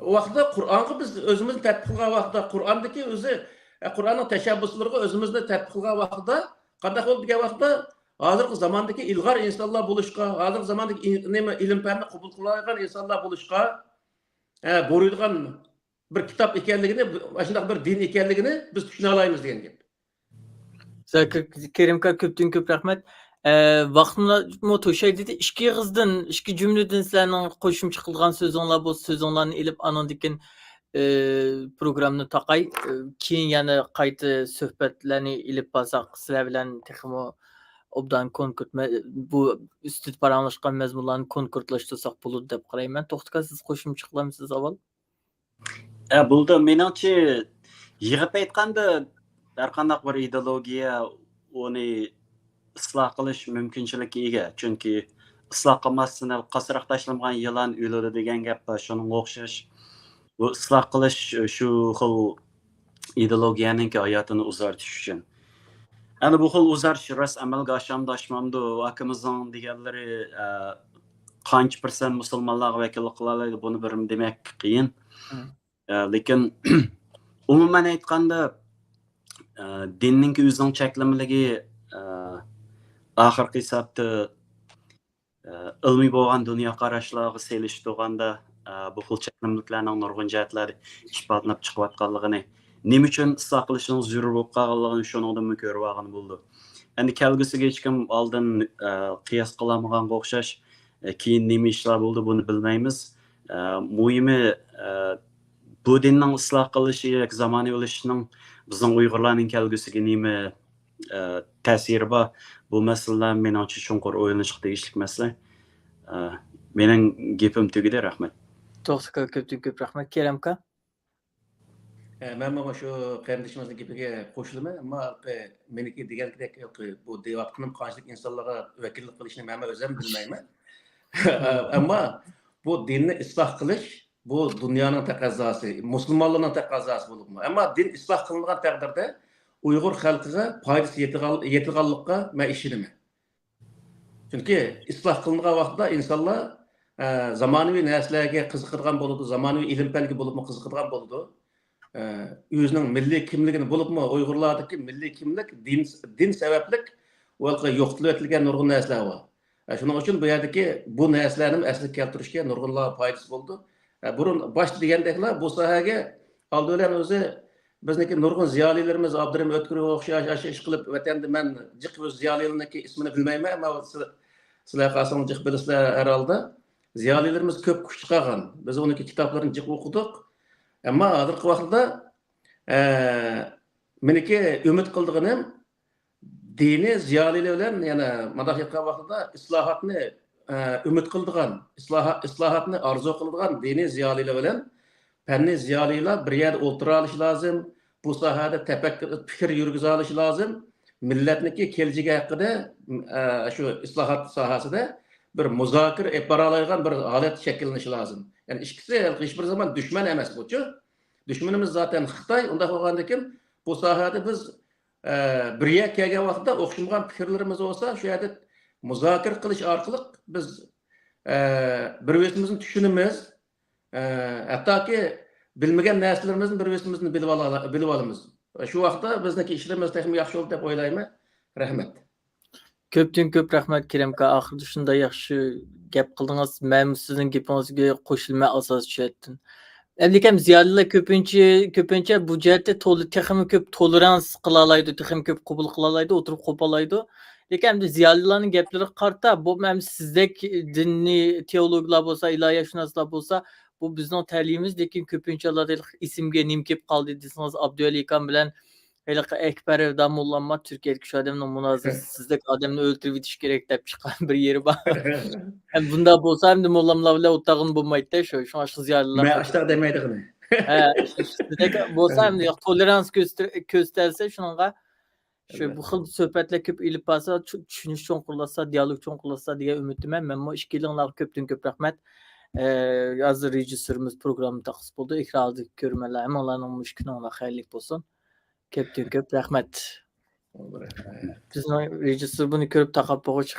ئۇ ۋاقىتتا قۇرئانغا بىز ئۆزىمىزنى تەتبىق قىلغان ۋاقىتتا، قۇرئاندىكى ئۆزى، ئە، قۇرئاننىڭ تەشەببۇسلىرىغا ئۆزىمىزنى تەتبىق قىلغان ۋاقىتتا، قانداق بولدى دېگەن ۋاقىتتا، ھازىرقى زاماندىكى ئىلغار ئىنسانلار بولۇشقا، ھازىرقى زاماندىكى ئىل-، نېمە، ئىلىم-پەننى قوبۇل قىلالايدىغان ئىنسانلار بولۇشقا، ئە، بۇيرۇيدىغان بىر كىتاب ئىكەنلىكىنى، ئاشۇنداق بىر دىن ئىكەنلىكىنى بىز چۈشىنەلەيمىز دېگەن گەپ. سىزگە كۆ-، كېرىم ئاكا، كۆپتىن كۆپ رەھمەت. ئە، ۋاقتىممۇ توشاي دېدى. ئىككى ئېغىزدىن، ئىككى جۈملىدىن سىلەرنىڭ قوشۇمچە قىلىدىغان سۆزۈڭلار بولسا، سۆزۈڭلارنى ئېلىپ، ئانىڭدىن كېيىن، ئە، پروگراممىنى تاقاي. ئە، كېيىن يەنە قايتا سۆھبەتلەرنى ئېلىپ بارساق، سىلەر بىلەن تېخىمۇ ئوبدان كونكرېت مە-، بۇ ئۈستىدە پاراڭلاشقان مەزمۇنلارنى كونكرېتلاشتۇرساق بولىدۇ دەپ قارايمەن. توختى ئاكا، سىز قوشۇمچە قىلامسىز ئاۋۋال؟ ئە، بولدى. مېنىڭچە، يىغىپ ئېيتقاندا، ھەرقانداق بىر ئىدېئولوگىيە ئۇنى ئىسلاھ قىلىش مۇمكىنچىلىككە ئىگە. چۈنكى ئىسلاھ قىلماستىن قاسراق تاشلانغان يىلان ئۆلىدۇ دېگەن گەپ بار، شۇنىڭغا ئوخشاش. بۇ ئىسلاھ قىلىش شۇ خىل ئىدېئولوگىيەنىڭكى ھاياتىنى ئۇزارتىش ئۈچۈن. ئەنە بۇ خىل ئۇزارتىش راست ئەمەلگە ئاشامدۇ، ئاشمامدۇ، ئاكىمىزنىڭ دېگەنلىرى، ئە، قانچە پىرسەنت مۇسۇلمانلارغا ۋەكىللىك قىلالايدۇ، بۇنى بىر دېمەك قىيىن. مم. ئە، لېكىن ئومۇمەن ئېيتقاندا، ئە، دىننىڭكى ئۆزىنىڭ چەكلىمىلىكى، ئە، ئاخىرقى ھېسابتا، ئە، ئىلمىي بولغان دۇنيا قاراشلارغا سېلىشتۇرغاندا، ئە، بۇ خىل چەكلىمىلىكلەرنىڭ نۇرغۇن جەھەتلەردە ئىپادىلىنىپ چىقىۋاتقانلىقىنى، نېمە ئۈچۈن ئىسلاھ قىلىشنىڭ زۆرۈر بولۇپ قالغانلىقىنى شۇنىڭدىنمۇ كۆرۈۋالغىلى بولىدۇ. ئەمدى كەلگۈسىگە ھېچكىم ئالدىن، ئە، قىياس قىلالمىغانغا ئوخشاش، ئە، كېيىن نېمە ئىشلار بولىدۇ، بۇنى بىلمەيمىز. ئە، مۇھىمى، ئە، بۇ دىننىڭ ئىسلاھ قىلىشى ياكى زامانىۋىلىشىشىنىڭ بىزنىڭ ئۇيغۇرلارنىڭ كەلگۈسىگە نېمە، ئە، تەسىرى بار؟ بۇ مەسىلىلەر مېنىڭچە چوڭقۇر ئويلىنىشقا تېگىشلىك مەسىلە. ئە، مېنىڭ گېپىم تۈگىدى، رەھمەت. توختى ئاكا، كۆپتىن كۆپ رەھمەت. كېرەم ئاكا. ئە، مەنمۇ شۇ قېرىندىشىمىزنىڭ گېپىگە قوشۇلىمەن، ئەمما ھېلىقى مېنىكى دېگەنكىدەك، ھېلىقى بۇ دەۋاتقىنىم قانچىلىك ئىنسانلارغا ۋەكىللىك قىلىشنى مەنمۇ ئۆزۈم بىلمەيمەن. ئەمما بۇ دىننى ئىسلاھ قىلىش، بۇ دۇنيانىڭ تەقەززاسى، مۇسۇلمانلارنىڭ تەقەززاسى بولۇپمۇ. ئەمما دىن ئىسلاھ قىلىنغان تەقدىردە ئۇيغۇر خەلقىگە پايدىسى يېتىدىغان-، يېتىدىغانلىققا مەن ئىشىنىمەن. چۈنكى ئىسلاھ قىلىنغان ۋاقىتتا ئىنسانلار، ئە، زامانىۋى نەرسىلەرگە قىزىقىدىغان بولىدۇ، زامانىۋى ئىلىم-پەنگە بولۇپمۇ قىزىقىدىغان بولىدۇ. ئە، ئۆزىنىڭ مىللىي كىملىكىنى، بولۇپمۇ ئۇيغۇرلاردىكى مىللىي كىملىك دىن، دىن سەۋەبلىك ئۇ يەرگە يوقىتىلىۋېتىلگەن نۇرغۇن نەرسىلەر بار. ئە، شۇنىڭ ئۈچۈن بۇ يەردىكى بۇ نەرسىلەرنى ئەسلىگە كەلتۈرۈشكە نۇرغۇنلارغا پايدىسى بولىدۇ. ئە، بۇرۇن باشتا دېگەندەكلا بۇ ساھەگە ئالدى بىلەن ئۆزى بىزنىڭكى نۇرغۇن زىيالىيلىرىمىز ئابدۇرېھىم ئۆتكۈرگە ئوخشاش ئاشۇ ئىش قىلىپ، ۋەتەندە مەن جىق ئۆز زىيالىيلىرىنىڭكى ئىسمىنى بىلمەيمەن، ئەمما سىلەر، سىلەر قالسىڭىز جىق بىلىسىلەر ھەر ھالدا. زىيالىيلىرىمىز كۆپ كۈچ چىقارغان. بىز ئۇنىڭكى كىتابلىرىنى جىق ئوقۇدۇق. ئەمما ھازىرقى ۋاقىتتا، ئە، مېنىڭكى ئۈمىد قىلىدىغىنىم، دىنىي زىيالىيلار بىلەن يەنە مۇنداق ئېيتقان ۋاقتىدا ئىسلاھاتنى، ئە، ئۈمىد قىلىدىغان، ئىسلاھا-، ئىسلاھاتنى ئارزۇ قىلىدىغان دىنىي زىيالىيلار بىلەن پەننىي زىيالىيلار بىر يەردە ئولتۇرالىشى لازىم. بۇ ساھەدە تەپەككۇر، پىكىر يۈرگۈزەلىشى لازىم. مىللەتنىڭكى كېلىچىكى ھەققىدە، ئە، شۇ ئىسلاھات ساھەسىدە بىر مۇزاكىرە ئېلىپ بارالايدىغان بىر ھالەت شەكىللىنىشى لازىم. يەنى ئىككىسى ھېچبىر زامان دۈشمەن ئەمەس بۇچۇ. دۈشمىنىمىز زاتەن خىتاي. ئۇنداق بولغاندىكىن بۇ ساھەدە بىز ئە، بىر يەرگە كەلگەن ۋاقىتتا ئوخشىمىغان پىكىرلىرىمىز بولسا، شۇ يەردە مۇزاكىرە قىلىش ئارقىلىق بىز، ئە، بىر-بىرىمىزنى چۈشىنىمىز. ئە، ھەتتاكى بىلمىگەن نەرسىلىرىمىزنى بىر-بىرىمىزدىن بىلىۋالا-، بىلىۋالىمىز. شۇ ۋاقىتتا بىزنىڭكى ئىشلىرىمىز تېخىمۇ ياخشى بولىدۇ دەپ ئويلايمەن. رەھمەت. كۆپتىن كۆپ رەھمەت، كېرەم ئاكا. ئاخىرىدا شۇنداق ياخشى گەپ قىلدىڭىز. مەن سىزنىڭ گېپىڭىزگە قوشۇلىمەن ئاساسىي جەھەتتىن. لېكىن زىيالىيلار كۆپىنچە، كۆپىنچە بۇ جەھەتتە تولى، تېخىمۇ كۆپ تولېرانس قىلالايدۇ، تېخىمۇ كۆپ قوبۇل قىلالايدۇ، ئولتۇرۇپ قوپالايدۇ. لېكىن ئەمدى زىيالىيلارنىڭ گەپلىرىگە قارىتا، بۇ ئەمدى سىزدەك دىنىي تېئولوگلار بولسا، ئىلاھىيەتشۇناسلار بولسا، بۇ بىزنىڭ تەلىيىمىز، لېكىن كۆپىنچە ھاللاردا ئېسىمگە نېمە كېلىپ قالدى دېسىڭىز، ئابدۇۋەلى ئاكام بىلەن ھېلىقى ئەكبەر ھەۋدان موللاممۇ تۈركىيەدىكى شۇ ئادەمنىڭ مۇنازىرىسى، سىزدەك ئادەمنى ئۆلتۈرۈۋېتىش كېرەك دەپ چىققان بىر يېرى بار. ھەم بۇنداق بولسا ئەمدى موللاملار بىلەن ئولتۇرغىلى بولمايدۇ-دە، شۇ، شۇڭا ئاشۇ زىيالىيلار مەن ئاشۇنداق دېمەيدىغىنى. ھە، شۇ، شۇ، سىزدەك بولسا ئەمدى ياق، تولېرانس كۆستەر-، كۆستەرسە شۇنىڭغا شۇ بۇ خىل سۆھبەتلەر كۆپ ئېلىپ بارسا، چۈ-، چۈشىنىش چوڭقۇرلاشسا، دىيالوگ چوڭقۇرلاشسا دېگەن ئۈمىدتىمەن. مەنمۇ ئىككىيلىڭلارغا كۆپتىن كۆپ رەھمەت. ئە، ھازىر رېژىسسورىمىز پروگرامما تاقىسى بولدى. ئېكران ئالدىدىكى كۆرۈرمەنلەر، ھەممىڭلارنىڭ مۇشۇ كۈنۈڭلار خەيرلىك بولسۇن. كۆپتىن كۆپ رەھمەت. بىزنىڭ رېژىسسور بۇنى كۆرۈپ تاقاپ بولغۇچە